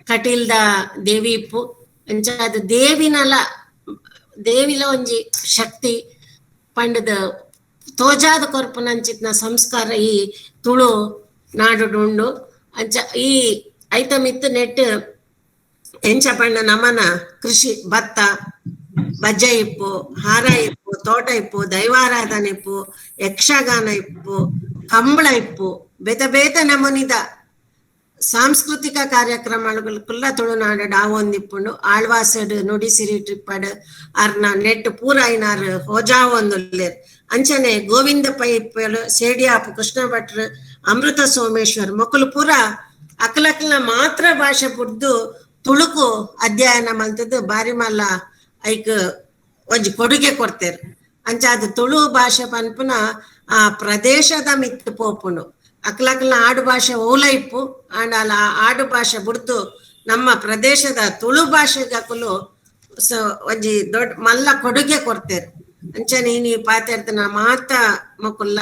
ಕಟೀಲ್ದ ದೇವಿ ಇಪ್ಪು ಅಂಚ ಅದು ದೇವಿನಲ ದೇವಿಲ ಒಂಜಿ ಶಕ್ತಿ ಪಂಡದ ತೋಜಾದ ಕೊರ್ಪುನಂಚಿತ್ನ ಸಂಸ್ಕಾರ ಈ ತುಳು ನಾಡುಂಡು. ಅಂಚ ಈ ಐತಮಿತ್ತು ನೆಟ್ ಎಂಚ ಪಂಡ ನಮನ ಕೃಷಿ ಭತ್ತ ಬಜ್ಜ ಇಪ್ಪು ಹಾರ ಇಪ್ಪು ತೋಟ ಇಪ್ಪು ದೈವಾರಾಧನೆ ಇಪ್ಪು ಯಕ್ಷಗಾನ ಇಪ್ಪು ಕಂಬಳ ಇಪ್ಪು ಬೇತ ಬೇತ ನಮೂನಿದ ಸಾಂಸ್ಕೃತಿಕ ಕಾರ್ಯಕ್ರಮಗಳು ತುಳುನಾಡು ಡಾವೊಂದಿಪ್ಪುಂಡು. ಆಳ್ವಾಸಡ್ ನುಡಿಸಿರಿ ಟ್ರಿಪ್ಪಡ್ ಅರ್ನ ನೆಟ್ ಪೂರ ಐನಾರ್ ಹೋಜಾವೊಂದುಲ್ಲೇರ್. ಅಂಚನೆ ಗೋವಿಂದ ಪೈಪಲು ಸೇಡಿಯಾಪು ಕೃಷ್ಣ ಭಟ್ರು ಅಮೃತ ಸೋಮೇಶ್ವರ್ ಮೊಕ್ಕಲು ಪೂರ ಅಕ್ಲಕ್ಲ ಮಾತ್ರ ಭಾಷೆ ಪುಡ್ದು ತುಳುಕು ಅಧ್ಯಯನ ಮಲ್ತದ್ದು ಬಾರಿ ಮಲ್ಲ ಐಕ್ ಒಂಜಿ ಕೊಡುಗೆ ಕೊಡ್ತೇರು. ಅಂಚ ಅದು ತುಳು ಭಾಷೆ ಪನ್ಪುನ ಆ ಪ್ರದೇಶದ ಮಿತ್ತು ಪೋಪುಂಡು. ಅಕ್ಲಕ್ಲ ಆಡು ಭಾಷೆ ಓಲ ಇಪ್ಪು ಆಂಡಲ ಆಡು ಭಾಷೆ ಬುಡ್ದು ನಮ್ಮ ಪ್ರದೇಶದ ತುಳು ಭಾಷೆಗಕುಲು ಒಂಜಿ ದೊಡ್ಡ ಮಲ್ಲ ಕೊಡುಗೆ ಕೊಡ್ತೇರು. ಅಂಚನೆ ಇನಿ ಪಾತೆರ್ತನ ಮಾತ ಮಕ್ಕುಲ್ಲ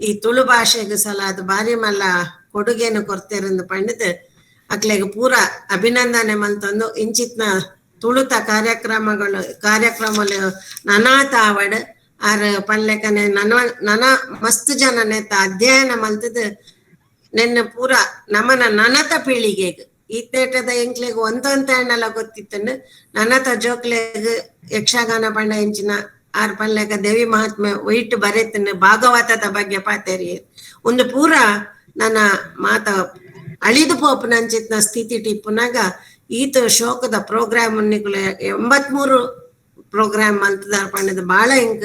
ಈ ತುಳು ಭಾಷೆಗೆ ಸಲ ಅದು ಬಾರಿ ಮಲ್ಲ ಕೊಡುಗೆಯನ್ನು ಕೊಡ್ತೇರೆಂದು ಪಂಡದ್ ಅಕ್ಲೆಗ್ ಪೂರ ಅಭಿನಂದನೆ ಮಲ್ತೊಂದು ಇಂಚಿತ್ನ ತುಳುತ ಕಾರ್ಯಕ್ರಮಗಳು ನನಾತ ಆವಡ್ ಆರ್ ಪನ್ಲೆಕನೆ ನನ ನನ ಮಸ್ತ್ ಜನ ನೆತ್ತ ಅಧ್ಯಯನ ಮಲ್ತದ್ ನೆನ್ನ ಪೂರ ನಮನ ನನತ ಪೀಳಿಗೆಗ್ ಈತೇಟದ ಎಂಕ್ಲೆಗ್ ಒಂದೊಂತ ಹಣ್ಣೆಲ್ಲ ಗೊತ್ತಿತ್ತಂಡು ನನತ ಜೋಕ್ಲೆಗ್ ಯಕ್ಷಗಾನ ಪಂಡ ಎಂಚಿನ ಆರ್ ಪನ್ಲೆಕ ದೇವಿ ಮಹಾತ್ಮೆ ಒಯ್ಟ್ ಬರೆತನ ಭಾಗವತದ ಬಗ್ಗೆ ಪಾತೇರಿ ಒಂದು ಪೂರ ನನ್ನ ಮಾತ ಅಳಿದು ಪೋಪುನಂಚಿತ್ನ ಸ್ಥಿತಿ ಟಿಪ್ಪುನಾಗ ಈತ ಶೋಕದ ಪ್ರೋಗ್ರಾಮ್ 83 ಪ್ರೋಗ್ರಾಮ್ ಮಲ್ತದಾರ ಪಂಡದ ಬಾಳ ಇಂಕ್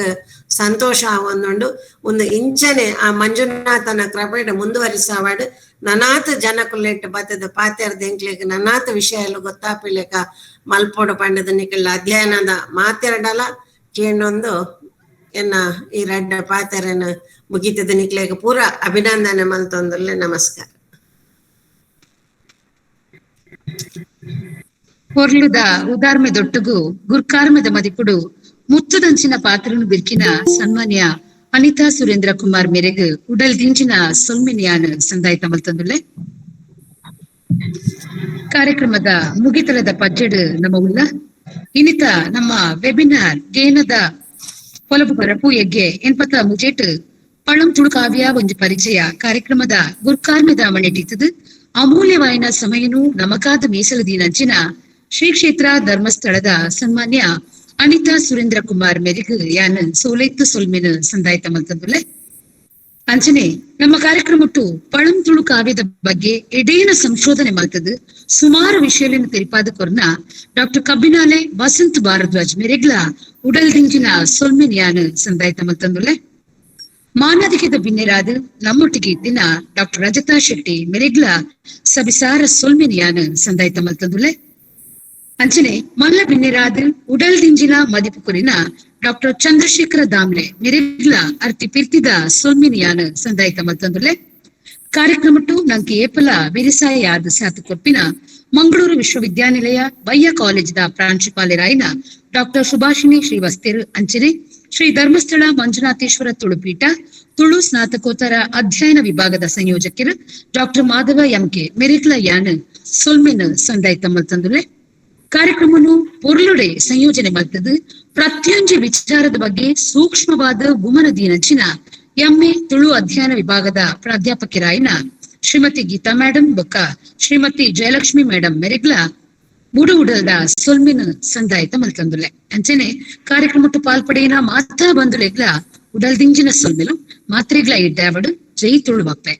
ಸಂತೋಷ ಆವೊಂದುಂಡು. ಒಂದು ಇಂಚನೆ ಆ ಮಂಜುನಾಥನ ಕ್ರಮೇಣ ಮುಂದುವರಿಸವಾಡು ನನಾತ ಜನಕುಲೆಟ್ ಬತ್ತದ ಪಾತೆರ್ದ ಎಂಕ್ಲೆಗ್ ನನಾತ ವಿಷಯ ಎಲ್ಲ ಗೊತ್ತಾಪಿಲೇಕ ಮಲ್ಪೋಡು ಪಂಡದ ನಿಕಲ್ಲ ಅಧ್ಯಯನದ ಮಾತೆರಡಲ ಕೇಣೊಂದು ಎನ್ನ ಈ ರಡ್ಡ ಪಾತೆರನ ಮುಗಿತದ ನಿಕ್ಲೆಗ್ ಪೂರ ಅಭಿನಂದನೆ ಮಲ್ತೊಂದುಲ್ಲೆ. ನಮಸ್ಕಾರ. ಪೊರ್ಲುದ ಉದಾರ್ಮೆ ದೊಟ್ಟುಗು ಗುರ್ಕಾರ್ಮೆದ ಮದಿಪುಡು ಮುತ್ತುದಂಚಿನ ಪಾತ್ರನು ಬಿರ್ಕಿನ ಸನ್ಮಾನ್ಯ ಅನಿತಾ ಸುರೇಂದ್ರ ಕುಮಾರ್ ಮೇರೆಗ್ ಉಡಲ್ ದಿಂಚಿನ ಸೊಲ್ಮಿನಿಯಾನ್ ಸಂದಾಯ್ತ ಮಲ್ತಂದುಲ್ಲೆ. ಕಾರ್ಯಕ್ರಮದ ಮುಗಿತಲದ ಪಜ್ಜೆಡ್ ನಮ್ಮ ಉಲ್ಲ ಇನ್ನಿತ ನಮ್ಮ ವೆಬಿನಾರ್ ಗೇನದ ಪೊಲಬು ಪರಪು ಎಗ್ಗೆ ಎನ್ಪತ ಮುಜೇಟ್ ಪಳಂ ತುಳುಕಾವ್ಯ ಒಂದು ಪರಿಚಯ ಕಾರ್ಯಕ್ರಮದ ಗುರ್ಕಾರ್ಮೆದ ಮಣೆಟಿತ್ತದು ಅಮೂಲ್ಯವಾಯಿನ ಸಮಯನು ನಮಕಾದ ಮೀಸಲು ದೀನಂಚಿನ ಶ್ರೀ ಕ್ಷೇತ್ರ ಧರ್ಮಸ್ಥಳದ ಸನ್ಮಾನ್ಯ ಅನಿತಾ ಸುರೇಂದ್ರ ಕುಮಾರ್ ಮೇರೆಗ್ ಯಾನ್ ಸೋಲೈತ್ತು ಸೊಲ್ಮೆನು ಸಂದಾಯ್ತ ಮಲ್ತಂದುಲ್ಲೆ. ಅಂಚನೆ ನಮ್ಮ ಕಾರ್ಯಕ್ರಮಟ್ಟು ಪಳಂ ತುಳು ಕಾವ್ಯದ ಬಗ್ಗೆ ಎಡೇನ ಸಂಶೋಧನೆ ಮಲ್ತದು ಸುಮಾರು ವಿಷಯಗಳನ್ನು ತೆರಿಪಾದ ಕೊರ್ನ ಡಾಕ್ಟರ್ ಕಬ್ಬಿನಾಲೆ ವಸಂತ್ ಭಾರದ್ವಾಜ್ ಮೇರೆಗ್ಲ ಉಡಲ್ ದಿಂಜಿನ ಸೊಲ್ಮೆನ್ ಯಾನ್ ಸಂದಾಯ್ತ ಮಲ್ತಂದುಲ್ಲೆ. ಮಾನದಿಕೆದ ಬಿನ್ನೆರಾದ್ ನಮ್ಮೊಟ್ಟಿಗೆ ಇತ್ತಿನ ಡಾಕ್ಟರ್ ರಜತಾ ಶೆಟ್ಟಿ ಮೆರೆಗ್ಲ ಸಬಿಸಾರ ಸೊಲ್ಮೆನಿಯಾನ್ ಸಂದಾಯ್ತ ಮಲ್ತಂದುಲೆ. ಅಂಚನೆ ಮಲ್ಲ ಬಿನ್ನೆರಾದ್ ಉಡಲ್ ದಿಂಜಿನ ಮದಿಪು ಕುರಿನ ಡಾಕ್ಟರ್ ಚಂದ್ರಶೇಖರ ದಾಮ್ಲೆ ಮೆರೆಗ್ಲ ಅರ್ತಿ ಪಿರ್ತಿದ ಸೊಲ್ಮೆನಿಯಾನ್ ಸಂದಾಯ್ತ ಮಲ್ತಂದುಲೆ. ಕಾರ್ಯಕ್ರಮಟ್ಟು ನಂಗೆ ಏಪಲ ವಿರಿಸಾಯಾದ ಸಾತು ಕೊಪ್ಪಿನ ಮಂಗಳೂರು ವಿಶ್ವವಿದ್ಯಾನಿಲಯ ಬಯ್ಯ ಕಾಲೇಜಿದ ಪ್ರಾಂಶುಪಾಲರಾಯಿನ ಡಾಕ್ಟರ್ ಸುಭಾಷಿಣಿ ಶ್ರೀವಸ್ತಿರ್ ಅಂಚನೆ ಶ್ರೀ ಧರ್ಮಸ್ಥಳ ಮಂಜುನಾಥೇಶ್ವರ ತುಳುಪೀಠ ತುಳು ಸ್ನಾತಕೋತ್ತರ ಅಧ್ಯಯನ ವಿಭಾಗದ ಸಂಯೋಜಕರು ಡಾಕ್ಟರ್ ಮಾಧವ ಎಂಕೆ ಮೆರಿಕ್ಲ ಯಾನ್ ಸೊಲ್ಮೆನ್ ಸಂದಾಯ್ತ ಮಲ್ತಂದುಲೆ. ಕಾರ್ಯಕ್ರಮನು ಪೊರ್ಲುಡೆ ಸಂಯೋಜನೆ ಮಲ್ತದು ಪ್ರತಿಯೊಂಜಿ ವಿಚಾರದ ಬಗ್ಗೆ ಸೂಕ್ಷ್ಮವಾದ ಗುಮನದೀನಂಚಿನ ಎಂಎ ತುಳು ಅಧ್ಯಯನ ವಿಭಾಗದ ಪ್ರಾಧ್ಯಾಪಕರಾಯಿನ ಶ್ರೀಮತಿ ಗೀತಾ ಮೇಡಂ ಬೊಕ್ಕ ಶ್ರೀಮತಿ ಜಯಲಕ್ಷ್ಮಿ ಮೇಡಂ ಮೆರೆಗ್ಲ ಬುಡು ಉಡಲ್ದ ಸೊಲ್ಮಿನ ಸಂದಾಯ್ತ ಮಲ್ತಂದುಲೆ. ಅಂಚನೆ ಕಾರ್ಯಕ್ರಮಟ್ಟು ಪಾಲ್ಪಡೆಯಿನ ಮಾತಾ ಬಂಧುಲೆಗ್ಲ ಉಡಲ್ದಿಂಜಿನ ಸೊಲ್ಮೆಲು ಮಾತ್ರೆಗ್ಲ ಇಡ್ಡಾವಡು ಜೈ ತುಳುವಪ್ಪೆ.